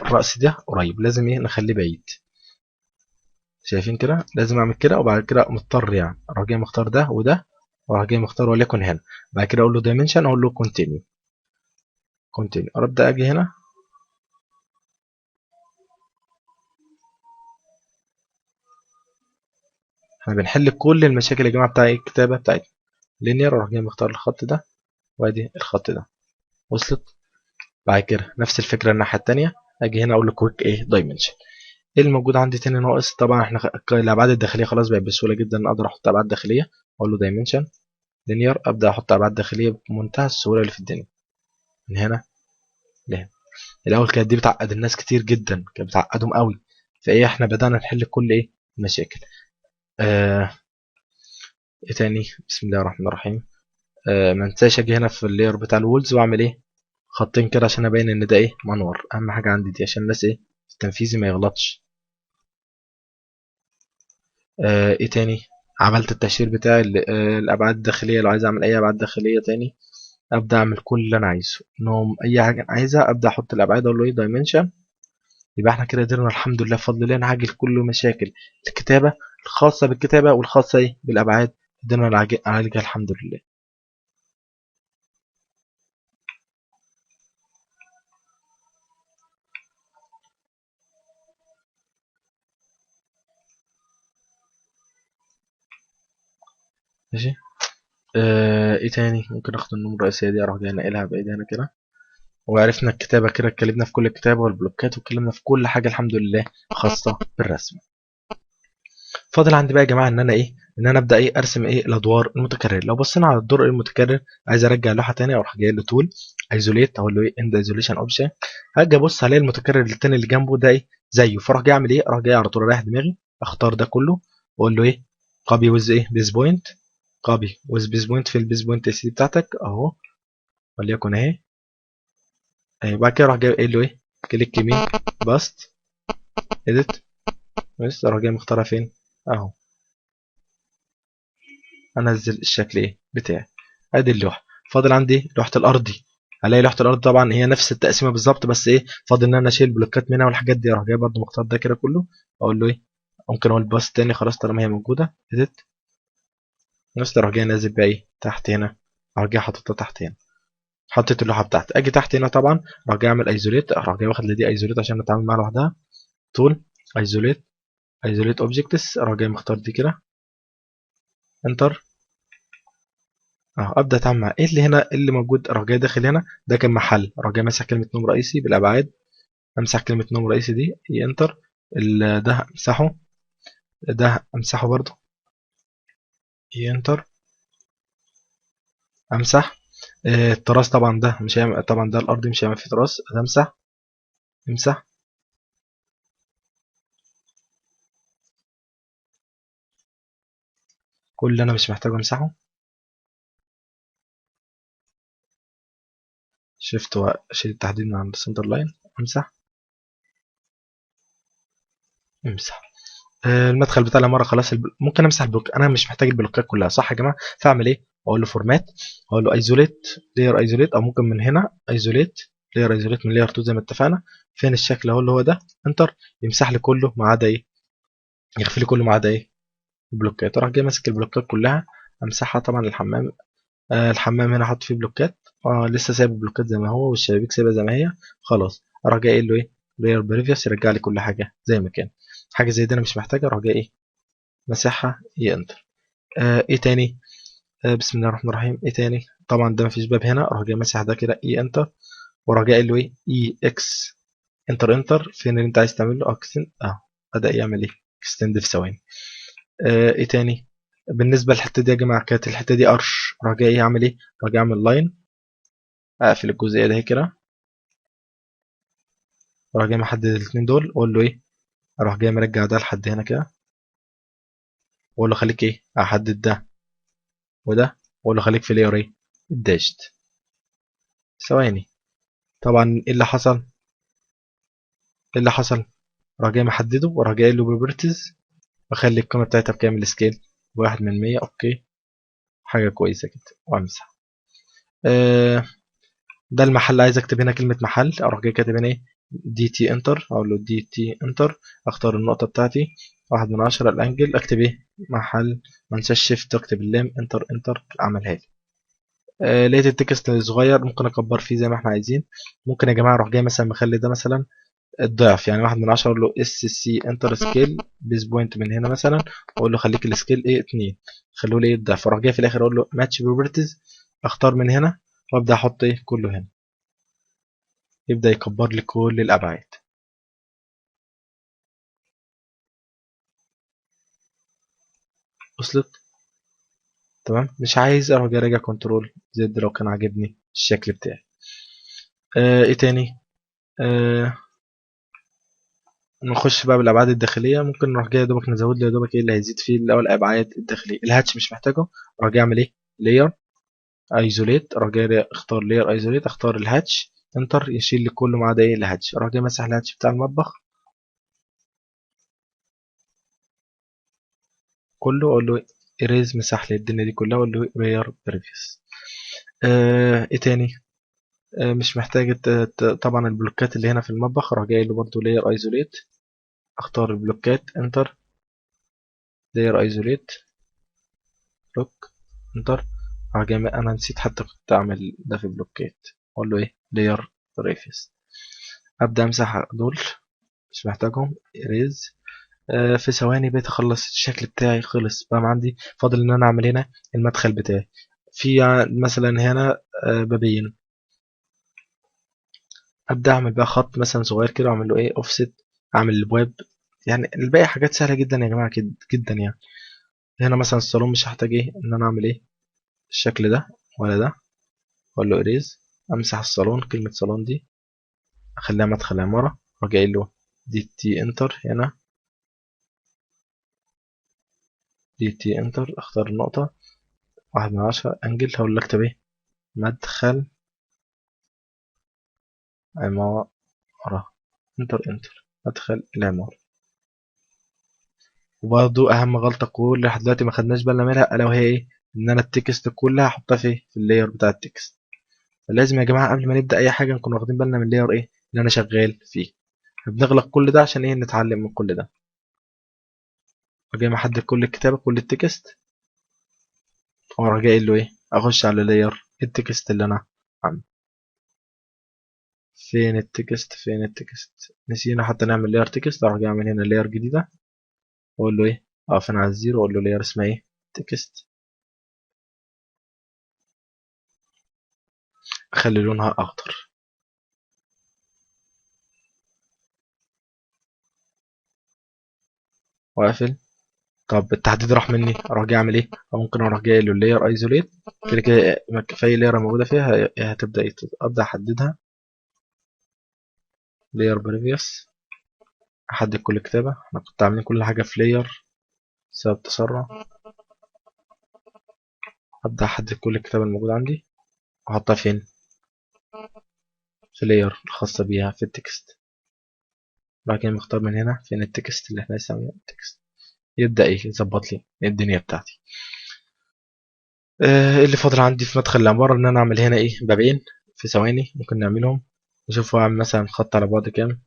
الراس ده قريب، لازم ايه؟ نخليه بعيد. شايفين كده؟ لازم اعمل كده، وبعد كده مضطر يعني اروح جاي مختار ده وده، واروح جاي مختار وليكن هنا. بعد كده اقول له dimension، اقول له continue continue، ابدا اجي هنا احنا بنحل كل المشاكل يا جماعة بتاع الكتابة بتاعتنا. linear، اروح جاي مختار الخط ده وادي الخط ده، وصلت. بعد كده نفس الفكرة الناحية الثانية، اجي هنا اقول له quick ايه؟ dimension. ايه الموجود عندي تاني ناقص؟ طبعا احنا الابعاد الداخلية خلاص بقت بسهولة جدا، اقدر احط ابعاد داخلية، اقول له dimension linear، ابدا احط ابعاد داخلية بمنتهى السهولة اللي في الدنيا، من هنا لهنا. الاول كانت دي بتعقد الناس كتير جدا، كانت بتعقدهم قوي، فايه احنا بدانا نحل كل ايه؟ المشاكل. ايه تاني؟ بسم الله الرحمن الرحيم. ما انساش اجي هنا في ال layer بتاع ال walls واعمل ايه؟ خطين كده عشان ابين ان ده ايه؟ منور. اهم حاجة عندي دي عشان الناس ايه؟ في التنفيذي ما يغلطش. ايه تاني؟ عملت التهشير بتاعي الابعاد الداخلية، لو عايز اعمل اي ابعاد داخلية تاني ابدا اعمل كل اللي انا عايزه، نوم اي حاجة انا عايزها ابدا احط الابعاد، اقول له ايه؟ dimension. يبقى احنا كده قدرنا الحمد لله بفضل الله نعالج كل مشاكل الكتابة الخاصة بالكتابة والخاصة ايه؟ بالابعاد، قدرنا نعالجها الحمد لله. ماشي. ايه تاني؟ ممكن اخد النوم الرئيسية دي اروح جاي انقلها بعيد هنا كده. وعرفنا الكتابة كده، اتكلمنا في كل الكتابة والبلوكات واتكلمنا في كل حاجة الحمد لله خاصة بالرسم. فاضل عندي بقى يا جماعة ان انا ايه، ان انا ابدا ايه، ارسم ايه الادوار المتكررة. لو بصينا على الدور المتكرر، عايز ارجع لوحة تاني، اروح جاي له tool isolate، اقول له ايه end isolation option. هاجي ابص عليه المتكرر التاني اللي جنبه ده ايه زيه، فاروح جاي اعمل ايه، اروح جاي على طول رايح دماغي اختار ده كله واقول له ايه copy with ايه base point، copy with base point في ال base point سي بتاعتك اهو، وليكن اهي اهي. بعد كده اروح جاي قايل له ايه click يمين paste edit، بس اروح جاي مختارها فين اهو، انزل الشكل ايه بتاعي. ادي اللوحة. فاضل عندي لوحة الارضي، هلاقي لوحة الارض طبعا هي نفس التقسيمه بالظبط، بس ايه فاضل ان انا اشيل بلوكات منها والحاجات دي. اروح جاي برده مختار ده كده كله، اقول له ايه، ممكن اقول paste تاني خلاص طالما هي موجودة edit، بس اروح جاي نازل بقى ايه تحت هنا، اروح جاي حاططها تحت هنا، حطيت اللوحة بتاعتي. اجي تحت هنا طبعا اروح جاي اعمل isolate، اروح جاي واخد دي isolate عشان اتعامل معاها لوحدها، tool isolate isolate objects، اروح جاي مختار دي كده enter اهو. ابدا اتعامل مع ايه اللي هنا اللي موجود. اروح جاي داخل هنا، ده كان محل، اروح جاي ماسح كلمة نوم رئيسي بالابعاد، امسح كلمة نوم رئيسي دي enter، ده امسحه، ده امسحه برضو enter، امسح. التراس طبعا ده مش هيعمل، طبعا ده الارضي مش هيعمل فيه تراس، امسح امسح. كل اللي انا مش محتاجه امسحه، shift واشيل التحديد من عند ال center line، امسح امسح. المدخل بتاع العمارة خلاص، ممكن امسح ال block، انا مش محتاج البلوكات كلها صح يا جماعة. فاعمل ايه؟ اقول له format، اقول له isolate layer isolate، او ممكن من هنا isolate layer isolate من layer 2 زي ما اتفقنا. فين الشكل اهو اللي هو ده، enter، يمسح لي كله ما عدا ايه، يخفي لي كله ما عدا ايه البلوكات. اروح جاي ماسك البلوكات كلها امسحها. طبعا الحمام، الحمام هنا حاطط فيه بلوكات، لسه سايب البلوكات زي ما هو، والشبابيك سايبها زي ما هي خلاص. اروح جاي قايل له ايه layer previous، يرجع لي كل حاجة زي ما كان. حاجة زي دي انا مش محتاجها، اروح جاي ايه مسحها enter. ايه تاني؟ بسم الله الرحمن الرحيم. ايه تاني؟ طبعا ده مفيش باب هنا، اروح جاي ماسح ده كده E enter، واروح جاي قايل له ايه E X enter enter. فين اللي انت عايز تعمل له extend؟ بدا يعمل ايه extend في ثواني. ايه تاني؟ بالنسبة للحتة دي يا جماعة، كانت الحتة دي arch، اروح جاي ايه اعمل ايه؟ اروح جاي اعمل line، اقفل الجزئية ده كده، اروح جاي محدد الاثنين دول، اقول له ايه، اروح جاي مرجع ده لحد هنا كده، واقول له خليك ايه احدد ده وده، واقول له خليك في layer ايه ال dashed. ثواني. طبعا ايه اللي حصل؟ ايه اللي حصل؟ اروح جاي محددة، واروح جاي له properties، واخلي القيمة بتاعتها بكام؟ ال scale 1/100، okay حاجة كويسة كده، وامسح. ده المحل، عايز اكتب هنا كلمة محل، اروح جاي كاتب هنا ايه D T enter، اقول له D T enter، اختار النقطة بتاعتي 1/10 ال angle، اكتب ايه محل، ما انساش shift اكتب اللام enter enter، عملها لي. لقيت ال text صغير، ممكن اكبر فيه زي ما احنا عايزين. ممكن يا جماعة اروح جاي مثلا مخلي ده مثلا الضعف، يعني 1/10، اقول له S C enter scale base point من هنا مثلا، واقول له خليك ال scale ايه 2، خلوه لي ايه الضعف. اروح جاي في الاخر اقول له match properties، اختار من هنا وابدا احط ايه كله هنا، يبدا يكبر لي كل الابعاد. وصلت؟ تمام. مش عايز اروح جاي راجع control Z لو كان عاجبني الشكل بتاعي. ايه تاني؟ نخش بقى بالابعاد الداخلية. ممكن نروح جاي يا دوبك نزود له يا دوبك ايه اللي هيزيد فيه الاول الابعاد الداخلية. ال hatch مش محتاجه، اروح جاي اعمل ايه layer isolate، اروح جاي اختار layer isolate، اختار ال hatch enter، يشيل لي كله ما عدا ايه ال hatch. اروح جاي ماسح ال hatch بتاع المطبخ كله، اقول له erase، مسح لي الدنيا دي كلها، اقول له layer previous. ايه تاني؟ مش محتاج طبعا البلوكات اللي هنا في المطبخ، اروح جاي له برضو layer isolate، اختار البلوكات enter، layer isolate block enter. اروح جاي انا نسيت حتى كنت اعمل ده في بلوكات، اقول له ايه layer previous، ابدا امسح دول مش محتاجهم erase. في ثواني بقيت اخلص الشكل بتاعي، خلص بقى عندي. فاضل ان انا اعمل هنا المدخل بتاعي. في مثلا هنا بابين، ابدا اعمل بقى خط مثلا صغير كده واعمل له ايه اوفست، اعمل الابواب. يعني الباقي حاجات سهلة جدا يا جماعة، جدا يعني. هنا مثلا الصالون مش هحتاج ايه ان انا اعمل ايه الشكل ده ولا ده، اقول له erase، امسح الصالون، كلمة صالون دي اخليها مدخل عمارة، واجي قايل له DT enter هنا، DT enter، اختار النقطة 1/10 angle، هقول له اكتب ايه مدخل عمارة، enter enter، مدخل العمارة. وبرضو اهم غلطة كل لحد دلوقتي ما خدناش بالنا منها الا وهي ايه، ان انا ال text كلها هحطها في ال layer بتاع ال text. فلازم يا جماعة قبل ما نبدأ اي حاجة نكون واخدين بالنا من ال layer ايه اللي انا شغال فيه. بنغلق كل ده عشان ايه، نتعلم من كل ده. وجاي محدد كل الكتابة كل ال text، واروح جاي قايل له ايه، اخش على layer ال text اللي انا عامله. فين ال text، فين ال text، نسينا حتى نعمل layer text. اروح جاي اعمل هنا layer جديدة، واقول له ايه، اقف هنا على ال zero واقول له layer اسمها ايه text، اخلي لونها اخضر. واقفل. طب التحديد راح مني، اروح جاي اعمل ايه، او ممكن اروح جاي له layer isolate كده كده في اي layer موجودة فيها هتبدا ايه، ابدا احددها layer previous، احدد كل كتابه. احنا كنت عاملين كل حاجة في layer بسبب تسرع. ابدا احدد كل الكتابة الموجودة عندي واحطها فين، في layer الخاصة بيها في ال text. بعد كده بختار من هنا فين ال text اللي احنا لسه عاملينه ال text، يبدا ايه يظبط لي الدنيا بتاعتي. اللي فاضل عندي في مدخل العمارة ان انا اعمل هنا ايه بابين في ثواني ممكن نعملهم. نشوف اعمل مثلا خط على بعد كام،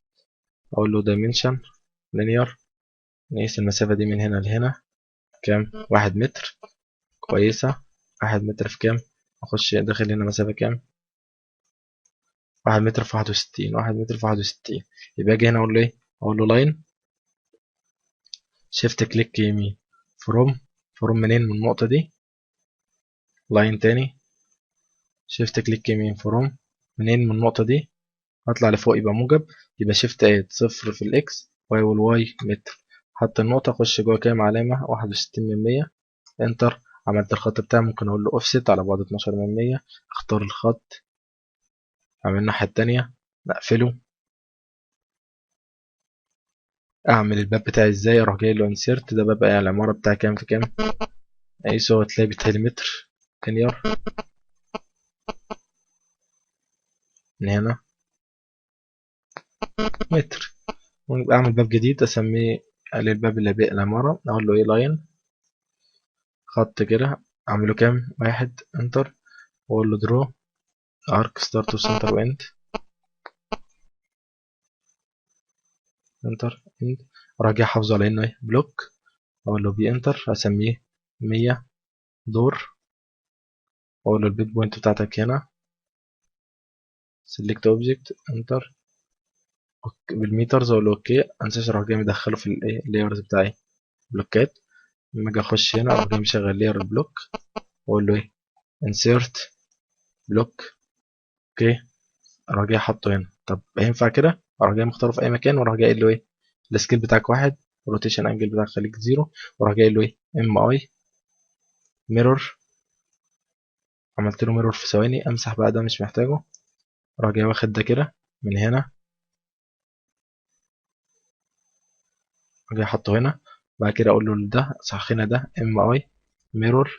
اقول له dimension linear، نقيس المسافة دي من هنا لهنا كام، 1 متر، كويسة. 1 متر في كام، اخش داخل هنا مسافة كام، 1 متر في 61، 1 متر في 61. يبقى اجي هنا اقول له ايه، اقول له line shift click يمين from، from منين، من النقطة دي، line تاني shift click يمين from منين، من النقطة دي، هطلع لفوق يبقى موجب، يبقى shift add 0 في ال X Y وال Y متر. حط النقطة، اخش جوه كام علامة، 61%، enter. عملت الخط بتاعي، ممكن اقول له اوفست على بعد 12%، اختار الخط، اعمل الناحية التانية، اقفله. اعمل الباب بتاعي ازاي، اروح جاي له insert، ده باب العمارة بتاعي كام في كام، اقيسه هتلاقي بيتهيألي متر linear من هنا متر. اعمل باب جديد اسميه للباب اللي بيه العمارة، اقول له ايه line خط كده، اعمله كام، 1، enter، واقول له draw arc start و center و end، enter end. اروح جاي حافظه على انه ايه block، اقول له B enter، اسميه 100 door، واقول له ال pick point بتاعتك هنا، select object enter بال meters، اقول له okay. انساش اروح جاي مدخله في الايه ال layers بتاعي بلوكات. لما اجي اخش هنا اروح جاي مشغل layer block، واقول له ايه insert block، okay. اروح جاي حاطه هنا. طب هينفع كده؟ اروح جاي مختاره في اي مكان، واروح جاي قايل له ايه ال scale بتاعك 1، ال rotation angle بتاعك خليك 0، واروح جاي قايل له ايه MI mirror، عملت له mirror في ثواني. امسح بقى ده مش محتاجه، اروح جاي واخد ده كده من هنا، اجي احطه هنا. بعد كده اقول له ده صح هنا ده MI mirror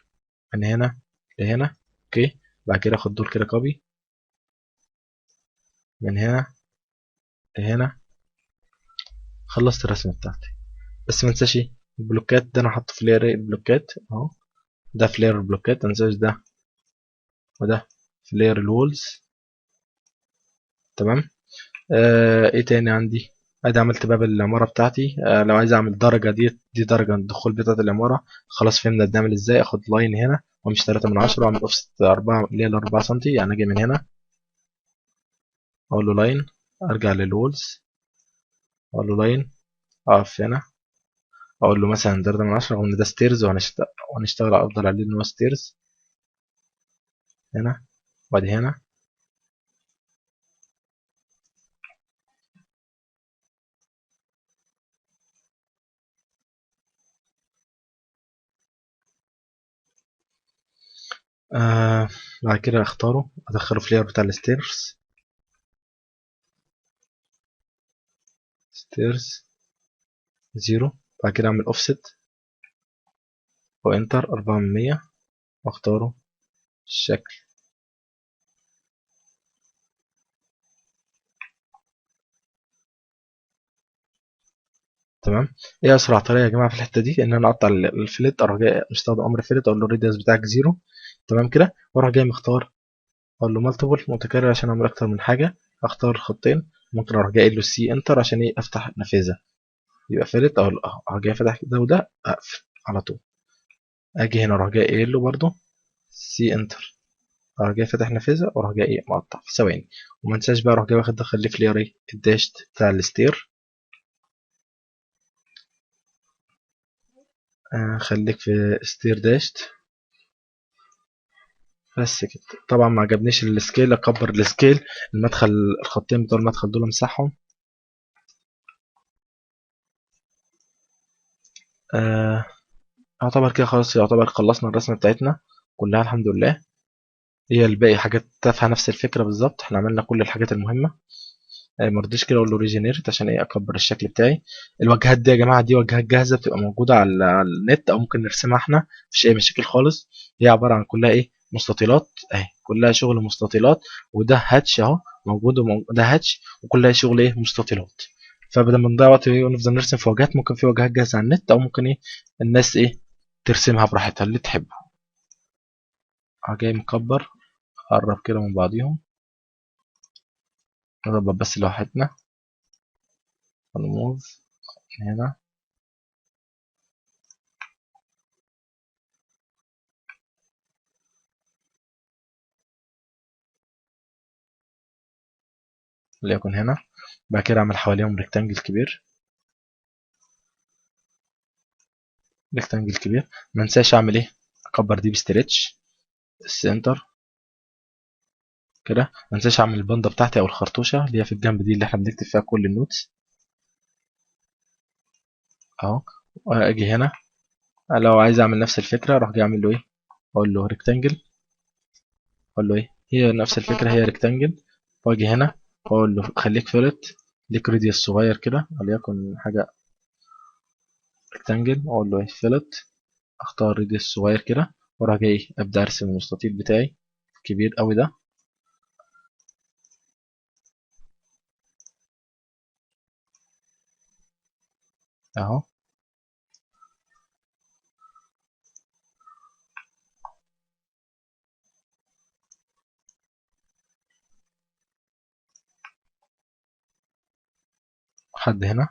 من هنا لهنا، okay. بعد كده اخد دول كده copy من هنا لهنا. خلصت الرسمة بتاعتي. بس ما انساش البلوكات ده انا حاطه في layer البلوكات اهو، ده في layer البلوكات، ما انساش ده وده في layer ال walls، تمام. ايه تاني عندي؟ ادي عملت باب العمارة بتاعتي. لو عايز اعمل درجة، دي درجة الدخول بتاعت العمارة، خلاص فهمنا بنعمل ازاي. اخد line هنا وامشي 3/10 واعمل اوفست 4 اللي هي 4 سنتي، يعني اجي من هنا اقول له line، ارجع لل walls اقول له line، اقف هنا اقول له مثلا 3/10، رغم ان ده stairs وهنشتغل افضل عليه ان هو stairs. هنا وادي هنا. بعد كده اختاره ادخله في layer بتاع ال stairs، stairs zero. بعد كده اعمل offset و enter 400 واختاره الشكل. تمام. ايه اسرع طريقه يا جماعة في الحتة دي؟ ان انا اقطع ال fillet، اروح جاي مستخدم امر fillet اقول له ال radius بتاعك zero. تمام كده، واروح جاي مختار اقول له multiple متكرر عشان اعمل اكتر من حاجة، اختار خطين. ممكن اروح جاي قايل له C enter عشان ايه؟ افتح نافذة، يبقى fillet. اقول له اروح جاي فاتح ده وده، اقفل على طول. اجي هنا اروح جاي قايل له برده C enter، اروح جاي فاتح نافذة واروح جاي ايه؟ مقطع في ثواني. وما انساش بقى اروح جاي واخد دخل لي في layer ايه؟ ال dashed بتاع ال stair. خليك في stair dashed بس كده. طبعا ما عجبنيش ال scale، اكبر ال scale. المدخل الخطين بتوع المدخل دول امسحهم. يعتبر كده خلاص، يعتبر خلصنا الرسمة بتاعتنا كلها الحمد لله. هي الباقي حاجات تافهة، نفس الفكرة بالظبط، احنا عملنا كل الحاجات المهمة. ما رضيش كده اقول له regenerate عشان ايه؟ اكبر الشكل بتاعي. الواجهات دي يا جماعة دي واجهات جاهزة بتبقى موجودة على النت، او ممكن نرسمها احنا، مفيش اي مشاكل خالص. هي عبارة عن كلها ايه؟ مستطيلات اهي، كلها شغل مستطيلات، وده hatch اهو موجود، وده hatch، وكلها شغل ايه؟ مستطيلات. فبدل ما نضيع وقت ونفضل نرسم في واجهات، ممكن في واجهات جاهزة على النت، او ممكن ايه الناس ايه ترسمها براحتها اللي تحبه. جاي مكبر، قرب كده من بعضيهم، نظبط بس لوحتنا، نموف هنا. ليكن هنا. بعد كده اعمل حواليهم rectangle كبير، rectangle كبير. ما انساش اعمل ايه؟ اكبر دي ب stretch ال center كده. ما انساش اعمل البنده بتاعتي او الخرطوشه اللي هي في الجنب دي اللي احنا بنكتب فيها كل ال notes اهو. واجي هنا لو عايز اعمل نفس الفكرة اروح جاي اعمل له ايه؟ اقول له rectangle، اقول له ايه؟ هي نفس الفكرة، هي rectangle. واجي هنا واقول له خليك fillet، ليك radius صغير كده وليكن حاجة rectangle، اقول له ايه؟ fillet، اختار radius صغير كده، واروح جاي ايه؟ ابدا ارسم المستطيل بتاعي الكبير قوي ده. اهو. حد هنا،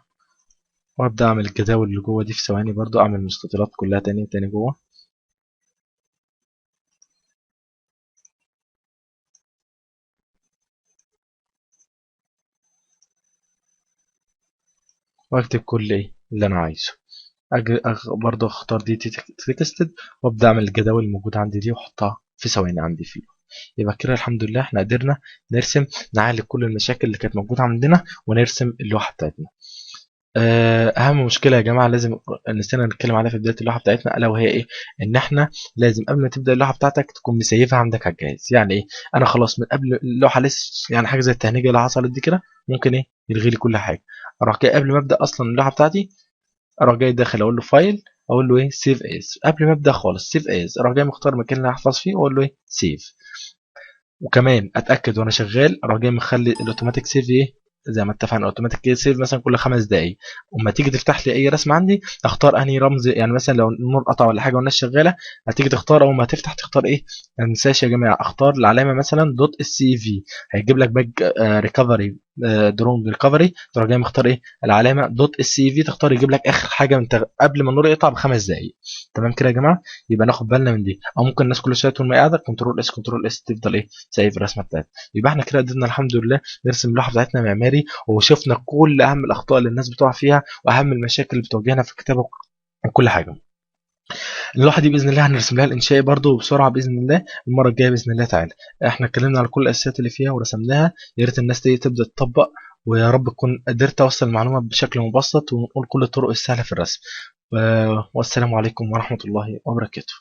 وابدا اعمل الجداول اللي جوه دي في ثواني برضو، اعمل مستطيلات كلها تاني تاني جوه. واكتب كل ايه اللي انا عايزه. برضو اختار دي texted، وابدا اعمل الجداول الموجودة عندي دي واحطها في ثواني عندي فيه. يبقى كده الحمد لله احنا قدرنا نرسم، نعالج كل المشاكل اللي كانت موجودة عندنا ونرسم اللوحة بتاعتنا. اهم مشكلة يا جماعة لازم نسينا نتكلم عليها في بداية اللوحة بتاعتنا، الا وهي ايه؟ ان احنا لازم قبل ما تبدا اللوحة بتاعتك تكون مسيفها عندك على الجهاز. يعني ايه؟ انا خلاص من قبل اللوحة لسه، يعني حاجة زي التهنيجه اللي حصلت دي كده ممكن ايه؟ يلغي لي كل حاجة. اروح جاي قبل ما ابدا اصلا اللوحة بتاعتي، اروح جاي داخل اقول له file، اقول له ايه؟ save as. قبل ما ابدا خالص save as، اروح جاي مختار المكان اللي هحفظ فيه واقول له ايه؟ save. وكمان اتاكد وانا شغال اروح جاي مخلي ال automatic save ايه؟ زي ما اتفقنا automatic save مثلا كل 5 دقايق. وما تيجي تفتح لي اي رسمه عندي اختار انهي رمز، يعني مثلا لو النور قطع ولا حاجة والناس شغالة هتيجي تختار، اول ما تفتح تختار ايه؟ ما تنساش يا جماعة اختار العلامة مثلا dot SCV، هيجيب لك back recovery drawing recovery، تروح جاي مختار ايه؟ العلامة dot SCV، تختار يجيب لك اخر حاجة من قبل ما النور يقطع ب5 دقايق. تمام كده يا جماعة؟ يبقى ناخد بالنا من دي. او ممكن الناس كل شوية طول ما قاعدة control S control S تفضل ايه؟ save الرسمة بتاعتها. يبقى احنا كده قدرنا الحمد لله نرسم اللوحة بتاعتنا معماري، وشفنا كل اهم الاخطاء اللي الناس بتقع فيها واهم المشاكل اللي بتواجهنا في الكتابة وكل حاجة. اللوحة دي باذن الله هنرسم لها الانشائي برضو بسرعة باذن الله المرة الجاية باذن الله تعالى. احنا اتكلمنا على كل الاساسيات اللي فيها ورسمناها، يا ريت الناس دي تبدا تطبق، ويا رب تكون قدرت اوصل المعلومة بشكل مبسط ونقول كل الطرق السهلة في الرسم. والسلام عليكم ورحمة الله وبركاته.